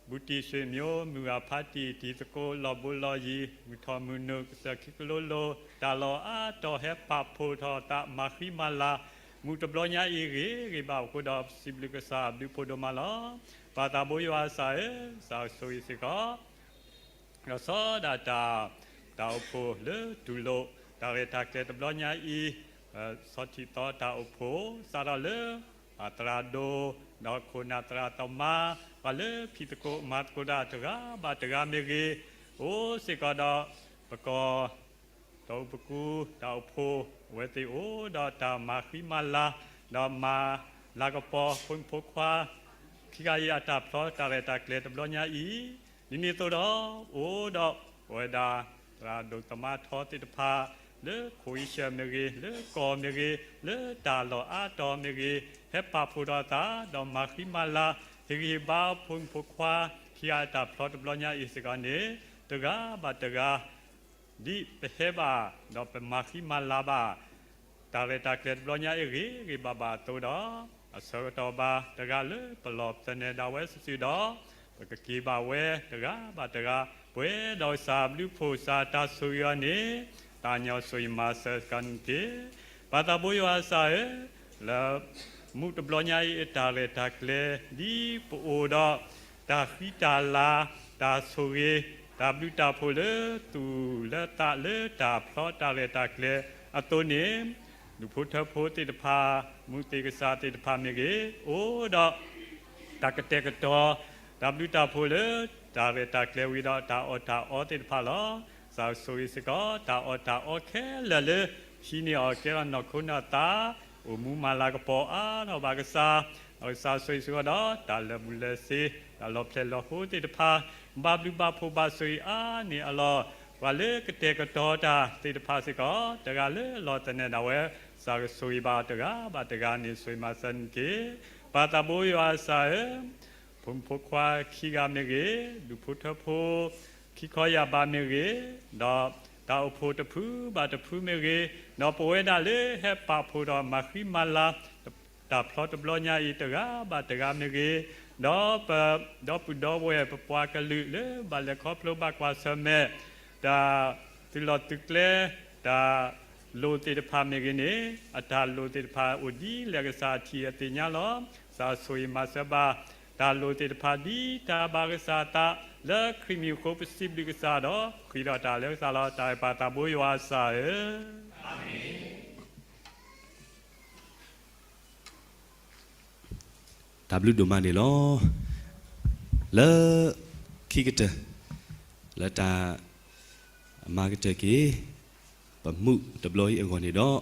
ဘူးတံၢ်ဆွေမျိုး မုၢ်ဂၤဖါတံၢ် တံၤသကိး လီၢ်ဘိလီၢ်ယံၤ မုၢ်ထီၣ်မုၢ်နုာ် ကစၢၢ်ခံကလိလိၤ တၢ်လီၢ်အါတီၤဟဲပာ်ဖှိၣ်ထီၣ်သးမၤဃံမၤလၤ မုၢ်တဘျီညါအံၤဂ့ၤဂ့ၤဘၣ်အဃိဒီး ပစံးဘျုးကစၢ်ဘျုးဖှိၣ်ဒိၣ်မးလီၤ. ပၢ်သးဘိယွၤအစၢ်ဧၢ, ကစၢ်ဆိၣ်ဂ့ၤစ့ၢ်ကီး လီၤဆီဒၣ်တၢ် တၢ်အိၣ်ဖှိၣ်လၢတူၢ်လိာ် တၢ်ရဲၣ်တၢ်ကျဲၤတဘျီညါအံၤ ဆီထံၣ်သီတၢ်အိၣ်ဖှိၣ် စးထီၣ်လၢ သရၣ်ဒိၣ် ဒီးခိၣ်နၢ်သရၣ်သမါ ပှၤလၢဖံးသကိးမၤသကိးတၢ်တဂၤဘၣ်တဂၤမ့ၢ်ဂ့ၤ အိၣ်စ့ၢ်ကီးဒီး ပကီၢ် တၢ်အိၣ်ပကူ တၢ်အိၣ်ဖှိၣ် အဝဲသ့ၣ်အိၣ်ဒီးတၢ်မၤဃံမၤလၤ, ဒီးမၤလၤကပီၤဖိမုၣ်ဖိခွါ ခံဂၤအံၤအတၢ်ဖျီတၢ်ရဲၣ်တၢ်ကျဲၤတဘျီညါအံၤ, ဒ်န့ၣ်အသိးဒီး အိၣ်ဒီးပဝဲဒၣ် သရၣ်ဒိၣ်သမါထီသ့ၣ်တဖၣ် လၢခိၣ်အံၤဆၢမ့ၢ်ဂ့ၤ, လၢကီၢ်မ့ၢ်ဂ့ၤ, လၢတၢ်လီၢ်အါတီၤမ့ၢ်ဂ့ၤ, ဟဲပာ်ဖှိၣ်ဒီးအသး ဒီးမၤဃံမၤလၤ ဟ့ၣ်ဂံၢ်ဟ့ၣ်ဘါဖိမုၣ်ဖိခွါ ခံဂၤအတၢ်ဖျီတဘျီညါအံၤစ့ၢ်ကီးန့ၣ် တဂၤဘၣ်တဂၤ ဒ်ပဟဲဘၣ် ဒီးပမၤဃံမၤလၤဘၣ် တၢ်ရဲၣ်တၢ်ကျဲၤတဘျီညါအံၤဂ့ၤဂ့ၤဘၣ်ဘၣ်အသိးဒီး, အဆၢကတီၢ်ဘၣ်တဂၤလၢပလီၢ်သနၢၣ်ဒၣ်ဝဲစုာ်စုာ်ဒီး, ပကက့ၤဘၣ်ဝဲတဂၤဘၣ်တဂၤ ပှဲၤဒီးကစၢ်ဘျုးဖှိၣ်ကစၢ်တၢ်ဆိၣ်ဂ့ၤအီၤန့ၣ်, သးကညီၤဆိၣ်ဂ့ၤမၤစၢၤစ့ၢ်ကီးန့ၣ်တက့ၢ်. ပၢ်သးဘိယွၤအစၢ်ဧၢ, လၢ မူးတဘျီညါအံၤအတၢ်ရဲၣ်တၢ်ကျဲၤ ဒ်ပအိၣ်ဒီး တၢ်ဃံတၢ်လၤ, တၢ်ဆိၣ်ဂ့ၤ, တၢ်ဘျုးတၢ်ဖှိၣ်လၢသူၣ်လၢသးလၢတၢ်ဖျီတၢ်ရဲၣ်တၢ်ကျဲၤအသိးန့ၣ်, ဒူၣ်ဖိထၢဖိသ့ၣ်တဖၣ်, မူးသ့ၣ်ကစၢ်သ့ၣ်တဖၣ်မ့ၢ်ဂ့ၤ, အိၣ်ဒီး တၢ်ကတဲာ်ကတီၤ တၢ်ဘျုးတၢ်ဖှိၣ်လၢ တၢ်ရဲၣ်တၢ်ကျဲၤဝံၤဒီးတၢ်အီၣ်တၢ်အီသ့ၣ်တဖၣ်လီၤ. ကစၢ်ဆိၣ်ဂ့ၤစ့ၢ်ကီး တၢ်အီၣ်တၢ်အီခဲလၢာ်လၢ ဟံးန့ၢ်အီၤကဲထီၣ်နီၢ်ခိနီၢ်သး, အိၣ်မူမၤလၤကပီၤအါထီၣ်ဘၣ်ကစၢ်, ဒီးကစၢ်ဆိၣ်ဂ့ၤစ့ၢ်ကီးဒီး တၢ်လၢာ်ဘူၣ်လၢာ်စ့ၤ, တၢ်လီၤဖျဲၣ်လီၤဃိသ့ၣ်တဖၣ်, ဘၣ်ဘျုးဘၣ်ဖှိၣ်ဘၣ်ဆိၣ်ဂ့ၤအါန့ၢ်အလီၢ်, ပှၤလၢကတဲာ်ကတီၤတၢ်သ့ၣ်တဖၣ်စ့ၢ်ကီး, တဂၤလၢလီၤသနၢၣ်ဒၣ်ဝဲ, ကစၢ်ကဆိၣ်ဂ့ၤဘၣ်တဂၤဘၣ်တဂၤန့ၣ် ဆိၣ်ဂ့ၤမၤစၢၤန့ၣ်တက့ၢ်. ပၢ်သးဘိယွၤအစၢ်ဧၢ, ဖိမုၣ်ဖိခွါခံဂၤမ့ၢ်ဂ့ၤ, ဒူၣ်ဖိထၢဖိ ခံခီယၢ်ဘးမ့ၢ်ဂ့ၤ, ဒီးတၢ်အိၣ်ဖှိၣ်တဖုဘၣ်တဖုမ့ၢ်ဂ့ၤ, ဒီးပဝဲဒၣ်လၢဟဲပာ်ဖှိၣ်ဒီးမၤဃံမၤလၤ တၢ်ဖျီတဘျီညါအံၤ တဂၤဘၣ်တဂၤမ့ၢ်ဂ့ၤ, ဒီးပဒီပုၢ်ဒီဝဲၢ် ပပှၤကလုာ်လၢဘၣ်လဲၤခီဖျိဘၣ်ကွၢ်ဆၢၣ်မဲာ် တၢ်သုးလီၢ်သုးကျဲ တၢ်လိၣ်သ့ၣ်တဖၣ်မ့ၢ်ဂ့ၤန့ၣ်, အတၢ်လိၣ်သ့ၣ်တဖၣ်အိၣ်ဒ်လဲၣ်ကစၢ်အထံၣ်အသ့ၣ်ညါလီၤ. ကစၢ်ဆိၣ်ဂ့ၤမၤစၢၤဘၣ် တၢ်လိၣ်သ့ၣ်တဖၣ်ဒ်တၢ်ဘၣ်ကစၢ်အသး လၢခရံာ်မံၤအဃိ ပစံးဘျုးကစၢ်ဒီး ဃ့ဒီးတၢ်လၢကစၢ်လီၤ. တၢ်အဲၣ်ပၢ်သးဘိယွၤအစၢ်ဧၢ. တၢ်ဘျုးဒိၣ်မးန့ၣ်လီၤ. လၢခံကတၢၢ် လၢတၢ်မၤကတၢၢ်က့ၤ ပမူးတဘျီအံၤအဂီၢ်န့ၣ်ဒီး,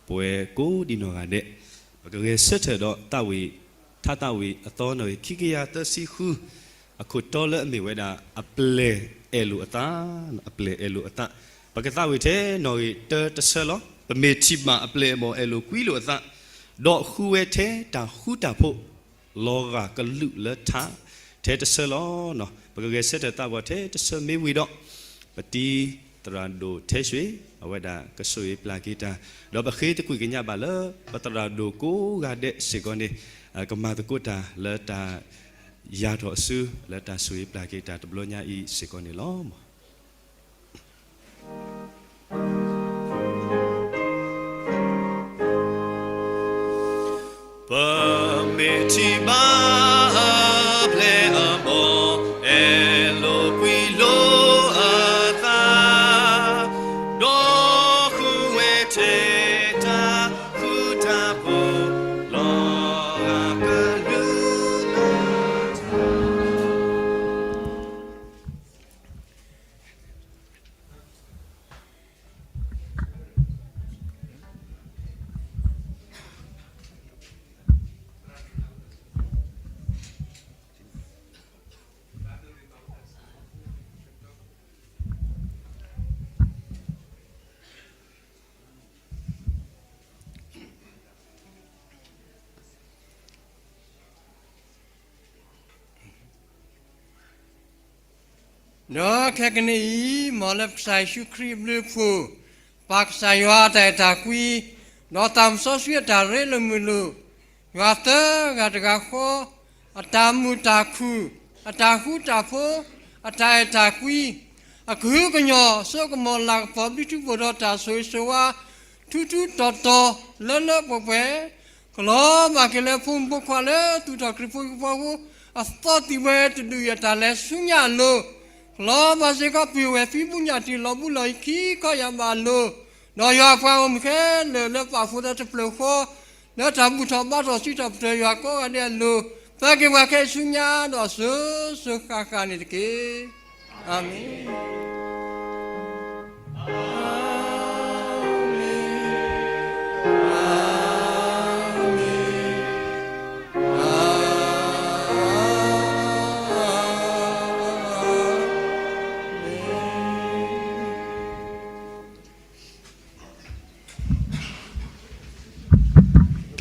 ပဝဲကိးဒံနီၢ်ဂၤဒဲး ပကဂဲၤဆၢထၢၣ်ဒီးသးဝံၣ် ထါသးဝံၣ်အသီနီၣ်ဂံၢ်ခံကယၤသၢဆံဃု အခိၣ်တီလၢအမ့ၢ်ဝဲဒၣ် အပျဲၢ်အဲၣ်လိာ်အသး, အပျဲၢ်အဲၣ်လိာ်အသး, ပကသးဝံၣ်ထဲနီၣ်ဂံၢ်တၢတဆၢလီၤ. ပမ့ၢ်ထံၣ်ဘၣ်အပျဲၢ်အဘီၣ်အဲၣ်လိာ်ကွံလိာ်အသး, ဒီးဃုဝဲထဲတၢ်ဃူတၢ်ဖိး လီၤဂာ်ကလုာ်လၢထါ ထဲတဆၢလီၤ. ပကဂဲၤဆၢထၢၣ်သးဝံၣ်ထဲတဆၢမ့ၢ်ဝံၤဒီး, ပတံၤသရၣ်ဒိၣ်ထဲရွှေ အဝဲဒၣ်ကဆိၣ်ဂ့ၤပျၢ်က့ၤတၢ်, ဒီးပဃ့သကွံာ်ကညးဘၣ်လၢ ပသရၣ်ဒိၣ်ကိးဂၤဒဲးစ့ၢ်ကီးန့ၣ်, ကမၤသကိးတၢ်လၢတၢ် ယၤထီၣ်အစု လၢတၢ်ဆိၣ်ဂ့ၤပျၢ်က့ၤတၢ်တဘျီညါအံၤစ့ၢ်ကီးန့ၣ်လီၤ. ပမ့ၢ်ထံၣ်ဘၣ်အပျဲၢ်အဘီၣ် အဲၣ်လိာ်ကွံလိာ်အသး, ဒီးဃုဝဲထဲတၢ်ဃူတၢ်ဖိး လီၤဂာ်ကလုာ်လၢထါ ဒီးခဲကနံၣ်အံၤ မ်လၢကစၢ်ယ့ၣ်ၡူးခရံာ်အဘျုးအဖှိၣ်, ပၢ်ကစၢ်ယွၤအတၢ်အဲၣ်တၢ်ကွံ, ဒီးသးစီဆှံအတၢ်ရ့လိာ်မုာ်လိာ်, ယွၤသၢဂၤတဂၤဃီ, အတၢ်မုာ်တၢ်ခုၣ်, အတၢ်ဃူတၢ်ဖိး, အတၢ်အဲၣ်တၢ်ကွံ, အကဟုကညီၢ် စိကမီၤလၤကပီၤ ဘျုးထူဘိၣ်ဒီးတၢ်ဆိၣ်ဂ့ၤဆိၣ်ဝါ ထူထူတီၤတီၤ လၢလၢပှဲၤပှဲၤ ကလီၤဘၣ်က့ၤလၢဖိမုၣ်ဖိခွါလၢသူၣ်ထီၣ်ခရံာ်ဖိအဃိ အသီသံၣ်ဘှဲတဒူၣ်အံၤ အတၢ်လဲၤဆူညါအလိၤ, ကလီၤဘၣ်စ့ၢ်ကီး ပှ့ၤဝဲၢ်ဖံးဘူၣ်ညၣ်တံၢ်လီၤဘူးလီၤယံၤ ခံခီယၢ်ဘးအလိၤ, ဒီးယွၤအပှၤဂီၢ်မုၢ်ခဲလၢာ်လၢပာ်ဖှိၣ်သးတဖျၢၣ်ဃီ လၢတၢ်ဘူၣ်ထီၣ်ဘါထီၣ်စံးထီၣ်ပတြၢၤယွၤကိးဂၤဒဲးအလိၤ, ပၢ်က့ၤပှၤခဲအံၤဆူညါဒီးစိၤစိၤဃၣ်ဃၣ်န့ၣ်တက့ၢ်. အၤမ့ၣ်.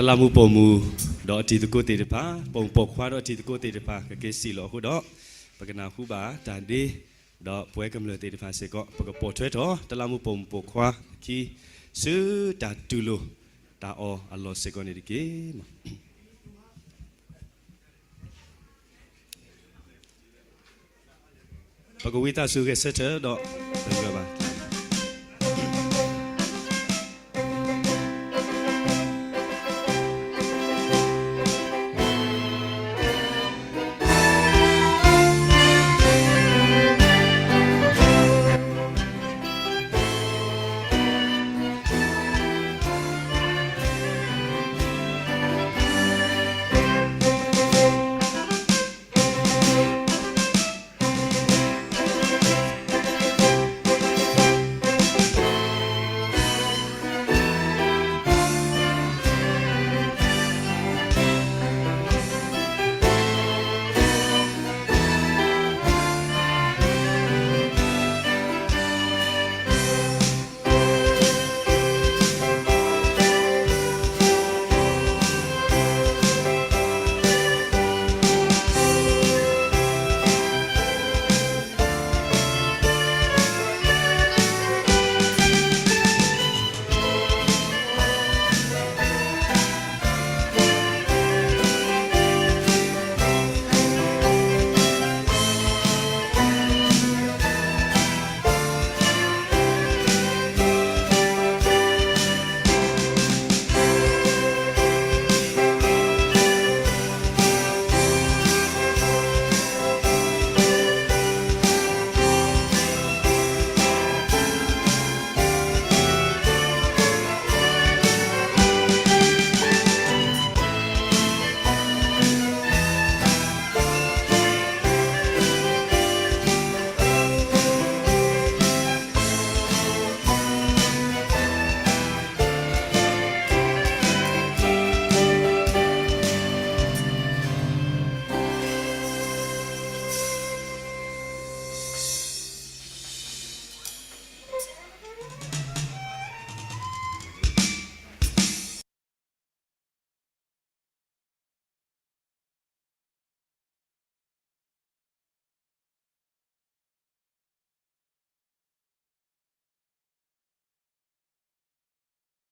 တလးမူးပိာ်မူ ဒီးအတံၤသကိးသ့ၣ်တဖၣ်, ပိာ်မူးပိာ်ခွါဒီးအတံၤသကိးသ့ၣ်တဖၣ် ကက့ၤစံၣ်လီၤအဃိဒီး, ပကနၢ်ဟူဘၣ်တၢ်ဒ့, ဒီးပဝဲကမျၢၢ်သ့ၣ်တဖၣ်စ့ၢ်ကီး ပကပိာ်ထွဲထီၣ် တလးမူးပိာ်မူးပိာ်ခွါအခံ ဆူတၢ်တူၢ်လိာ်တၢ်အီၣ်အလီၢ်စ့ၢ်ကီးန့ၣ်တက့ၢ်. ပကဝံသးစူၤဂဲၤဆၢထၢၣ်ဒီး